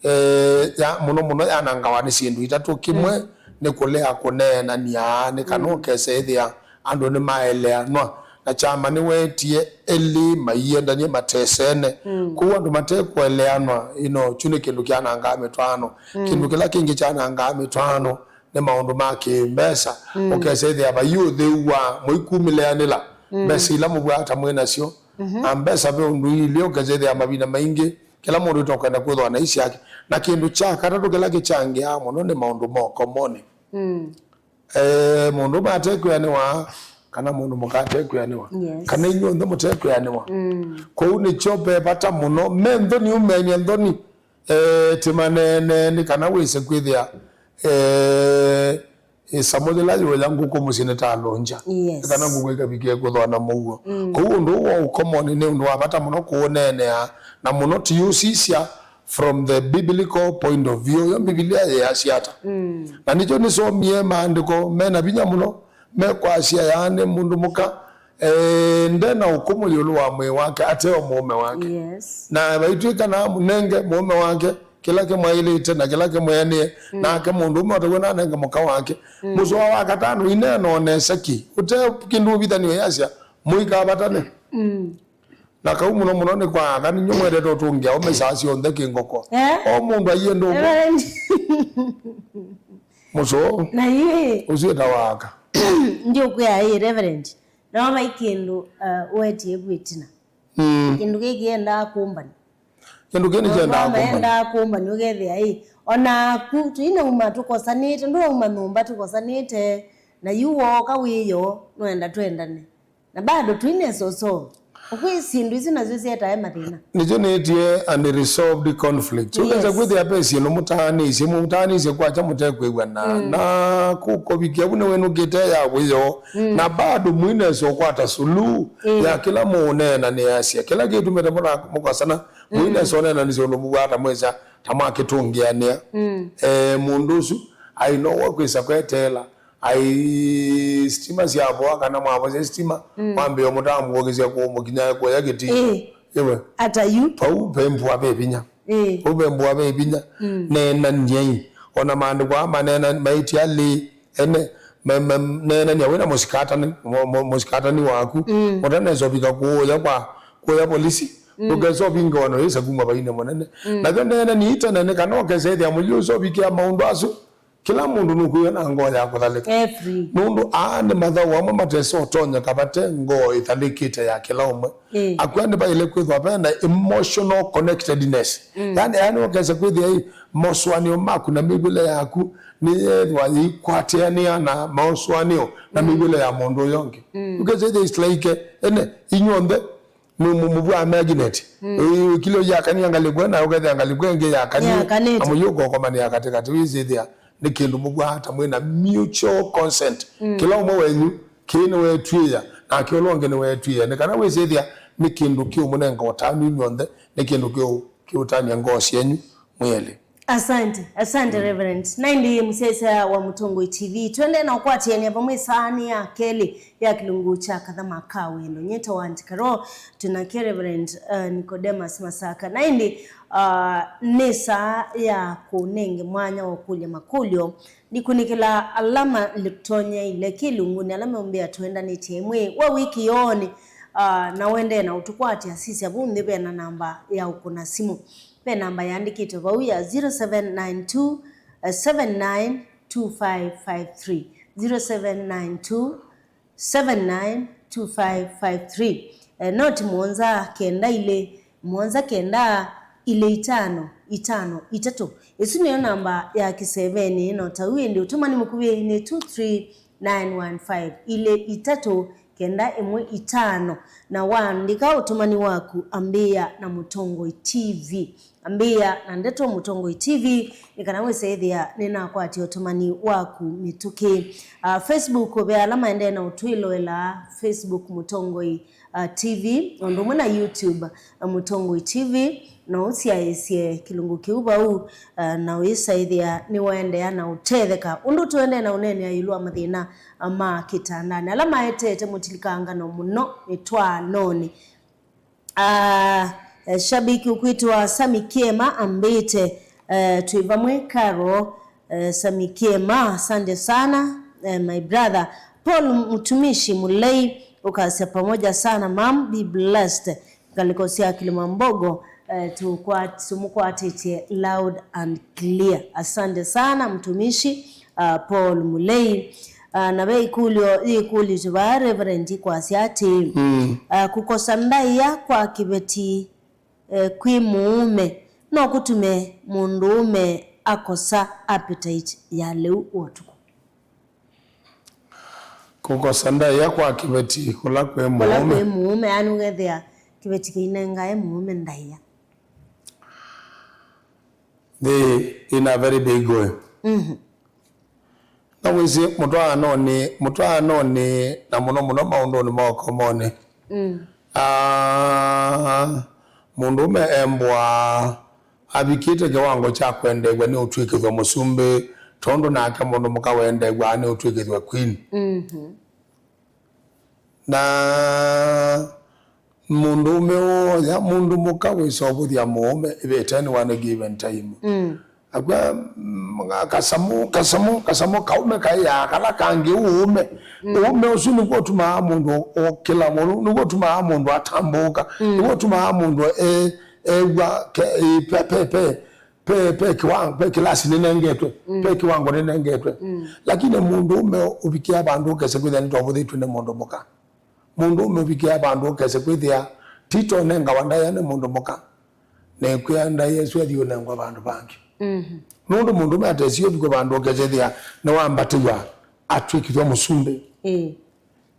eh, ya, mũno mũno yanangawa nĩ syĩndũ itatũ. Kĩmwe, mm, nĩ kũlea kũneenany'a, nĩ kana, mm, ũkesa ĩthĩa andũ nĩmaeleanwa, na kyama nĩweetie elĩ maiendany'e matesene. Mm. Kwoou andũ matekũeleanwa, you know, kyu nĩ kĩndũ kyanangaa mĩtwaano. Mm. Kĩndũ kĩla kĩngĩ kyanangaa mĩtwaano nĩ maũndũ ma kĩmbesa. Mm. Ũkesa ĩthĩa vai ũtheu wa mũikumĩlĩanĩla, mm, mbesa ila mũvwata mwĩ nasyo, mm-hmm, na mbesa ve ũndũ iilye, ũkesa ĩthĩa mavinda maingĩ kĩla mũndũ ĩtokwenda kwĩthwa na isyake. Na kĩndũ kya katatũ kĩla kĩkyangĩaa mũno nĩ maũndũ ma ũkomonĩ. Mm. Eh, mũndũũme atekwĩanĩwa, kana mũndũ mũka atekwĩanĩwa, yes, kana inyw'onthe mũtekwĩanĩwa. Mm. Kwoou nĩkyo ve vata mũno, me nthoni, ũmeeny'a nthoni, eh, tĩmaneeneenĩ kana wĩse kwĩthĩa, eh, ĩsamũ yĩla yũya ngũkũ mũsyĩ nĩtalũngya. Yes. Kana ngũkũ ĩkavikĩa kũthwa na mũuo. Mm. Kwoou ũndũ ũũ wa ũkomonĩ nĩ ũndũ wa vata mũno kũũneenea, na mũno tũiũsisya from the biblical point of view. Yo Mbivilia yĩasya ata? Mm. Na nĩkyo nĩsomie maandĩko mena vinya mũno mekwasya, yaani, mũndũ mũka, eh, nde na ũkũmũ ĩũlũ wa mwĩĩ wake ateo mũũme wake. Yes. Na vaitw'ĩka naamũnenge mũũme wake kĩla kĩmwaĩlĩte na kĩla kĩmwĩanĩe, mm, nake mũndũũme o taw'o nanenge mũka wake. Mm. Mũsoa wa katano, ineena o nesa ki, ũte kĩndũ ũvithany'o, yasya, mũikavatane. Mm. Na kau mũno mũno nĩ kwa aka, ninyu mwendete ũtũngĩa aũme saa syonthe kĩngoko. Eh? O mũndũ aienda ũmwe. Reverend. Mũsoo. Na yu ĩ, ũsu ĩtawa aka. Ndiũkwĩa ĩ, Reverend. No vai kĩndũ, uh, wetie vu ĩtina. Mm. Kĩndũ kĩĩ kĩendaa kũmbani. Kĩndũ kĩĩ nĩkyendaa kũmbani. Maendaa kũmbani, ũkethĩa, ĩ, o naku, tũinauma tũkosanĩte, ndũauma nyũmba tũkosanĩte, na yu wooka wĩyo, nũenda twendane. Na bado tũinesa ũsoo. Ũkwĩ syĩndũ isu nasyo syetae mathĩna. Nĩkyo nĩtie unresolved conflict. Yes. Ũkesa kwĩthĩa ve syĩndũ mũtaanĩisye, mũtaanĩisye kwakya mũtekwĩw'ana. Mm. Na kũkovikia vu nĩwĩnũkĩte ya wĩyo. Mm. Na bado mũinesa ũkwata suluhu, mm, ya kĩla mũũneenanĩasya. Kĩla kĩtumĩte mũna-, mũkosana, mm, mũinesa ũneenanĩsya ũndũ mũkwata mwĩsa ta mwakĩtũngĩanĩa. Mm. Eh, mũndũ ũsu ainowa kwĩsa kweteela. Ai, sitima syavoa kana mwavosya sitima, mm, mwambĩĩa mũtamũkũkĩsya kũmũkinya kũya kĩtii. Ĩĩ. Ĩwe. Ata yu? Vau ve mbua ve vinya. Ĩĩ. Vau ve mbua ve vinya. Mm. Neenany'ai. Ona maandĩko aa maneena maĩtye alĩ ene, me, me, neenany'a wĩ na mũsikatani, mũ-, mũ-, mũsikatani waku. Mm. Mũtanesa ũvika kũũya kwa, kũya polisi. Mm. Ndũkesa ũvingĩwa na wĩsa kuma vainĩ mũnene. Mm. Nakyo neenany'ai tene nĩ kana ũkesa ĩthĩa mũilyĩ ũsu ũvikĩa maũndũ asu. Kĩla mũndũ nũkwĩw'a na ngoo ya kũthalĩka. Every. Nũndũ aa nĩ mathaũ amwe matesa ũtonyeka vate ngoo ĩthalĩkĩte ya kĩla ũmwe. Ĩĩ. Akw'a nĩvaĩle kwĩthwa ve na emotional connectedness. Mm. Yaani, yaani ũkesa kwĩthĩa ĩ, mosũanĩo maku na mĩw'ĩle yaku nĩyethwa yĩikwatĩanĩa na mosũanĩo na, mm, mĩw'ĩle ya mũndũ ũyũ ũngĩ. Mm. Ũkesa ĩthĩa it's like, ene, inyw'onthe nĩ mũ-, mũvwaa magnet. Mm. Ĩ, kĩla yakania ngalĩko ĩna, ũkethĩa ngalĩko ĩngĩ yakanie. Yakanĩte. Amwe yũkokomanĩa katĩkatĩ, wĩsĩthĩa nĩ kĩndũ mũvwaa ta mwĩ na mutual consent. Mm. Kĩla ũmwe wenyu kĩĩ nĩwetw'ĩĩa, nake ũla ũngĩ nĩwetw'ĩĩa. Nĩ kana wĩsĩthĩa nĩ kĩndũ kĩũmũnenga ũtanu inyw'onthe, nĩ kĩndũ kĩũ-, kĩũtany'a ngoo syenyu mwĩ elĩ. Asante, asante, mm, Reverend. Na ĩndĩ mũsyaĩĩsya wa Mũtongoi T V, twendee na ũkwatĩanĩa vamwe ĩsaanĩ ya kelĩ ya kĩlungu kya Kathama ka Wendo. Nyie nĩtawa Aunty Carol, twĩ nake Reverend, uh, Nicodemus Masaka. Na ĩndĩ, uh, nĩ saa ya kũnenge mwanya wa kũkũlya makũlyo. Ndikunĩkĩla ala matonyeile kĩlungunĩ, ala meumbĩa tũendanĩtye ĩmwe wa wiki yoonĩ, uh, na wendee na ũtũkwatya, sisya vau nthĩ ve na namba ya ũkũna simũ. Ve namba yaandĩkĩtwe vau ya zero seven nine two, seven nine two five five three, zero seven nine two, seven nine two five five three. Eh, noti mũonza kenda ilĩ, mũonza kenda ilĩ itano itano itatũ. Ĩsu nĩyo namba ya kĩsevenĩ, no ta ũu ĩndĩ ũtũmani mũkuvĩ nĩ two three nine one five, ilĩ itatũ kenda ĩmwe itano, na waandĩka ũtũmani waku, ambĩĩa na Mũtongoi T V. Ambĩĩa na ndeto Mũtongoi T V, nĩ kana wĩse ĩthĩa nĩnakwatya ũtũmani waku mĩtũkĩ. Ah, Facebook, ve ala maendee na ũtwĩloela Facebook Mũtongoi, ah, T V, o ũndũ ũmwe na YouTube, ah, Mũtongoi T V, no ũsyaĩĩsye kĩlungu kĩu vau, ah, na ũyĩsa ĩthĩa nĩwaendeea na ũtetheka. Ũndũ tũendee na ũneenea ĩũlũ wa mathĩna, ah, ma kĩtandanĩ, ala maetete mũtilikangano mũno mĩtwaanonĩ. Ah, eh, shabiki ũkwĩtwa Sami Kiema ambĩte, eh, twĩ vamwe Karo, eh, Sami Kiema, asante sana, eh, my brother. Paul Mtumishi Mulei, ukasya pamoja sana, mam, be blessed. Ngalĩko sya Kilimambogo, eh, tũkwa-, tũmũkwatĩtye loud and clear. Asante sana, Mtumishi, ah, Paul Mulei. Ah, na ve ĩkũlyo yĩkũlĩtwe vaa, Reverend, kwasya atĩĩ, mm, ah, kũkosa ndaĩa kwa kĩveti, eh, kwĩ mũũme no kũtume mũndũũme akosa appetite ya lĩu wa ũtukũ? Kũkosa ndaĩa kwa kĩveti kũla kwĩ, kũla mũũme, kwĩ mũũme, yani ũkethĩa kĩveti kĩinengae mũũme ndaĩa. They in a very big way. Mhm. Na wĩsĩ, mũtwaanonĩ, mũtwaanonĩ, na mũno mũno maũndũnĩ ma ũkomonĩ, mm, ah, mũndũũme embwa avikĩte kĩwango kya kwendeew'a nĩ ũtw'ĩkĩthw'a mũsumbĩ, tondũ nake mũndũ mũka wendeew'aa nĩ ũtw'ĩkĩthw'a queen. Mhm. Na mũndũũme wooya mũndũ mũka wĩsa ũvũthya mũũme ĩvĩteni wa any given time. Mm. Akw'a, mm, kasamũ, kasamũ, kasamũ kaũme kaĩaa kala kangĩ ũũme. Mm. Ũũme ũsu nĩw'o ũtumaa mũndũ ũkĩla, nĩw'o ũtumaa mũndũ atambũũka, mm, nĩw'o ũtumaa mũndũ e-, ew'a ke-, e-, pe-, pe-, pe-, pe, pe kiwango, pe kĩlasi nĩnengetwe, mm, pe kiwango nĩnengetwe. Mm. Lakini mũndũũme ũvikĩa vandũ ũkese kwĩthĩa nĩtwavũthĩtw'e nĩ mũndũ mũka. Mũndũũme ũvikĩa vandũ ũkese kwĩthĩa tito nengawa ndaĩa nĩ mũndũ mũka. Nekwĩa ndaĩa ĩsu athi ũnengwa vandũ vangĩ. Mhm. Nũndũ mũndũũme atesi ũvikwe vandũ ũkese ĩthĩa nĩwambatĩw'a atw'ĩkĩthwa mũsumbĩ. Ĩĩ.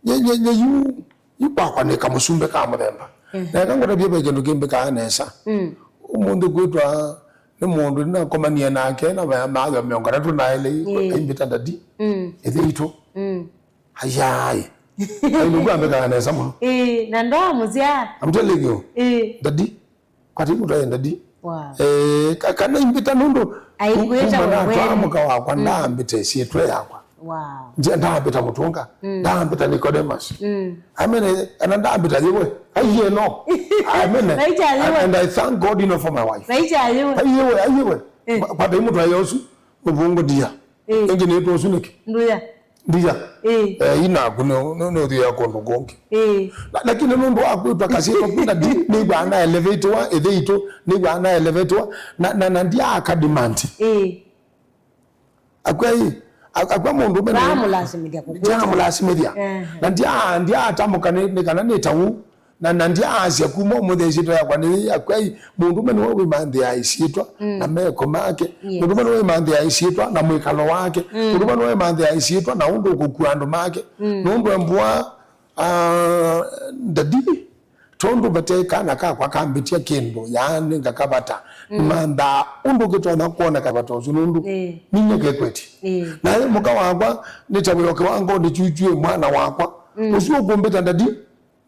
Nye, nye, nye yu, yu kwakwa nĩ kamũsumbĩ ka mũthemba. Mm. Na eka ngũtavye ve kĩndũ kĩmbĩkaa nesa. Mm. Ũmũnthĩ kwĩtwa nĩ mũndũ nĩnakomanie nake na ma-, maayo mĩongo ĩtatũ na elĩ, mm, aimbĩta ndadi. Mm. Ĩthe itũ. Mm. Ayai. Ai, nĩguo ambĩkaa nesa mũno. Ĩĩ, na ndoa mũsyaa. I'm telling you. Ĩĩ. Ndadi. Kwati mũtwaenda di. Wow. Eh, ka-, kana imbĩta nũndũ ku-, aikwĩta kuma we natwaa mwene. Mũka wakwa, mm, ndaambĩta ĩsyĩtwa yakwa. Wow. Nje ndaambĩta Mũtũnga, mm, ndaambĩta Nicodemus. Mm. Amene, ana ndaambĩta yĩwe. Aiye no. Amene. Naicha yĩwe. And, and I thank God, you know, for my wife. Naicha yĩwe. Aiyewe, aiyewe. Eh. Kwa, kwa ndai mũtwaĩa ũsu, mũvũngũ ndia. Eh. Ĩngĩ nĩtwa ũsu nĩkĩ? Nduya. Ndia. Ĩĩ. Eh, inaku nĩ, nĩ, nĩ ũthiĩa kũndũ kũngĩ. Ĩĩ. Na, lakini nũndũ wa kwĩtwa kasyĩtwa kwĩna di, nĩw'aa na elevatiwa, ĩthe itũ, nĩw'aa na elevatiwa, na, na, na ndiaaka demand. Ĩĩ. Akw'a ĩ, a-, akw'a mũndũũme nĩ-, ndamũlasimĩthya kũkwĩtwa. Ndiamũlasimĩthya. Ehe. Na ndia-, ndiatamũka nĩ, nĩ kana nĩ ta ũu. Na, na ndyaasya kuma ũmũnthĩ ĩsyĩtwa yakwa nĩ yĩĩ, akw'a ĩ, mũndũũme nĩwe wĩmanthĩaa ĩsyĩtwa, mm, na meko make. Yes. Mũndũũme nĩwe wĩmanthĩaa ĩsyĩtwa na mwĩkalo wake. Mm. Mũndũũme nĩwe wĩmanthĩaa ĩsyĩtwa na ũndũ ũkũkua andũ make. Mm. Nũndũ embũa, ah, ndadi, tondũ vate kana kakwa kambĩtya kĩndũ, yaani ngakavata. Mm. Nĩmanthaa ũndũ kĩtonya kwoneka vata ũsu nũndũ, eh, ninyie kekwetye. Eh. Naye mũka wakwa nĩ ta wĩoke wa ngoni kyukyuĩ mwana wakwa. Mm. Ũsu ũkũmbĩta ndadi.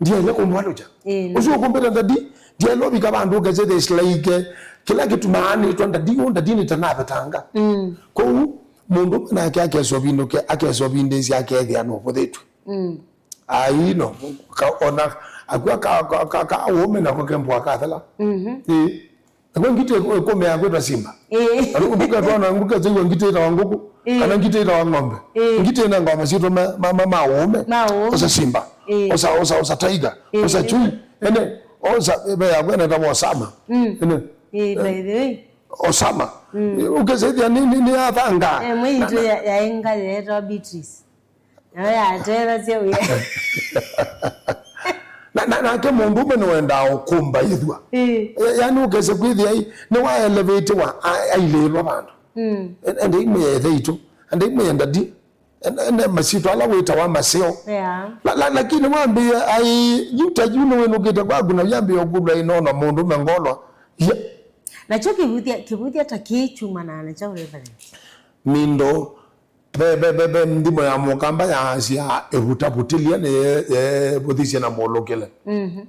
Ndiaĩle kũmũvalũkya. Ĩĩ. Ũsu ũkũmbĩta ndadi, ndiaĩle ũvika vandũ ũkese, there's like, eh, Kĩla kĩtumaa nĩtwa ndadi, ũ ndadi nĩtanavetanga. Mm. Kwoou, mũndũ nake akesa ũvindũke, akesa ũvindĩĩsya, akethĩa nũvũthĩtw'e. Mm. Ai, no, ka, ona, akw'a ka, ka, ka, ka ũũme nako kembwa kathela. Mhm. Ĩĩ. Nakw'a ngitĩ ĩkũmea kwĩtwa simba. Ĩĩ. Andũ ndũketwona ngũkesew'a ngitĩ ĩtawa ngũkũ, ĩĩ, kana ngitĩ ĩtawa ng'ombe. Ĩĩ. Ngitĩ ĩnengawa masyĩtwa ma, ma, ma, ma ũũme. Ma ũũme. Osa simba. Ĩĩ. Osa, osa, osa tiger. Ĩĩ. Osa chui. Ene, osa, ĩve yakwa ĩnetawa Osama. Mm. Ene. Ĩĩ, by the way. Osama. Mm. Ũkesethĩa nĩ, nĩ, nĩ athanga. Eh, mwĩitũ ya, yaĩ nga yeetwa Beatrice. Nayo yatethasya wĩa. Na, na, nake mũndũũme nĩwendaa ũkũmba ĩthwa. Ĩĩ. Ya-, yaani ũkese kwĩthĩa ai, nĩwaelevĩtĩwa, a-, ailĩĩlwa vandũ. Mm. En-, ende imwe ya ĩthe itũ, ende imwe ya ndadi, en-, ene masyĩtwa ala wĩtawa maseo. Yeah. La, la, lakini wambĩĩa ai, yu ta yu nĩwĩnũkĩte kwaku na yambĩĩa ũkũlwa ĩno na mũndũũme ngolwa. Yeah. Nakyo kĩvũthya, kĩvũthya ta kĩĩ kyumanaa na kyaũ, Reverend? Mindo Ve, ve, ve, ve nthimo ya Mũkamba yaasya, ĩvutavutĩlya nĩ ye-, yeevũthisye na mũlũkĩle. Mhm.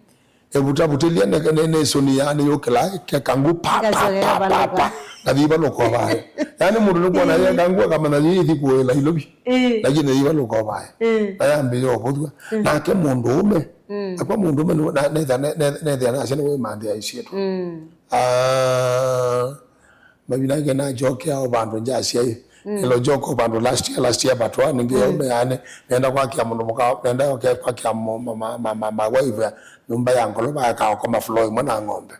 Ĩvutavutĩlya nĩ, nĩ, nĩ ĩsũni, yaani yũkĩla ke kangu pa, pa, pa, pa, pa, na thivalũka vayo. Yaani mũndũ nĩkwona ye kangu akamanya yĩthi kũĩla ilovi. Ĩĩ. Lakini thivalũka vayo. Ĩĩ. Na yambĩĩa ũvũthw'a. Mm. Nake mũndũũme, mm, akwa mũndũũme nĩ, na, nethĩa, ne, ne, nethĩa nasya nĩwĩmanthĩa isyĩtwa. Mm. Ah, Mavinda angĩ najokeaa o vandũ ngyasya ĩ. Mm. Nĩlojoka o vandũ last year, last year but one, nĩngĩ, mm, yaume yaani, nenda kwakĩa mũndũ mũka, nenda yoke kwakĩa mo-, ma-, ma-, ma-, ma-, ma wife ya nyũmba ya ngolova akaokoma floor ĩmwe na ng'ombe.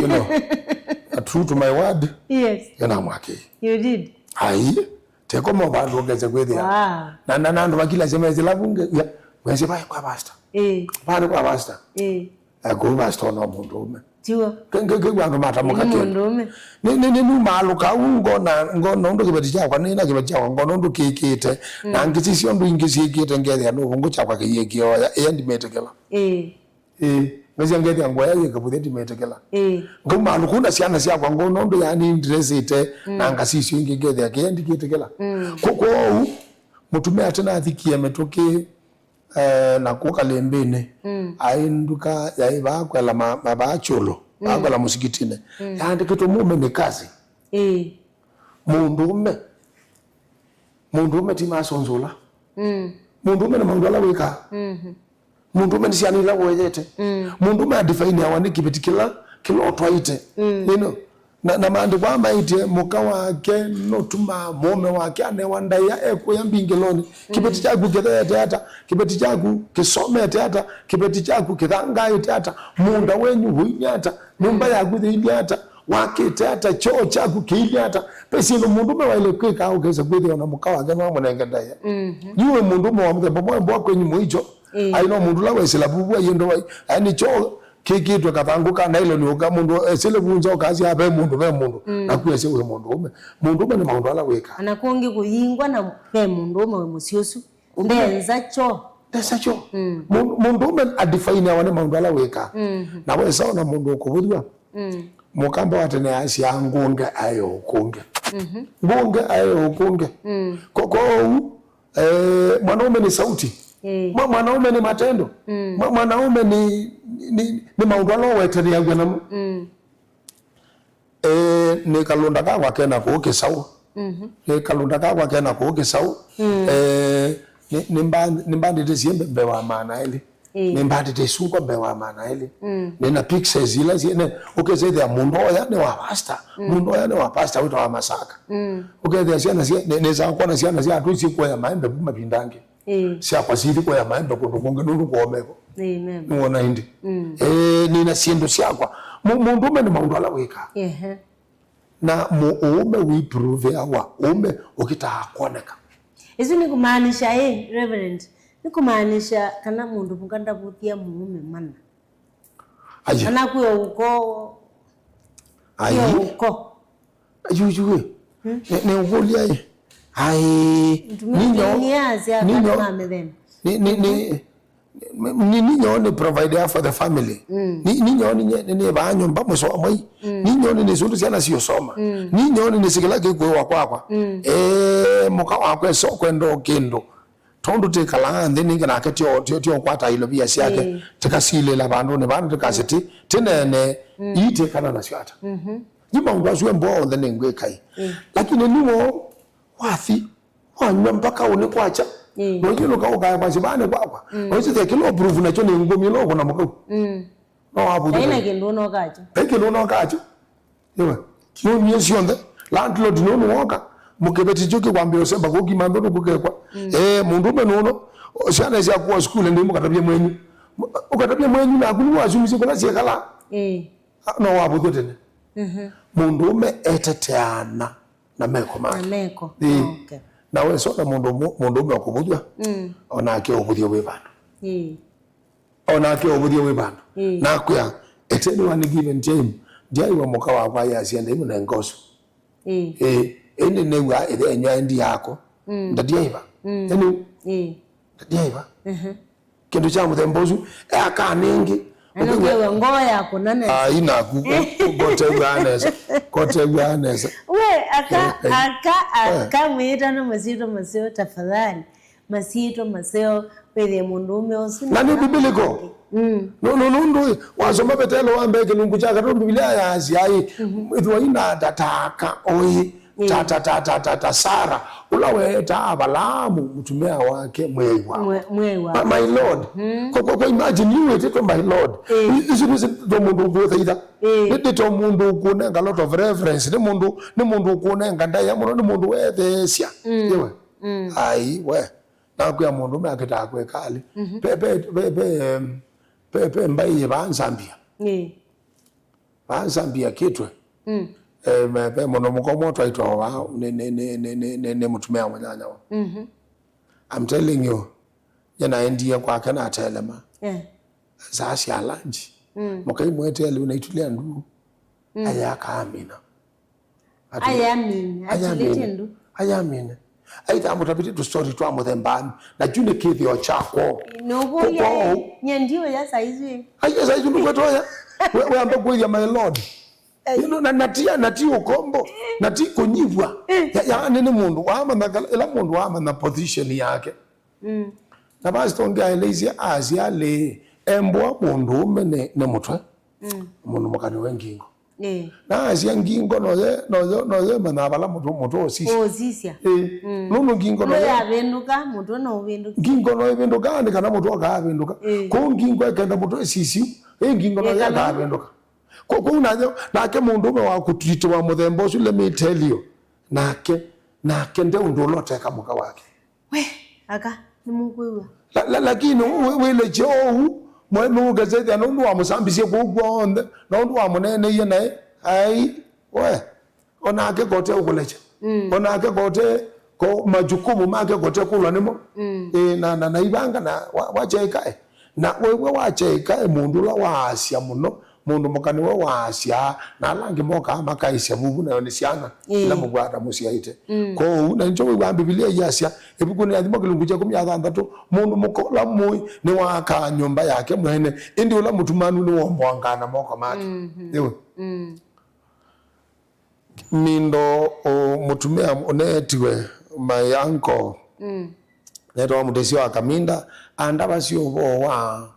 You know, a true to my word. Yes. Yo namwakĩie. You did. Ai, tekoma o vandũ ngese kwĩthĩa. Wow. Na, na, na andũ makila semesila vunge, ya, wese vae kwa pastor. Eh. Vae kwa pastor. Eh. Akũu pastor no mũndũũme. Tiw'o. Ke-, ke-, kĩw'a andũ matamũka. Nĩ kĩndũ mũndũũme. Nĩ, nĩ, nĩ numaalũka ũu ngona, ngona ũndũ kĩveti kyakwa, nĩ na kĩveti kyakwa, ngona ũndũ kĩkĩte. Mm. Na ngĩsisya ũndũ ingĩ syĩkĩte, ngethĩa nũvũngũ kyakwa kĩyĩkĩo, ya, ya ndimĩtĩkĩla. Ĩĩ. Ĩĩ, ngasya ngethĩa ngũa ya yĩkavũthya ndimĩtĩkĩla. Ĩĩ. Ngaumaalũka ũu na syana syakwa, ngona ũndũ yani ndresĩte, mm, na ngasisya ingĩ ngethĩa kĩya ndikĩtĩkĩla. Mm. Ko-, kwoou, mũtumĩa ate nathikie mĩtũkĩ, eh, na kũka lĩmbĩnĩ, mm, aĩ nduka yaĩ vaa kwela ma-, ma-, vaa kyũlũ, vaa, mm, kwela mũsikitinĩ. Mm. Yaandĩkĩtwe mũũme nĩ kazi. Ĩĩ. Mũndũũme, mũndũũme ti masonzũla. Mm. Mũndũũme nĩ maũndũ ala wĩkaa. Mhm. Mũndũũme nĩ syana ila woyete. Mm. Mũndũũme adefaineawa nĩ kĩveti kĩla, kĩla ũtwaĩte. Mm. You know? Na, na maandĩko aa maĩtye, mũka wake nũtumaa mũũme wake anewa ndaĩa ekũya mbingĩlonĩ. Kĩveti kyaku kĩtheete ata? Kĩveti kyaku kĩsomete ata? Kĩveti kyaku kĩthangaĩte ata? Mũũnda wenyu ũilyĩ ata? Nyũmba yaku yĩilyĩ ata? Wakĩte ata? Kyoo kyaku kĩilyĩ ata? Ve syĩndũ mũndũũme waĩle kwĩka ũkesa kwĩthĩwa na mũka wake nĩwamũnenge ndaĩa. Mhm. Yu wĩ mũndũũme wa mũthemba mwe mboa kwenyu mũicho. Ĩĩ. Ai no mũndũ ũla wesĩla vuvu aiendwa vai. Ai nĩ kyoo kĩkĩtwe kathangũ ka nailoni ũka mũndũ esĩle vunza ũkasya ve mũndũ, ve mũndũ. Mm. Naku esĩ wĩ mũndũũme. Mũndũũme nĩ maũndũ ala wĩkaa. Ana kũngĩ kũyingwa na ve mũndũũme wĩ mũsyĩ ũsu. Ũndũ ndenza kyoo. Ndenza kyoo. Mm. Mũ-, mũndũũme adefaineawa nĩ maũndũ ala wĩkaa. Mm. Na wesa ona mũndũ ũkũvũthw'a. Mm. Mũkamba wa tene asyaa ngũnge aĩ o ũkũnge. Mhm. Ngũnge aĩ o ũkũnge. Mm. Ko-, kwoou, eh, mwanaume ni sauti. Eh. Mwa-, mwanaume ni matendo. Mm. Mwa-, mwanaume ni, ni, ni maũndũ ala ũwetanĩaw'a namo. Mm. Eh, nĩ kalũnda kakwa kena kũũ kĩsaũ. Mhm. Nĩ kalũnda kakwa kena kũũ kĩsaũ. Mm. Eh, nĩ, nĩmba-, nĩmbandĩte syĩmbe mbee wa maana elĩ. Ĩĩ. Nĩmbandĩte ĩsungwa mbee wa maana elĩ. Mm. Nĩna pixels ila syĩ, ne, ũkesethĩa mũndũ oya nĩ wa pastor. Mm. Mũndũ oya nĩ wa pastor wĩtawa Masaka. Mm. Ũkethĩa syana sya, nĩ, nĩsaa kwona syana sya atũi syĩkuoya maembe vu mavinda angĩ. Ĩĩ. Syakwa sithi kuoya maembe kũndũ kũngĩ nũndũ kũomeko. Amen. Nĩwona ĩndĩ? Mm. Ĩĩ, nĩna syĩndũ syakwa. Mũ-, mũndũũme nĩ maũndũ ala wĩkaa. Ehe. Na mũũme wĩpruveawa, ũũme ũkĩtaa kwoneka. Ĩsu nĩ kũmaanisha ĩ, Reverend, nĩ kũmaanisha kana mũndũ mũka ndavũthya mũũme mana? Aye. Kana kwĩ ũko, aye, kwĩ ũko. Ayuyu ĩ. Hmm? Nĩ, nĩ ũkũlya ĩ. Ai. Mtumia nĩ nyoo, nĩ asya nĩ kana nyoo, ma mĩthemba. Nĩ, nĩ, nĩ, Ni, ni, ni nyoo nĩ provider for the family. Mm. Ni, ni nyoo nĩ, nĩ, nĩ vaa nyũmba mũsoa mwai. Mm. Ni nyoo nĩ, nĩ sũndũ syana siũsoma. Mm. Ni nyoo nĩ, nĩ sikila kĩkwĩwa kwakwa. Mm. Eh, mũka wakwa esa kwenda o kĩndũ. Nũndũ tĩkalaa nthĩ nĩngĩ nake tyo, tyo, tyo kwata ilovia syake, ĩĩ, tĩkasilĩla vandũnĩ vana tĩkasĩ tĩ, tĩneene, mm, ii tĩkana nasyo ata. Mhm. Nĩ maũndũ asu e mboa onthe nĩngwĩka ĩ. Ĩĩ. Lakini nĩw'o wathi, wanywa mpaka ũnĩ kwakya. Ĩĩ. Noyĩlũka ũkaya kwasĩ vaa nĩ kwakwa. Mm. Noĩsĩthĩa kĩla ũpuruvu nakyo nĩ ngũmi ĩla ũkũna mũkau. Mm. No wavũthũ. Vai na kĩndũ ũnokakyo. Vai kĩndũ ũnokakyo. Ĩwe. Nũmie syonthe. Landlord nũnũ woka. Mũkĩveti kyo kĩkwambĩa ũsemba kũkima nthũnũ kũkekwa. Mm. Eh, mũndũme nũnũ. Syana syakuwa sukulu nĩ mũkatavye mwenyu. Ũkatavye mwenyu naku nĩ wasumisye kũla syekala. Ĩĩ. Ah, no wavũthũ tene. Mhm. Mũndũũme eteteana na meko make. Na meko. Ĩĩ. Okay. Na wesona mũndũ mu-, mũndũũme ũkũvũthw'a, mm, onake ũvũthyo wĩ vandũ. Ĩĩ. Onake ũvũthyo wĩ vandũ. Ĩĩ. Nakwĩa, at any one given time, ndyaiwa mũka wakwa yasya ndĩmũnenga ũsu. Ĩĩ. Ĩĩ, ĩndĩ nĩw'a ĩthe enywa endi yako. Mm. Ndadiaiva. Mm. Ĩnĩ. Ĩĩ. Ndadiaiva. Mhm. Kĩndũ kya mũthemba ũsu, e aka nĩngĩ. Na nũkĩw'a ngoo yakũna nesa. Ai, naku, ko-, kotew'aa nesa. Kotew'aa nesa. We, aka, eh, eh, aka, eh, aka, mwĩĩtano masyĩtwa maseo, tafadhali. Masyĩtwa maseo, wĩthĩe mũndũũme ũsu. Na nĩ biblical. Mm. No, no, no, ndũĩ. Wasoma Vetelo wa mbee kĩlungu kya katatu, Biblia yaasya, ai, mhm, ĩthĩwa ina tataka, oi. Ĩĩ. Ta, ta, ta, ta, ta, ta Sara, ũla weetaa Avalaamu mũtumĩa wake mwĩaĩwa. Mwe-, mwĩaĩwa. My, my lord. Mm. Kwa, kwa, kwa imagine you wĩtĩtwe my lord. Ĩĩ. I-, isu nĩsyo mũndũ ũkũthaitha. Ĩĩ. Nĩ, nĩ to mũndũ ũkũnenga lot of reverence. Nĩ mũndũ, nĩ mũndũ ũkũnenga ndaĩa mũno, nĩ mũndũ wetheesya. Mm. Ĩwe. Mm. Ai, we. Nakwĩa mũndũ me akĩtaa kwĩka alĩ. Mhm. Pe, pe, pe, pe, em, pe, pe mbaĩ yĩ vaa Zambia. Ĩĩ. Vaa Zambia kĩtwe. Mm. Eh, me, ve mũno mũka ũmwe twaitwa vaa, nĩ, nĩ, nĩ mũtumĩa mũnyanyawa. Mhm. I'm telling you, nye naendie kwake natelema. Eh. Saa sya lunch. Mm. Mũkai mwetee lĩu na itulya ndu. Mm. Aya akaamina. Ati-, ayamine, ayamine. Atilĩtye ndu. Ayamine. Aita mũtavĩtye tũstori twa mũthembanĩ, na kyu nĩ kĩthĩo kyakwa. Nũkũlya, kũkwa ũu. Nye ndiũya saizi. Aiye saizi ndũkwetoya. We, we amba kwĩthya my lord. Ai. You know, na, na ti, na ti ũkombo, na ti kũnyivwa. Eh. Ya, yaani nĩ mũndũ wamanya kala, ĩla mũndũ wamanya position yake. Mm. Na pastor ũngĩ aeleisye asya alĩ, embwa mũndũũme nĩ, nĩ mũtwe, mm, mũndũ mũka nĩwe ngingo. Ĩĩ. Na asya ngingo noyo, noyo, noyo ĩmanyaa vala mũtwe, mũtwe ũsisya. Ũsisya. Ĩĩ. Mm. Nũndũ ngingo noyo yavĩndũka, mũtwe no ũvĩndũke. Ngingo no ĩvĩndũkaa nĩ kana mũtwe ũkaavĩndũka. Ĩĩ. Kũu ngingo ĩkenda mũtwe ĩsisyu, ĩ ngingo noyo ĩkaavĩndũka. Kũ-, kũu nayo, nake mũndũũme wa kũtritĩwa mũthemba ũsu, let me tell you, nake, nake nde ũndũ ũla ũteka mũka wake. We, aka, nĩmũkwĩw'a. La, la, lakini wĩ-, wĩlekye ũu, mwe-, nũkesethĩa nũndũ wamũsambisye kũu kw'onthe, nũndũ wamũneeneie naĩ, ai, we, onake kote ũkũlekya. Mm. Onake kote ko majukumu make kote kũlwa nĩmo. Mm. Ĩ, na, na, na ivanga na wa-, wakyaĩkae. Na wĩw'a wakyaĩkae mũndũ ũla waasya mũno, mũndũ mũka nĩwe waasyaa, na ala angĩ mokaa makaĩsya vuvu, nayo nĩ syana, ĩĩ, ila mũkwata mũsyaĩte. Mm. Kwoou, na nĩkyo wĩw'aa Mbivilia iyasya, ĩvukunĩ ya Athimo kĩlungu kya ĩkũmi na thanthatũ, mũndũ mũka ũla mũĩ nĩwaakaa nyũmba yake mwene, ĩndĩ ũla mũtumanu nĩwomboangaa na moko make. Mhm. Ĩwe. Mm. Mindo, ũ, mũtumĩa ũneetiwe, my uncle, mm, neetawa Mũtĩsya wa Kaminda, andavasya ũvoo wa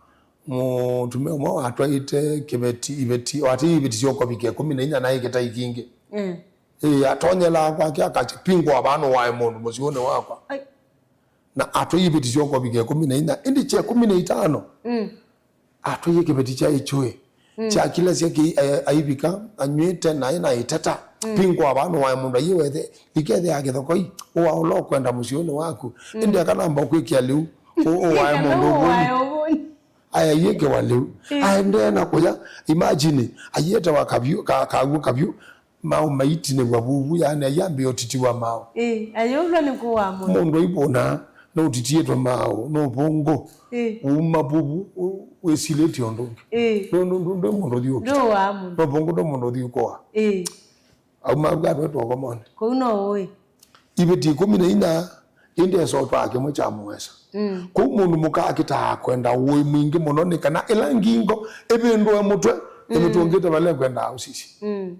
mũtumĩa ũmwe watwaĩte kĩveti, iveti, watĩie iveti sya ũkovika ĩkũmi na inya na ĩkĩtai kingĩ. Mm. Ĩĩ, atonyelaa kwake akasya, pingũa vaa nũwae mũndũ mũsyĩnĩ wakwa. Ai. Na atwaie iveti sya ũkovika ĩkũmi na inya, ĩndĩ kya ĩkũmi na itano, mm, atwaie kĩveti kya ĩkyũĩ. Mm. Kyakilasya kĩ-, eh, aivika, anyw'ĩte, naĩ na ĩteta. Mm. Pingũa vaa nũwae mũndũ aiĩ wethe, ikethĩa kĩthokoi, ũwa ũla ũkwenda mũsyĩnĩ waku. Mm. Ĩndĩ akanamba ũkwĩkĩa lĩu, ũ-, ũwae mũndũ ũvũni. Ũwae ũvũni. Aya aiĩkĩwa lĩu. Mm. Aendee na kũya, imagine, aiĩte wa kavyũ, ka-, kaw'ũ kavyũ, Maũ maitinĩw'a vuvu, yaani ayambĩĩa ũtitiwa maũ. Ĩĩ, ayũlwa nĩ kũwaa mũndũ. Mũndũ aivũna, nũtitiĩtwe maũ, nũvũngũ. Ĩĩ. Uuma vuvu, ũ-, wĩsilĩtye ũndũ ũngĩ. Ĩĩ. Ndũ-, ndũ-, ndũ-, ndũ mũndũ ũthiũkĩte. Ndũwaa mũndũ. Nũvũngũ ndũ mũndũ ũthiũkũa. Ĩĩ. Auma vu atwetwe ũkomoni. Kũu no ũĩ. Iveti ĩkũmi na inya, ĩndĩ esa ũtwaa kĩmwe kya mũesa. Mm. Kũu mũndũ mũka akĩtaa kwenda ũĩ mwingĩ mũno nĩ kana ĩla ngingo ĩvĩndũe mũtwe, mm, ĩmĩtũngĩte vala ĩkwendaa ũsisya. Mm.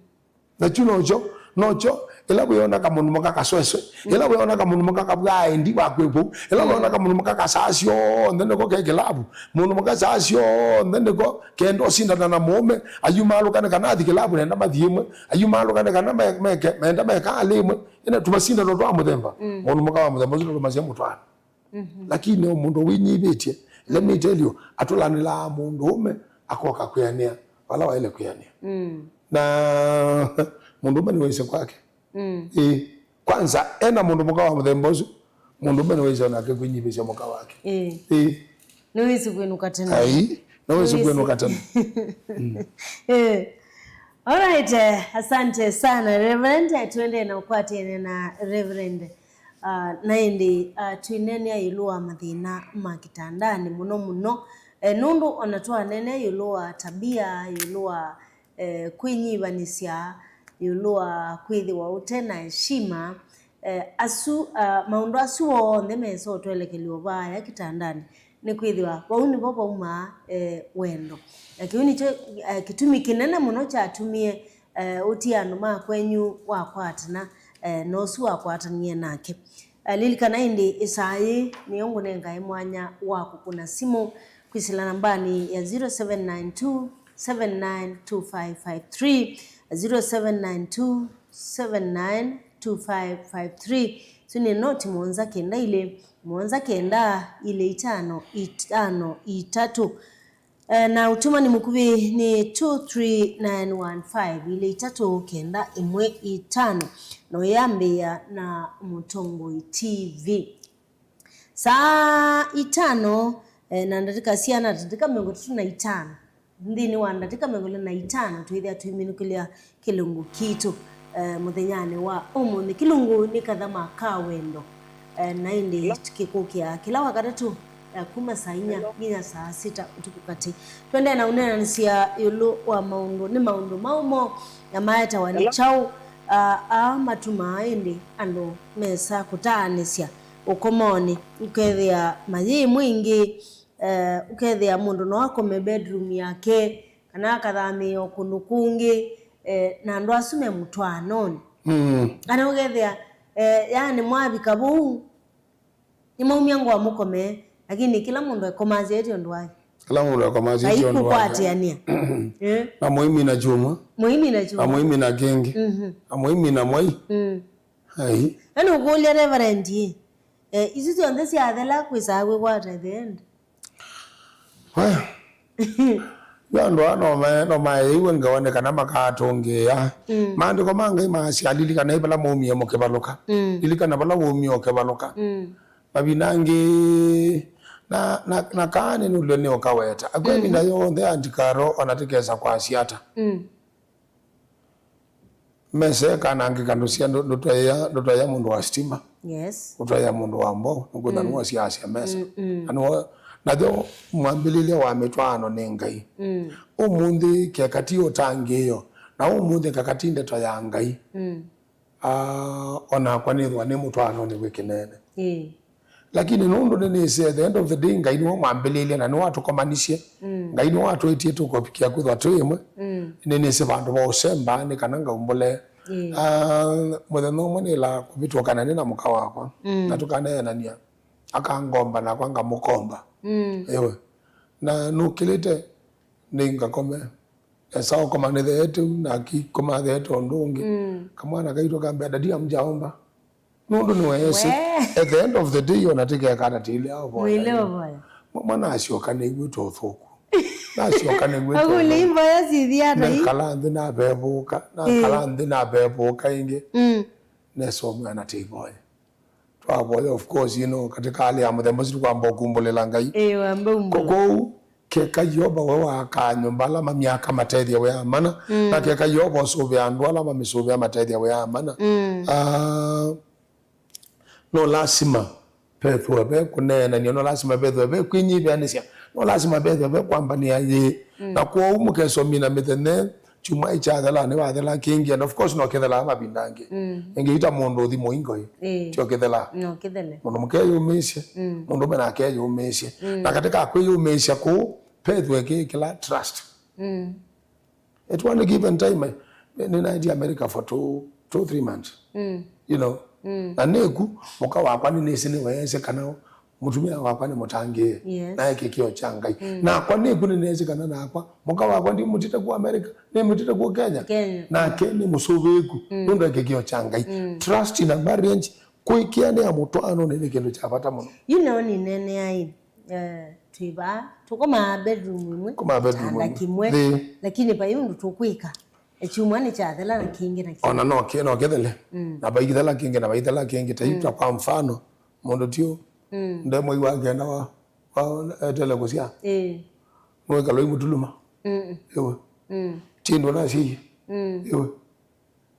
Na kyu nokyo, nokyo Ĩla wĩona kamũndũ mũka kasweswe, ĩla wĩona kamũndũ mũka kavwaa endi wa kwĩ kũu, ĩla wĩona kamũndũ mũka kasaa syonthe nĩko ke kĩlavu, mũndũ mũka saa syonthe nĩko kenda ũsindana na mũũme, ayumaalũka nĩ kana athi kĩlavu nenda mathi ĩmwe, ayumaalũka nĩ kana me- meke- menda meka alĩ ĩmwe, ĩna tũmasindano twa mũthemba. Mũndũ mũka wa mũthemba ũsu ndũmasya mũtwaano. Lakini o mũndũ wĩnyivĩtye, let me tell you, atũlanĩlaa mũndũũme akoka kwĩanĩa vala waĩle kwĩanĩa. Na mũndũũme nĩwaisye kwake. Ĩĩ. Kwanza, ena mũndũ mũka wa mũthemba ũsu, mũndũũme nĩwaisye onake kwĩnyivĩsya mũka wake. Ĩĩ. Ĩĩ. Nĩwĩsĩ kwĩnũka tene. Ai, nĩwĩsĩ kwĩnũka tene. Eh. Alright, eh, asante sana Reverend. Eh, tuendee na ũkwatene na Reverend. Ah, na ĩndĩ, ah, twĩneenea ĩũlũ wa mathĩna ma kĩtandanĩ mũno mũno. Eh, nũndũ ona twaneenea ĩũlũ wa tabia, ĩũlũ wa eh, kwĩnyivanĩsya ĩũlũ wa kwĩthĩwa ũte na eshima, eh, asu, ah, maũndũ asu onthe mesa ũtwelekelya vaaya kĩtandanĩ, nĩkwĩthĩwa vau nĩvo vaumaa, eh, wendo. Na kĩu nĩkyo, eh, kĩtumi kĩnene mũno kyatumie, eh, ũtie andũ ma kwenyu wakwatana, eh, na ũsu wakwatanie nake. Eh, lilikana ĩndĩ ĩsaa yĩĩ nĩyo ngũnengae mwanya wa kũkũna simũ kwĩsĩla nambanĩ ya zero seven nine two seven nine two five five three, zero seven nine two seven nine two five five three. Isu nĩ noti mũonza kenda ilĩ, mũonza kenda ilĩ itano itano itatũ. Eh, na ũtũmani mũkuvĩ nĩ two three nine one five, ilĩ itatũ kenda ĩmwe itano, na ũyambĩĩa na Mũtongoi T V. Saa itano, eh, na ndatĩka siana, ndatĩka mĩongo ĩtatũ na itano. Nthĩnĩ wa ndatĩka mĩongo ĩlĩ na itano, twĩthĩa tũiminũkĩlya kĩlungu kitũ, eh, mũthenyanĩ wa ũmũnthĩ. Kĩlungu nĩ Kathama ka Wendo, eh, na ĩndĩ kĩkũkĩa kĩla Wakatatũ, eh, kuma saa inya nginya saa sita ũtukũ katĩ. Twendee na ũneenanĩsya ĩũlũ wa maũndũ, nĩ maũndũ maũ mo, na maetawa nĩ kyaũ, ah, aa matumaa ĩndĩ andũ mesa kũtaanĩsya ũkomonĩ, ũkethĩa mayĩ ĩmwe ĩngĩ, eh, ũkethĩa mũndũ no akome bedroom yake, kana akathamĩĩa o kũndũ kũngĩ, eh, na andũ asu me mũtwaanonĩ. Mm. Kana ũkethĩa, eh, yaani mwavika vau, nĩmaumya ngũa mũkome, lakini kĩla mũndũ ekomasya ĩtĩ ũndũ wake. Kĩla mũndũ ekomasya ĩtĩ ũndũ wake. Kaikũkwatĩanĩa. Eh. Na mũimina kyumwa. Mũimina kyumwa. Na mũimina kĩngĩ. Mhm. Na mũimina mwai. Mm. Ai. Yaani ũkũlya Reverend ĩ, eh, isu syonthe syathela kwĩsaa kwĩkwata at the end? We, yu andũ aa no ma- no maĩiwe ngewa nĩ kana makaatũngĩĩa. Mm. Maandĩko ma Ngai maasya, "Lilikanai vala mwaumie mũkĩvalũka." Mm. Lilikana vala waumie ũkĩvalũka. Mm. Mavinda angĩ, na, na, na kaa nĩnũlile nĩ ũkaweta. Akw'a ĩvinda yonthe ya ndikaro ona tĩkesa kwasya ata. Mm. Mesa ĩkanangĩka, ndũsya ndũ- ndũtwaĩa ndũtwaĩa mũndũ wa sitima. Yes. Ũtwaĩa mũndũ wa mboo, nũkwĩtha nĩwe ũsiasya mesa. Mm, mm. Na nĩwe, nayo mwambĩlĩlya wa mĩtwaano nĩ Ngai. Mm. Ũmũnthĩ keka ti ũtangĩĩo, na ũmũnthĩ keka ti ndeto ya Ngai. Mm. Ah, onakwa nĩthwa nĩ mũtwaanonĩ wĩ kĩnene. Ĩĩ. Lakini nũndũ nĩnĩsĩ, at the end of the day, Ngai nĩwe mwambĩlĩlye na nĩwe watũkomanisye. Mm. Ngai nĩwe watwĩtie tũkovikia kwĩthwa twĩ ĩmwe. Mm. Nĩnĩsĩ vandũ va ũsemba nĩ kana ngaumbũle. Ĩĩ. Ah, mũthenya ũmwe nĩla kũvĩtũkana nĩ na mũka wakwa. Mm. Na tũkaneenania. Akangomba nakwa ngamũkomba. Mm. Ĩwe. Na nũkĩlĩte nĩ ngakome. Esa ũkoma nĩ theete ũu, na akikoma theete ũndũ ũngĩ. Mm. Kamwana kaitũ kambĩa, "Daddy, hamjaomba." Nũndũ nĩweesĩ. We. At the end of the day, ona tĩkeka ata tĩile ũvoya. Mwĩle ũvoya. Mwa- mwana asyoka nĩw'ĩte ũthũku. Nasyoka nĩw'ĩte ũthũku. Imboya sithi ata ii? Nakala nthĩ navevũka, nakala nthĩ navevũka ĩngĩ. Mm. Nesomwĩa na tĩivoya. Twavoya, of course, you know, katika hali ya mũthemba ũsu tũkwamba ũkumbũlĩla Ngai. Ĩĩ, wamba umbũla. Ko- kwoou, keka Yeova we waakaa nyũmba ala mamyaka matethya wĩa mana, mm, na keka Yeova ũsũvĩa andũ ala mamĩsũvĩa matethya wĩa mana. Mm. Ah, no lasima vethĩwe ve kũneenany'a, no lasima vethĩwe ve kwĩnyivĩanĩsya, no lasima vethĩwe ve kwambanĩa yĩĩ. Mm. Na kwoou mũkesomina mĩthenya kyumwa ĩkyathela, nĩwathela kĩngĩ, and of course no kĩthelaa mavinda angĩ. Mm. Ĩngĩ ita mũndũ ũthi mũingo ĩ, ĩĩ, tyo kĩthelaa. No kĩthele. Mũndũ mũka eyũmĩĩsye, mm, mũndũũme nake eyũmĩĩsye. Mm. Na katika kwĩyũmĩĩsya kũu, vethĩwe kĩ kĩla trust. Mm. At one given time, eh, nĩnaendie America for two, two, three months. Mm. You know? Mm. Na nĩku, mũka wakwa nĩnĩsĩ nĩweesĩ kana mũtumĩa wakwa nĩ mũtangĩĩe. Yes. Na e kĩkĩo kya Ngai. Mm. Nakwa nĩku nĩnĩsĩ kana nakwa, mũka wakwa ndimũtĩte ku America, nĩmũtĩte ku Kenya. Kenya. Nake nĩ mũsũvĩĩku, mm, nũndũ e kĩkĩo kya Ngai. Mm. Trust in a marriage, kwĩkĩanĩa mũtwaanonĩ nĩ kĩndũ kya vata mũno. Yu nĩyo nĩneeneaĩ, eh, twĩ vaa, tũkomaa bedroom ĩmwe, komaa bedroom kitanda ĩmwe, kĩmwe, ĩĩ, lakini vai ũndũ tũkwĩka. Ekyumwa nĩkyathela na kĩngĩ na kĩngĩ. Ona no kĩ-, no kĩthele. Mm. Na vaithela kĩngĩ, na vaithela kĩngĩ. Ta yu ta, mm, kwa mfano, mũndũ tio, mm, nde mwei wa kenda wa, wa etele kũsyaa. Ĩĩ. Nũĩkalwa imũtuluma. Mm. Ĩwe. Mm. Tindũ nasyaie. Mm. Ĩwe.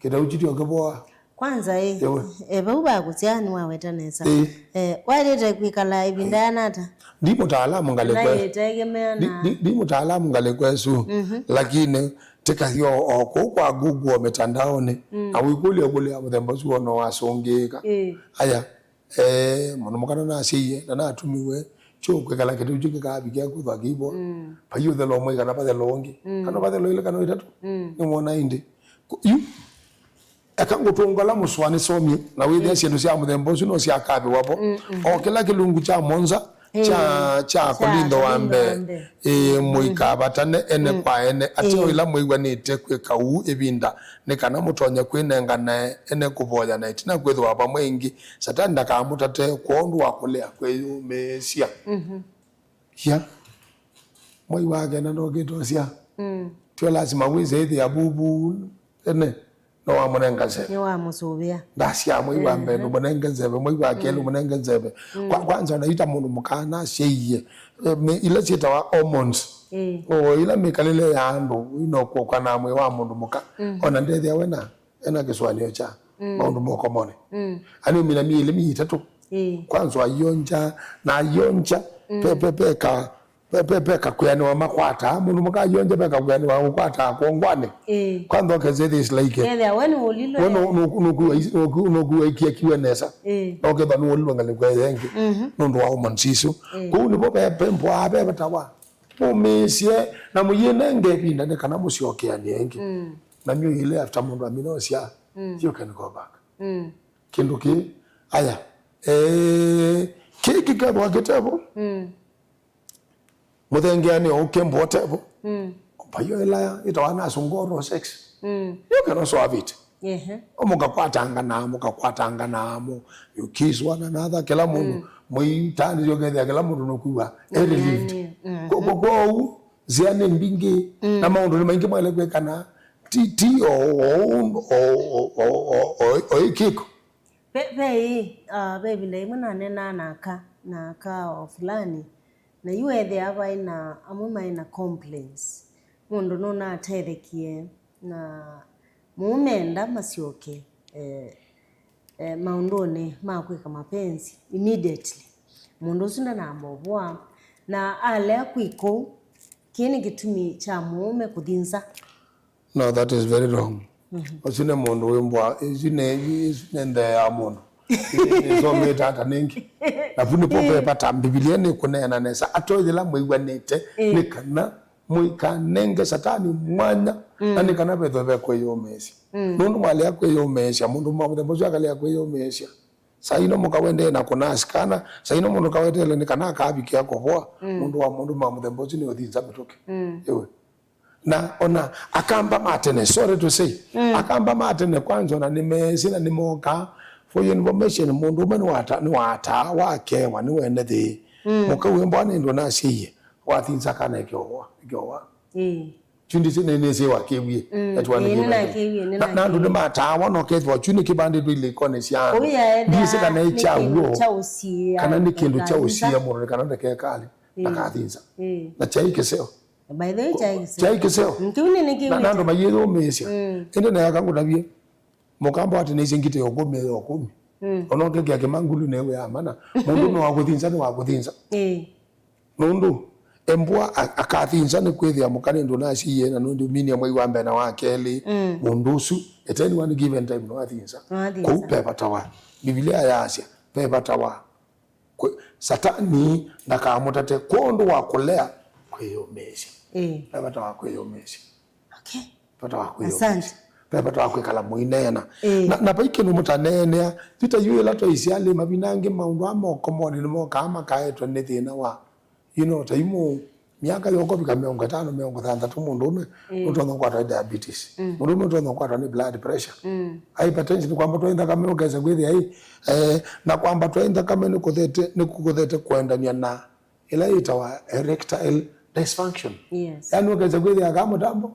Kĩtau kĩtio kĩvoa. Kwanza ĩ, ĩwe, e, vau va kũsyaa nĩwaweta nesa. Ĩĩ. Eh, waĩlĩte kwĩkala ĩvinda yana ata? Ndi mũtaalamu ngalĩko ĩsu. Naĩtegemea ndi, na ndi, ndi mũtaalamu ngalĩko ĩsu. Mhm. Lakini tĩkathi o, o kũu kwa Google mitandaoni, mm, na wĩkũlya ĩkũlyo ya mũthemba ũsu wona wasũngĩĩka. Ĩĩ. Aya, eh, mũndũ mũka ndanasyaie, ndanatumiwe, kyo kwĩkala kĩtau kyu kĩkavikĩa kwĩthwa kĩivo. Mm. Vai ũthela ũmwe kana vathela ũngĩ. Mm. Kana vathela ĩlĩ kana ĩtatũ. Mm. Nĩwona ĩndĩ. Ku-, yu, eka ngũtũngala mũsũa nĩsomie, na wĩthĩa, mm, syĩndũ sya mũthemba ũsu no syakavĩwa vo. Mm, mm. O kĩla kĩlungu kya mũonza, ĩĩ, kya, kya, kya Akolintho wa mbee, ĩĩ, mm, mũikavatane ene, mm, kwa ene. Ateo, ĩĩ, ĩla mwĩw'anĩte kwĩka ũu ĩvinda, nĩ kana mũtonye kwĩnenganae ene kũvoya, na ĩtina kwĩthĩwa vamwe ĩngĩ, Satani ndakamũtate kwondũ wa kũlea kwĩyũmĩĩsya. Mhm. Ya. Mwai wa kenda ndokĩte ũsya. Mm. Tio lasima wĩse ĩthĩa vuvu ene. No wamũnenga nzeve. Nĩwamũsũvĩa. Ndasya mwai wa mbee, eh, ndũmũnenge nzeve, mwai wa kelĩ, mm, ũmũnenge nzeve. Mm. Kwa, kwanza ona ita mũndũ mũka nasyaie, eh, me-, ila syĩtawa hormones. Eh. O ila mĩkalĩle ya andũ, inokuoka na mwĩĩ wa mũndũ mũka. Mm. Ona ndethĩa wena ena kĩsũanĩo kya, mm, maũndũ ma ũkomonĩ. Mm. Ani mina mĩili mĩitatũ. Ĩĩ. Kwanza ayonja, na ayonja, mm, pe, pe, peka, pe, pe, peka kwĩanĩwa makwataa, mũndũ mũka ayonja peka kwĩanĩwa ũkwataa kwongwanĩ. Ĩĩ. Kwanza ũkethĩa this like. Kethĩa we nĩũlilwe. We nũ-, nũ-, nũkuwa is-, nũku-, nũkuwa ikia kiwe nesa. Ĩĩ. Na ũkethwa nĩũlilwe ngalĩko ĩyo ĩngĩ. Mhm. Nũndũ wa hormones isu. Ĩĩ. Kũu nĩvo ve, ve mbwa, ve vata wa. Mũmĩĩsye, na mũyĩnenge ĩvinda nĩ kana mũsyokeanĩe ĩngĩ. Mm. Na myei ĩlĩ after mũndũ amina ũsyaa, mm, you can go back. Mm. Kĩndũ kĩĩ, aya, eh, kĩĩ kĩkethwa kĩtevo, mm, mũthengeanĩo ũkembwa ũtevo, mm, vayo ĩla ĩtawa na asũngũ oral sex. Mm. You can also have it. Ehe. O mũkakwatangana, mũkakwatangana, mu-, you kiss one another, kĩla mũndũ, mm, mũitanĩsya ũkethĩa kĩla mũndũ nũkwĩw'a e relieved. Mm. Kwa, kwa, kwoou, nzĩa nĩ mbingĩ, mm, na maũndũ nĩ maingĩ mwaĩle kwĩkana, ti, ti o, o, o ĩkĩko. Ve, ve ĩ, ah, ve ĩvinda yĩmwe naneenaa na aka, na aka o fulani, na yu ethĩaa vai na amwe maĩ na complaints. Mũndũ nũnatethekie na mũũme enda masyoke, eh, eh, maũndũnĩ ma kwĩka mapenzi immediately. Mũndũ ũsu ndanamba ũvũa, na alea kwĩka ũu, kĩĩ nĩ kĩtumi kya mũũme kũthi nza. No, that is very wrong. Mhm. Ũsu nĩ mũndũ wĩ mbwa, ĩsu nĩ, ĩsu nĩ nthee ya mũndũ. Ĩsu nĩsomete ata nĩngĩ? Na vu nĩvo ve vata, Mbivilia nĩkũneena nesa. Ateo yĩla mwĩw'anĩte, ĩĩ, nĩ kana mũikanenge Satani mwanya, mm, na nĩ kana vethwe ve kwĩyũmĩĩsya. Mm. Nũndũ mwalea kwĩyũmĩĩsya, mũndũ mũma mũthemba ũsu akalea kwĩyũmĩĩsya. Saa ino mũka wendee na kũnasikana, saa ino mũndũ kawetele nĩ kana akavikĩa kũvoa, mm, nũndũ wa mũndũ mũma mũthemba ũsu nĩ ũthi nza mĩtũkĩ. Mm. Ĩwe. Na ona Akamba ma tene, sorry to say, mm, Akamba ma tene kwanza ona nĩmeesĩ na nĩmokaa. For your information, mũndũ ũmwe nĩwata-, nĩwataa, wakewa, nĩwene thĩ. Mm. Mũka wĩ mbwa nĩ ndũ nasyaie, wathinza kana ĩkĩowa, ĩkĩowa. Ĩĩ. Kyu ndĩsĩ nĩ, nĩsĩ wakĩwie. Mm, ĩĩ, nĩnakĩwie, na, na andũ nĩnakĩwie. Nĩmataawa na ũkethĩwa kyu nĩkĩvandĩtwe ilĩkonĩ sya andũ. Ũu yaethĩa ndiĩsĩ kana nĩ kĩndũ kya ũsiĩĩa, kana nĩ kĩndũ kya ũsiĩĩa mũndũ, kana ndekekale, ĩĩ, ndakathinza. Ĩĩ. Na kyaĩ kĩseo. By the way, kyaĩ kĩseo. Kyaĩ kĩseo. Mm, kĩu nĩ, nĩkĩu na, na andũ mayĩyũmĩĩsya. Mm. Ĩndĩ na eka ngũtavye, mũkamba watinĩisye ngitĩ ya ũkũmi, ya ũkũmi. Mm. Ona ũkekĩa kĩmangulu nĩ wĩa mana. Mũndũ nĩ wa kũthinza, nĩ wa kũthinza. Ĩĩ. Nũndũ embwa a-, akathinza nĩ kwĩthĩa mũka nĩ ndũnasyaie na nũndũ minie mwai wa mbee na wa kelĩ, mm, mũndũ ũsu, at any one given time, no athinza. No athinza. Kũu pe vata wa. Mbivilia yaasya, pe vata wa. Kwĩ-, Satani ndakamũtate kwondũ wa kũlea kwĩyũmĩĩsya. Ĩĩ. Ve vata wa kwĩyũmĩĩsya. Okay. Vata wa kwĩyũmĩĩsya. Asante. Ve vata wa kwĩkala mũineena. Ĩĩ. Na, na vai kĩndũ mũtaneenea, ti ta yu ĩla twaisye alĩ mavinda angĩ maũndũ aa ma ũkomonĩ nĩmokaa makaetwe nĩ thĩna wa, you know, ta yu mũ-, myaka yokũvika mĩongo ĩtano, mĩongo thanthatũ, mũndũũme, ĩĩ, nũtonya kwatwa nĩ diabetes. Mm. Mũndũũme nũtonya kwatwa nĩ blood pressure. Mm. Hypertension, kwambatwa nĩ nthakame, ũkesa kwĩthĩa ĩ, eh, na kwambatwa nĩ nthakame nĩkũthete, nĩkũthete kũendany'a na ĩla yĩtawa erectile dysfunction. Yes. Yaani ũkesa kwĩthĩa kaa mũtambo.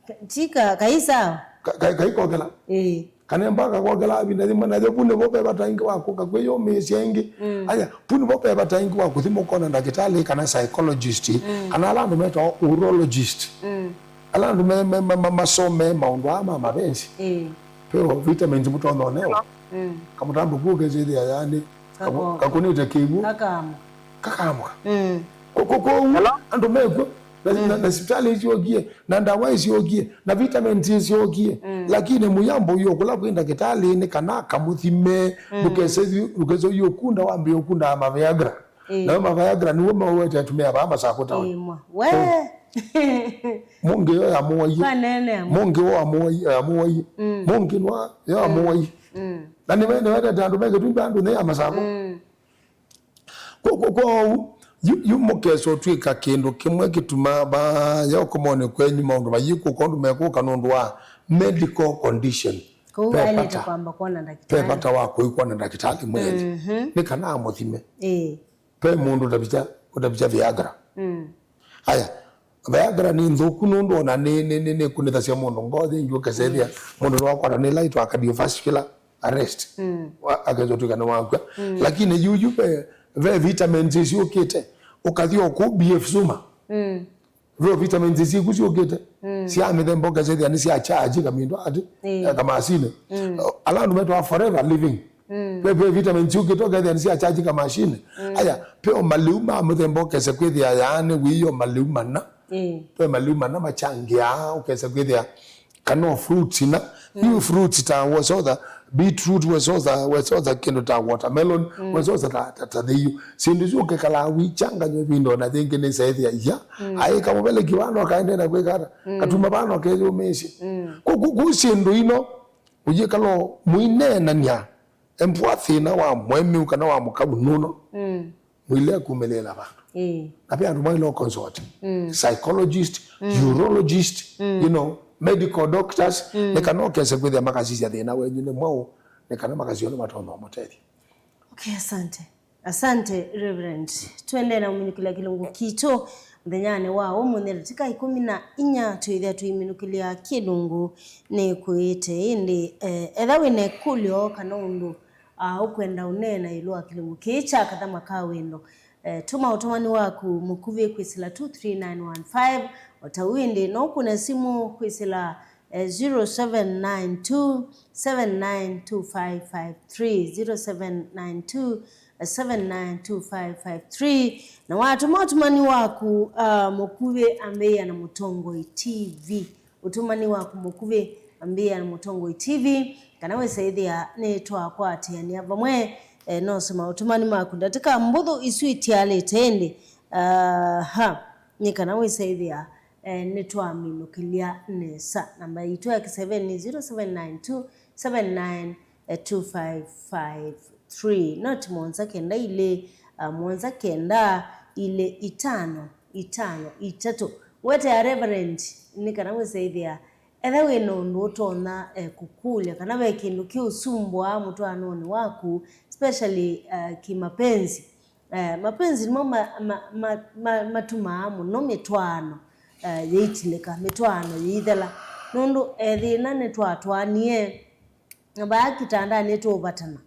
Ka-, ti ka-, kai sawa. Ka-, ka-, kaikokela. Ĩĩ. Kana mbaka kokela vinda yĩmwe, na yo vu nĩvo ve vata ĩngĩ wa kũka kwĩyũmĩĩsya ĩngĩ. Mm. Aya, vu nĩvo ve vata ĩngĩ wa kũthi mũkona ndakĩtalĩ kana psychologist, mm, kana ala andũ metawa urologist. Mm. Ala andũ me, me, me, me, masome maũndũ aa ma mavenzi. Ĩĩ. Peo vitamins mũtonya ũnewa. Mm. Kamũtambo kuo kesĩthĩa yaani, kaku-, Kako-, kakũnĩte kĩw'ũ. Kakaamũka. Kakaamũka. Mm. Ko-, ko-, kwoou, hello? Andũ mekw'o, na, mm, na, na sipitalĩ isyokie, na ndawa isyokie, na vitamins isyokie. Mm. Lakini mũyambo ũyũkũla kwĩ ndakĩtalĩnĩ kana akamũthime, mm, ndũkese yu-, ndũkese ũyũkunda wambĩe ũkundaa maviagra. Ĩĩ. Nayo maviagra nĩw'o mawete atumĩa vaa masakũtawa. Ĩĩ, mwa. We. Mũngĩ yo yamũwaie. Kanene amwe. Mũngĩ wo amũwaie, amũwaie. Mm. Mũngĩ nwa yo amũwaie. Mm. Na nĩwe, nĩwendete andũ me kĩtumbi andũ nĩ ya masakũ. Mm. Kwa, kwa, kwa ũu, yu, yu mũkesa ũtw'ĩka kĩndũ kĩmwe kĩtumaa vaya ũkomonĩ kwenyu maũndũ mayĩkũka ũndũ mekũka nũndũ wa medical condition. Kũu ve aĩlĩte vata, kwamba kwona ve ndakĩtalĩ. Vata wa kũi kwona ndakĩtalĩ mwene. Mhm. Nĩ kana amũthime. Ĩĩ. Ve mũndũ ũtavikya, ũtavikya Viagra. Mm. Aya, Viagra nĩ nthũku nũndũ ona nĩ, nĩ, nĩ, nĩkunĩthasya mũndũ ngothi, ĩngĩ ũkesethĩa, yes, mũndũ nĩwakwata nĩ ĩla yĩtawa cardiovascular arrest. Mm. Wa-, akesa ũtw'ĩka nĩwakw'a. Mm. Lakini yu, yu ve, ve vitamins syũkĩte. Ũkathi o kũu B F Suma. Mm. Ve vitamins syĩku syũkĩte. Mm. Sya mĩthemba ũkesethĩa nĩ sya charge kamindũ ati, ĩĩ, eh, kamasini. Mm. Ala andũ metawa forever living. Mm. Ve, ve vitamins syũkĩte ũkethĩa nĩ sya charge kamasini. Mm. Aya, ve o maliu ma mũthemba ũkese kwĩthĩa yaani wĩio maliu mana. Ĩĩ. Ve maliu mana machangĩaa ũkese kwĩthĩa kana o fruits ina. Mm. Yu fruits ta wesotha, beetroot wesotha, wesotha kĩndũ ta watermelon, mm, wesotha ta, ta, ta thĩiu. Syĩndũ isu ũkĩkalaa wichangany'a ĩvinda ona yĩngĩ nĩsaĩthĩa iya. Mm. Aĩ kamũveleki vano kaendee na kwĩka ata? Mm. Katuma vano keyũmĩĩsye. Mm. Ku, ku, ku syĩndũ ino, ũyĩkala mũineenany'a, embwa thĩna wa mũemeu kana wa mũkau nũno. Mm. Mũilea kumĩlĩĩla vandũ. Ĩĩ. Na ve andũ mailea consult. Mm. Psychologist, mm, urologist, mm, you know, medical doctors, mm, nĩ kana ũkese kwĩthĩa makasisya thĩna wenyu nĩ mwaũ, nĩ kana makasisya ũndũ matonya ũmũtethya. Okay, asante. Asante, Reverend. Tũendee na ũminũkĩlya kĩlungu kitũ mũthenyanĩ wa ũmũnthĩ, ndatĩka ĩkũmi na inya twĩthĩa tũiminũkĩlya kĩlungu nĩkwĩĩte. Ĩndĩ, eh, etha wĩ na ĩkũlyo kana ũndũ, ah, ũkwenda ũneena ĩũlũ wa kĩlungu kĩĩ kya kathama ka wendo, eh, tũma ũtũmani waku mũkuvĩ kwĩsĩla two three nine one five, o ta ũu ĩndĩ no ũkũne simũ kwĩsĩla eh, zero seven nine two, seven nine two five five three, zero seven nine two, seven nine two five five three. Na watũma ũtũmani waku, ah, mũkuvĩ ambĩĩa na Mũtongoi T V. Ũtũmani waku mũkuvĩ ambĩĩa na Mũtongoi T V, kana wĩsaĩthĩa nĩtwakwatĩanĩa vamwe, eh, nosoma ũtũmani maku ndatĩka mbũthũ isu itialĩte ĩndĩ, aha, nĩ kana wĩsaĩthĩa eh, nĩtwaminũkĩlya nesa. Namba yitũ ya kĩseve nĩ zero seven nine two, seven nine two five five three, not mũonza kenda ilĩ, ah, mũonza kenda ilĩ itano itano itatũ. Wetea Reverend, nĩ kana wĩsaĩthĩa, etha wĩ na ũndũ ũtonya, eh, kũkũlya, kana ve kĩndũ kĩũsumbũaa mũtwaanonĩ waku, especially, eh, kimapenzi. Eh, mapenzi nĩmo ma, ma, ma, ma, matumaa mũno mĩtwaano, eh, yĩitilĩka, mĩtwaano yĩithela. Nũndũ ethĩna nĩtwatwaanie, na vaa kĩtandanĩ tũũvatana.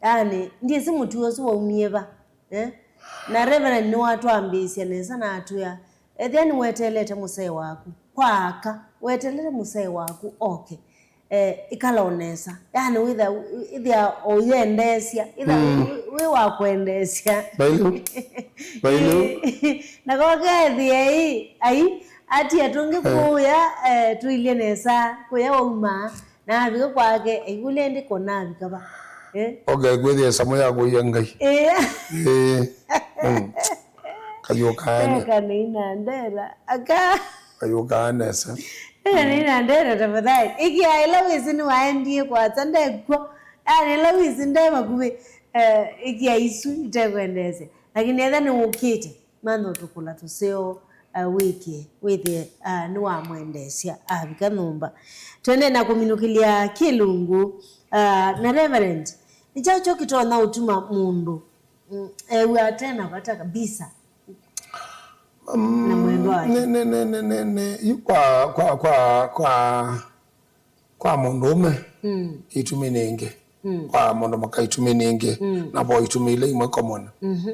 Yaani, ndyĩsĩ mũtuo ũsu waumie va, eh? Na Reverend nĩwatwambĩĩsya nesa na atwĩa, ethĩa nĩweteelete mũsee waku, kwa aka, weteelete mũsee waku oke. Eh, ĩkala o nesa. Yaani, wĩtha, ĩthĩa o ũyendeesya. Ĩtha, mm, wĩ, wĩ wa kwendeesya. Vai lĩu. Vai lĩu. Na kokethĩa ĩ, ai, atia tũngĩ, eh, kũya, eh, tũilye nesa, kũya wauma. Na avika kwake, aikũlya ĩndĩ ko navika va. Eh? Oke kwĩthĩa ĩsamũ ya kũia Ngai. Eh. Eh. Mm. Kayũkaene. Eka nĩ ina ndela. Aka. Ayũkaa nesa. Ĩla nĩna ndenda tafadhali. Ĩkĩa ĩla wĩsĩ nĩwaendie kwasa ndekw'o. Yaani ĩla wĩsĩ nde vakuvĩ, eh, ĩkĩa isu itekwendeesya. Lakini etha nĩwũkĩte, mantha ũtũkũla tũseo, eh, wĩkĩe, wĩthĩe, ah, nĩwamwendeesya, avika nyũmba. Twende na kũminũkĩlya kĩlungu, ah, na Reverend, nĩ kyaũ kyo kĩtonya ũtuma mũndũ, mm, ew'a ate na vata kabisa? Na mwendwa wake. Nĩ, nĩ, nĩ, nĩ, nĩ, nĩ, yu kwa, kwa, kwa, kwa, kwa mũndũũme, mm, itumi nĩ ingĩ. Mm. Kwa mũndũ mũka itumi nĩ ingĩ. Mm. Na vo itumi ila imwe common. Mhm.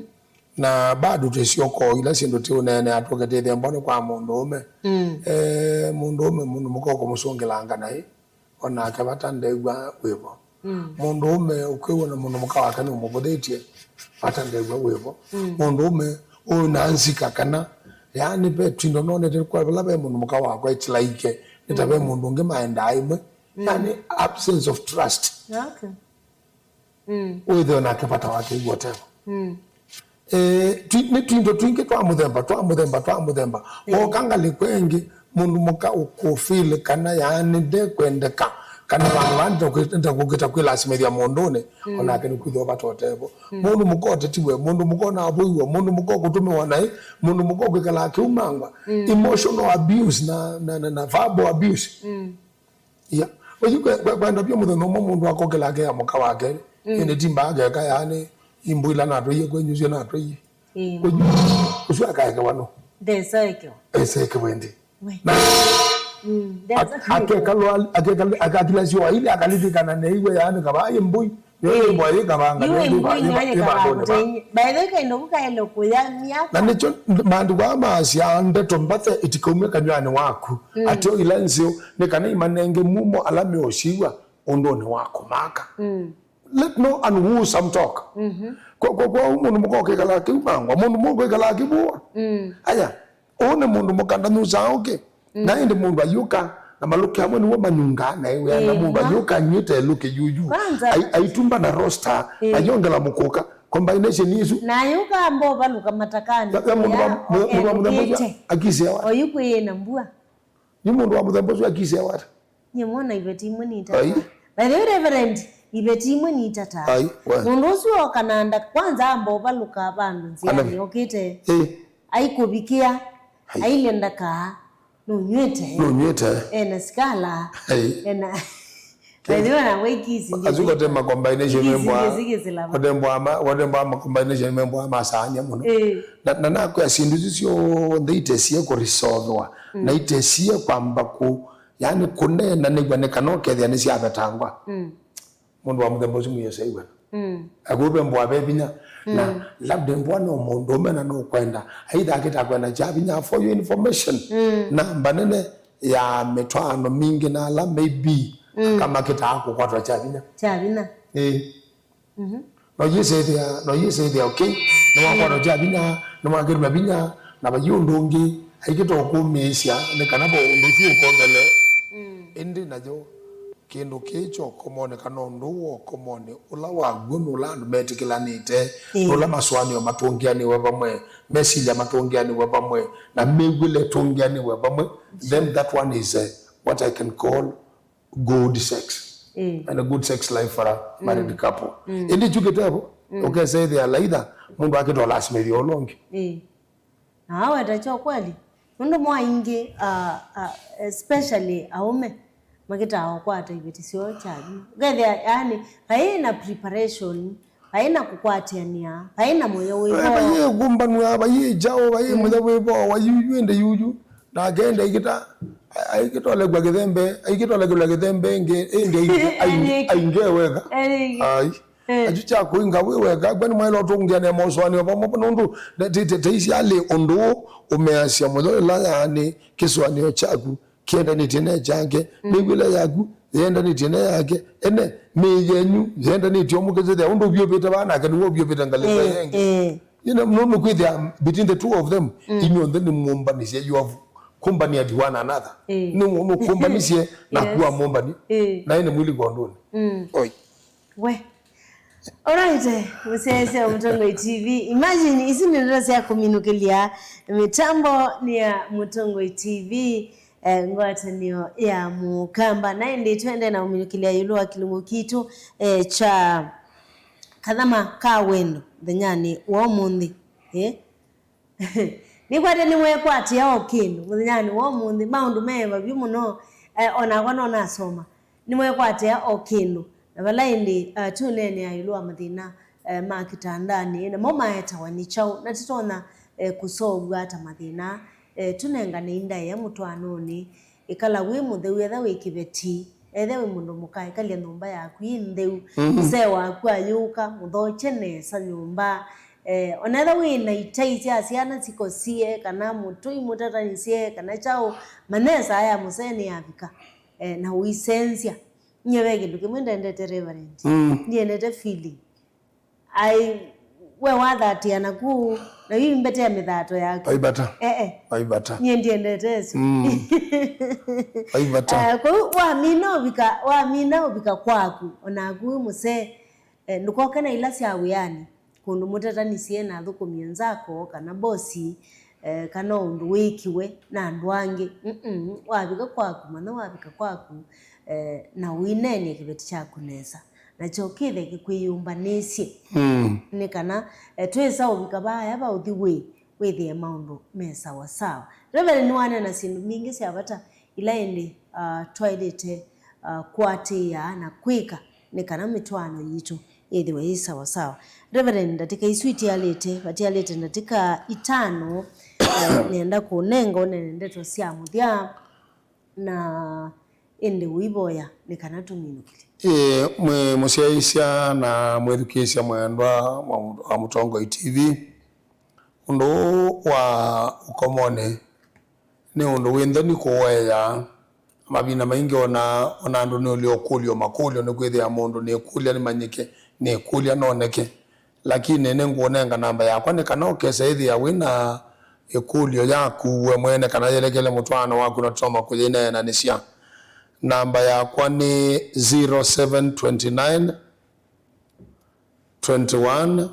Na bado twĩsyoka ila syĩndũ tũũneenea tũkĩtĩthembwa nĩ kwa mũndũũme. Mm. Eh, mũndũũme, mũndũ mũka ũkũmũsũngĩlanga naĩ. O nake vata ndew'a wĩvo. Mm. Mũndũũme ũkwĩw'a na mũndũ mũka wake nũmũvũthĩtye, vata ndew'a wĩvo. Mm. Mũndũũme ũyũ na nzika kana, yaani ve twindo nonete kwa vala ve mũndũ mũka wakwa etilaike, nĩ ta ve, mm, mũndũ ũngĩ maendaa ĩmwe. Mm. Yaani absence of trust. Okay. Mm. Wĩthĩwe nake vata wake iw'o ũtevo. Mm. Eh, twi-, nĩ twindo twingĩ twa mũthemba, twa mũthemba, twa mũthemba. Mm. Woka ngalĩko ĩngĩ, mũndũ mũka ũkũfeel kana yaani ndekwendeka, kana vandũ vaa ndakũkĩta kwĩlasimĩthya mũndũnĩ, mm, onake nĩkwĩthĩwa vata ũtevo. Mm. Mũndũ mũka ũtetiwe, mũndũ mũka ũnavũiwe, mũndũ mũka ũkũtũmĩwa naĩ, mũndũ mũka ũkwĩkala akĩumangwa. Mm. Emotional abuse na, na, na, na verbal abuse. Mm. Ia. Ũyu kwe-, kwe-, kwenda vyũ mũthenya ũmwe mũndũ akokĩla akeya mũka wake, mm, ĩndĩ ti mbaa akeka yaani, imbũi ila natwaiie kwenyu syo natwaiie. Ĩĩ. Ũyu, ũsu akaekewa no? Ndesekewa. Esekewe ĩndĩ. We. Na, mm, a-, ndesekewa. Akekalwa, akekal-, akakila syo aili akalilikana neiwe yaani kavaa imbũi. Ĩĩ. Yu ĩmbũi nĩyo ĩkavanga. By the way, kaĩndo kau kaĩle kũya myaka. Na nĩkyo maandĩko aa maasya, "Ndeto mbathe itikaume kanyw'anĩ waku, mm, ateo ila nzeo, nĩ kana imanenge mumo ala meũsiw'a ũndũnĩ wa kũmaka." Mm. Let no unwholesome talk. Mhm. Kwa, kwa, kwa mũndũ mũka ũkĩkala akĩumangwa, mũndũ mũka ũkĩkala akĩvũwa. Mm. Aya, ũũ nĩ mũndũ mũka ndanyusaa ũkĩ. Mm. Na ĩndĩ mũndũ ayũka, na malũkĩ amwe nĩw'o manyungaa, na ĩwĩa na, ĩĩ, mũndũ, ma- ayũka anyuĩte ĩlũkĩ yuyu. Kwanza. Ai-, aitumba na roster, ĩĩ, ayongela mũkũka. Combination isu. Na ayũka amba ũvalũka matakanĩ. Ya, ya mũndũ wa, kũya, mũndũ wa mũthemba ũsu ũkendũkĩte. Akisĩa wata? Oyu kwĩyĩ na mbua. Yu mũndũ wa mũthemba ũsu akisĩa wata? Nyie mwona iveti imwe nitataa. Ai. By the way, Reverend, iveti imwe nitataa. Ai, we. Mũndũ ũsu oka na nda, kwanza amba ũvalũka vandũ nzĩanĩ, okĩte. Eh. Aikũvikĩa, ai, aile ndakaa, nũnyw'ĩte. Nũnyw'ĩte. Ena sikala. Ai. Ena, by the way, na wekisi. Asu kote ma combination ikisi, membo a-, ikisi, ikisi lava. Kote mbo ama, kote mbo ama combination membo ama saania mũno. Eh. Na, na nakwĩa syĩndũ isu syonthe itesie kũresolvewa, mm, na itesie kwamba kũ-, yaani kũneenanĩw'a nĩ kana ũkethĩa nĩsyavetangwa. Mm. Mũndũ wa mũthemba ũsu mwĩoseiwe. Mm. Akwĩvembwa ve vinya. Na, mm, labda mbwa no mũndũũme na nũkwenda. Aitha akĩta kwenda kya vinya for your information. Mm. Namba nene ya mĩtwaano mingĩ na ala maybe, mm, akamakĩtaa kũkwatwa kya vinya. Kya vinya. Ĩĩ. Mhm. No yĩsĩthĩa, no yĩsĩthĩa, okay? Nĩwakwatwa kya vinya, nĩwakĩlw'a vinya, na vai ũndũ ũngĩ, aikĩta ũkũmĩĩsya, nĩ kana vo ũndũ ũsu ũkongele. Mm. Ĩndĩ nayo, kĩndũ kĩĩ kya ũkomonĩ kana ũndũ ũũ wa ũkomonĩ, ũla wa w'o nĩ ũla andũ metĩkĩlanĩte, ĩĩ, nĩ ũla masũanĩo matũngĩanĩwe vamwe, mesilya matũngĩanĩwe vamwe, na mĩw'ĩle ĩtũngĩanĩwe vamwe, then that one is, eh, what I can call good sex. Ĩĩ. And a good sex life for a married, mm, couple. Mm. Ĩndĩ kyu kĩtevo, mm, ũkesethĩa laitha mũndũ akĩtola asimĩthio ũla ũngĩ. Ĩĩ. Na aweta kyo kweli. Nũndũ mo aingĩ, ah, ah, especially aũme, makĩtaa ũkwata iveti syoo kya vinya. Ũkethĩa, yani, vai na preparation, vai na kũkwatĩanĩa, vai na mũyo wĩ vo. Vai ĩkũmbanw'a, vai kyaũ, vai, mm, mũyo wĩ vo, vai yuyu, ĩndĩ yuyu. Nake ĩndĩ aikĩta, aikĩtolekwa kĩthembe, aikĩtolekelwa kĩthembe ĩngĩ, ĩndĩ ai-, ai-, ainge weka. Ai. Eh. Achu kya kũinga wĩ weka, kwani mwaĩle ũtũngĩanĩa mosũanĩo vamwe, nũndũ te-, te-, te-, teisyaĩlĩ ũndũ ũũ ũmeasya mũyo ĩla yaani kĩsũanĩo kyaku kĩendanĩtye na kyake, mm, mĩw'ĩle yaku yendanĩtye na yake, ene mĩĩ yenyu yendanĩtye, ũmũkĩsĩthĩa ũndũ ũvyũvĩte vaa nake nĩw'o ũvyũvĩte ngalĩko, eh, ĩngĩ. Eh. You know, no, nũkwĩthĩa between the two of them, mm, inyuonthe nĩmũmbanisye, you have companied one another. Eh. Nĩ, nũkũmbanisye na, yes, kuwa mũmbani. Eh. Na ĩnĩ mwĩlĩ kondũnĩ. Mm. Oi. We. Alright, mũsyaĩĩsya wa Mũtongoi T V. Imagine, ici nĩ ndeto sya kũminũkĩlya. Mĩtambo nĩ ya Mũtongoi T V, eh, ngwatanĩo ya Mũkamba. Na ĩndĩ twende na kũminũkĩlya ĩũlũ wa kĩlungu kitũ, eh, kya kathama ka wendo mũthenyanĩ wa ũmũnthĩ. Eh? Nĩkwete nĩwekwatĩa o kĩndũ mũthenyanĩ wa ũmũnthĩ, maũndũ me vavyu mũno, eh, onakwa no nasoma. Nĩwekwatĩa o kĩndũ, na vala ĩndĩ, eh, tũneenea ĩũlũ wa mathĩna, eh, ma kĩtandanĩ, namo maetawa nĩ kyaũ, na tũtonya, eh, kũseũvw'a ta mathĩna, eh, tũnengane ndaĩa mũtwaanonĩ, ĩkala wĩ mũtheu, etha wĩ kĩveti, etha wĩ mũndũ mũka, ĩkalya nyũmba yaku yĩ ntheu, mm, mũsee waku ayũka, mũthokye nesa nyũmba. Eh, ona etha wĩ na itai sya syana sikosie, kana mũtũi mũtatanisye, kana kyaũ, manya ĩsaa ya mũsee nĩyavika, eh, na ũisenzya. Nyie ve kĩndũ kĩmwe ndendete, Reverend. Mm. Ndiendete feeling. Ai, we wathatĩa naku, na yu imbetea mĩthato yaku. Vai vata. Eh, eh. Vai vata. Nyie ndiendete ĩsu. Mm. Vai vata. Eh, kwoou wamina ũvika, wamina ũvika kwaku, onaku wĩ mũsee, eh, ndũkoke na ila sya wĩanĩ, kũndũ mũtetanisye na athũkũmi enzako, kana bosi, eh, kana ũndũ wĩkiwe na andũ angĩ. Mm-mm. Wavika kwaku, manya wavika kwaku, eh, na ũineenye kĩveti kyaku nesa. Nakyo kĩthe kĩkwĩyũmbanĩsye. Mm. Nĩ kana, eh, twĩsa ũvika vaaya va ũthi wĩ, wĩthĩe maũndũ me sawa sawa. Reverend nĩwaneena syĩndũ mbingĩ sya vata ila ĩndĩ, ah, twaĩlĩte, ah, kũatĩĩa na kwĩka nĩ kana mĩtwaano yitũ yĩthĩwe yĩ sawa sawa. Reverend, ndatĩka isu itialĩte, vatialĩte ndatĩka itano, eh, nĩenda kũnenga ũnene ndeto sya mũthya. Na ĩndĩ ũivoya nĩ kana tũminũkĩlye. Ĩĩ, mwĩ mũsyaĩĩsya na mwĩthukĩĩsya mwendwa wa Mũ-, wa Mũtongoi T V, ũndũ ũũ wa ũkomonĩ nĩ ũndũ wĩ nthoni kũũea. Mavinda maingĩ ona, ona andũ nĩũlea ũkũlyo makũlyo, nĩkwĩthĩa mũndũ nĩkũlya nĩmanyĩke, nĩkũlya noneke. Lakini nĩngũũnenga namba yakwa nĩ kana ũkesa ĩthĩa wĩ na ĩkũlyo yaku we mwene kana yelekele mũtwaano waku na tũtonya kũyĩneenanĩsya. Namba yakwa nĩ zero seven twenty nine, twenty one,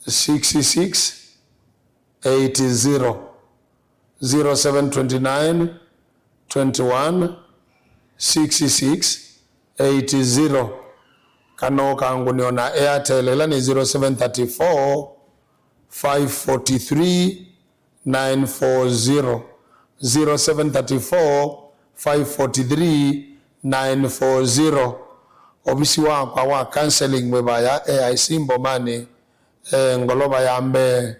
six six, eight zero, zero seven twenty nine, twenty one, six six, eight zero. Kana ũkangũnĩa na Airtel, ĩla nĩ zero seven thirty four, five forty three, nine four zero, zero seven thirty four, five forty three, nine four zero. Ovisi wakwa wa counseling wĩ vaya A I C Mbomanĩ, eh, ngolova ya mbee,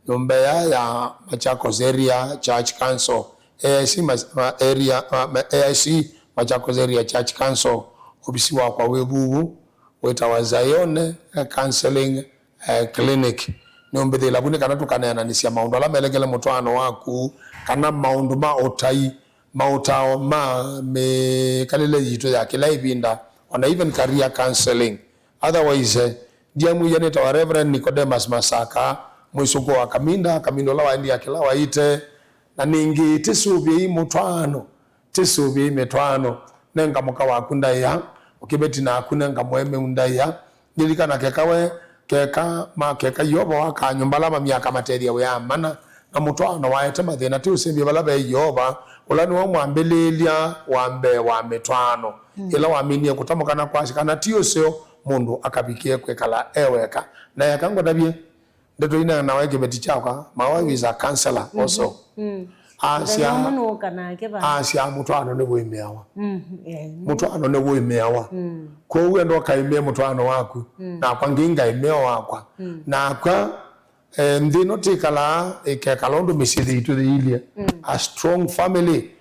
nyũmba ĩya ya Machakos Area Church Council, A I C ma-, ma-, area, ma-, ma-, A I C Machakos Area Church Council. Ovisi wakwa wĩ vuvu, wĩtawa Zion, eh, Counseling, eh, Clinic. Nĩũmbĩthĩĩla vu nĩ kana tũkaneenanĩsya maũndũ ala melekele mũtwaano waku, kana maũndũ ma ũtai, maũtao ma mĩkalĩle yitũ ya kĩla ĩvinda, ona even career counseling. Otherwise, eh, ndiamwĩie nĩtawa Reverend Nicodemus Masaka, mwĩsũkũ wa Kaminda, Kaminda ũla waendie akĩla waĩte, na ningĩ tĩsũvĩei mũtwaano, tĩsũvĩei mĩtwaano, nenga mũka waku ndaĩa, ũkĩveti naku nenga mũemeu ndaĩa. Lilikana keka we, keka ma, keka Yeova waka nyũmba ala mamyaka matethya wĩa mana, na mũtwaano waete mathĩna, ti ũsembye vala ve Yeova, ũla nĩwe mwambĩlĩĩlya wa mbee wa mĩtwaano. Mm. Ĩla waminie kũtamũka na kwasya kana ti ũseo, mũndũ akavikĩe kwĩkala e weka. Na eka ngũtavye, ndeto ineenawa ĩ kĩveti kyakwa, my wife is a counselor also. Mm. Asya, mũthenya ũmwe nũũka nake va? Asya mũtwaano nĩwĩmĩawa. Mm, yeah. Mũtwaano nĩwĩmĩawa. Mm. Kwoou enda ũkaĩmĩe mũtwaano waku, mm, nakwa ngĩ ngaĩmĩe wakwa. Mm. Nakwa, eh, nthĩ ĩno tĩkalaa, ĩkekala ũndũ mĩsyĩ yitũ yĩilyĩ. Mm. A strong family.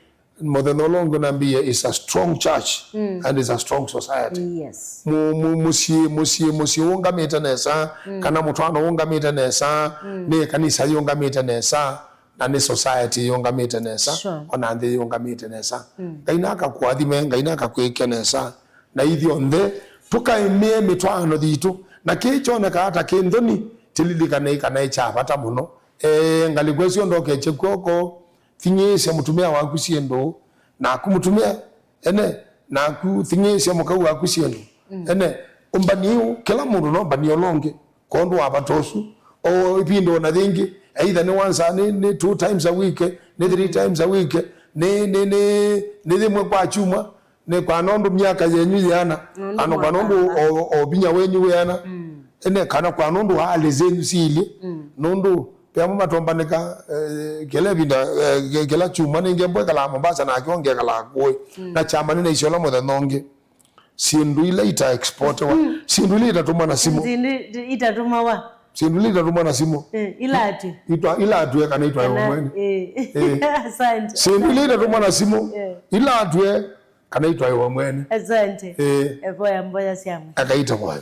Mũthenya ũla ũngĩ ũnambĩie, is a strong church, mm, and is a strong society. Yes. Mu-, mu-, mũsyĩ, mũsyĩ, mũsyĩ ũũngamĩte nesa, mm, kana mũtwaano ũũngamĩte nesa, mm, nĩ ĩkanisa yĩũngamĩte nesa, na nĩ society yĩũngamĩte nesa, sure, ona nthĩ yĩũngamĩte nesa. Mm. Ngai nakakũathime, Ngai nakakwĩke nesa, na ithyonthe tũkaĩmĩe mĩtwaano yitũ, na kĩĩ kyonekaa ta kĩ nthoni, tĩlilikanei kana ĩ kya vata mũno. E, ngalĩko ĩsyo ndokekye kw'oko, thing'ĩĩsya mũtumĩa waku syĩndũ, naku mũtumĩa, ene, naku thing'ĩĩsya mũkau waku syĩndũ, mm, ene, Ũmbani ũũ, kĩla mũndũ no ũmbanie ũla ũngĩ, kwondũ wa vata ũsu. O ĩvinda o na yĩngĩ, either nĩ once, nĩ, nĩ two times a week, nĩ three times a week, nĩ, nĩ, nĩ, nĩ yĩmwe kwa kyumwa, nĩ kwa nũndũ myaka yenyu yĩana, nũndũ kana kwa nũndũ mwakamba. O, o vinya wenyu wĩana, ene kana kwa nũndũ hali zenyu siilye, nũndũ ve amwe matombanĩka, eh, kĩla ĩvinda, eh, kĩ-, kĩla kyumwa nĩngĩ mbwe kalaa Mombasa nake ũngĩ kalaa kũĩ, na kyama nĩ naisyola mũthenya ũngĩ. Syĩndũ ila ita exportewa, syĩndũ ila itatũmwa na simũ. Syĩndũ itatũmawa. Syĩndũ ila itatũmwa na simũ. Eh, ila atw'e. Itwa, ila atw'e kana itwaĩwa mwene. Eh. Eh. Asante. Syĩndũ ila itatũmwa na simũ. Eh. Ila atw'e kana itwaĩwa mwene. Asante. Eh. Evoya mboya sya mwe. Akaita mwe.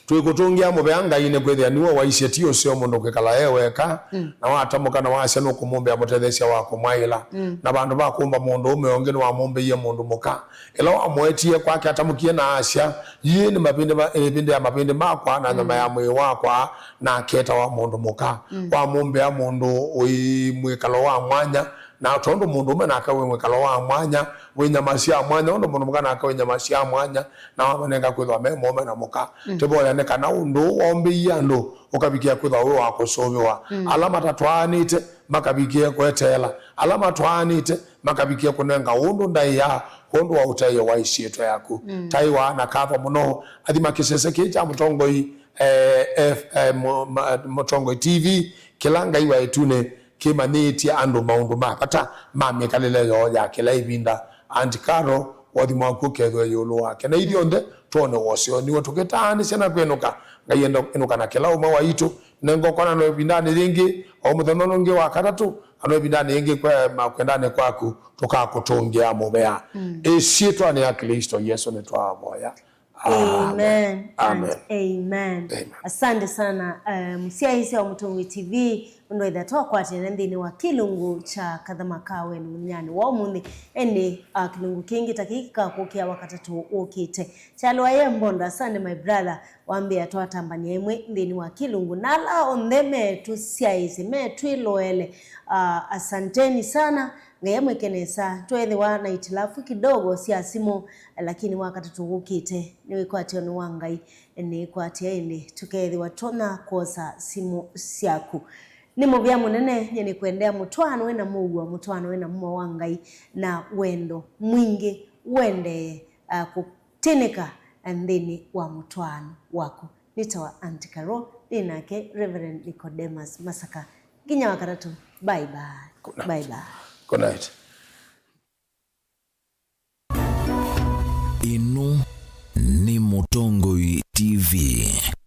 Twĩkũtũngĩa mũvea Ngai nĩkwĩthĩa nĩwe waisye ti ũseo mũndũ kwĩkala e weka, na watamũka na wasya nũkũmũmbĩa mũtetheesya wa kũmwaĩla. Na vandũ va kũmba mũndũũme ũngĩ nĩwamũmbĩie mũndũ mũka. Ĩla wamũetie kwake atamũkie na asya, "Yĩĩ nĩ mavĩndĩ ma, ĩvĩndĩ ya mavĩndĩ makwa na nyama ya mwĩĩ wakwa," na aketawa mũndũ mũka. Wamũmbĩa mũndũ wĩ mwĩkalo wa mwanya, na tondũ mũndũũme nake wĩ mwĩkalo wa mwanya, wĩ nyama sya mwanya, ũndũ mũndũ mũka nake wĩ nyama sya mwanya, na wamanenga kwĩthwa me mũũme na mũka. Tĩvoya nĩ kana ũndũ ũũ woombĩie andũ ũkavikĩa kwĩthwa wĩ wa kũsũvĩwa. Ala matatwaanĩte makavikĩe kweteela. Ala matwaanĩte makavikĩe kũnenga ũndũ ndaĩa kwondũ wa ũtaĩo wa ĩsyĩtwa yaku. Taĩwa na katho mũno. Athima kĩsese kĩĩ kya Mũtongoi, eh, F-, eh, Mũ-, ma-, Mũtongoi T V, kĩla Ngai wa ĩtunĩ kĩmanyĩĩtye andũ maũndũ ma vata ma mĩkalĩle yoo ya kĩla ĩvinda. Aunt Carol, ũathimo waku ũkethĩwe ĩũlũ wake. Na ithyonthe twone woseo nĩw'o tũkĩtaanĩsya na kwĩnũka. Ngai enda ĩnũka na kĩla ũmwe waitũ. Nenga ũkonanwa ĩvindanĩ yĩngĩ, o mũthenya ũngĩ wa katatũ, kana ĩvindanĩ yĩngĩ kwe-, ma-, kwendanĩ kwaku, tũkakũtũngĩa mũvea. Ĩsyĩtwanĩ ya Klĩsto Yesũ nĩtwavoya. Amen. Amen. Amen. Amen. Asante sana, eh, mũsyaĩĩsya wa Mũtongoi T V, ũndũ ĩtha twakwatĩana nthĩnĩ wa kĩlungu kya kathama ka wendo mũthenyanĩ wa ũmũnthĩ. Ĩndĩ, ah, kĩlungu kĩngĩ ta kĩĩ kĩkakũkĩa wakatatũ ũkĩte. Kyalwa ye Mbondo, asante my brother, wambĩa twatambania ĩmwe nthĩnĩ wa kĩlungu. Na ala onthe metũsyaĩĩsye, metwĩloele, ah, asanteni sana. Ngai amwĩke nesa. Tweethĩwa na itilafu kidogo sya simũ, lakini wakatatũ ũkĩte nĩwĩkwatĩonĩ wa Ngai, nĩkwatĩa ĩndĩ tũkeethĩwa tũna kwosa simũ syaku. Nĩ mũvea mũnene, nyie nĩkwendea mũtwaano wĩna mũuo, mũtwaano wĩna mumo wa Ngai, na wendo mwingĩ ũendee, ah, kũtĩnĩka nthĩnĩ wa mũtwaano waku. Nĩtawa Aunt Carol, nĩ nake Reverend Nicodemus Masaka. Nginya wakatatũ. Bye bye. Good night. Bye bye. Good night. Ĩno nĩ Mũtongoi T V.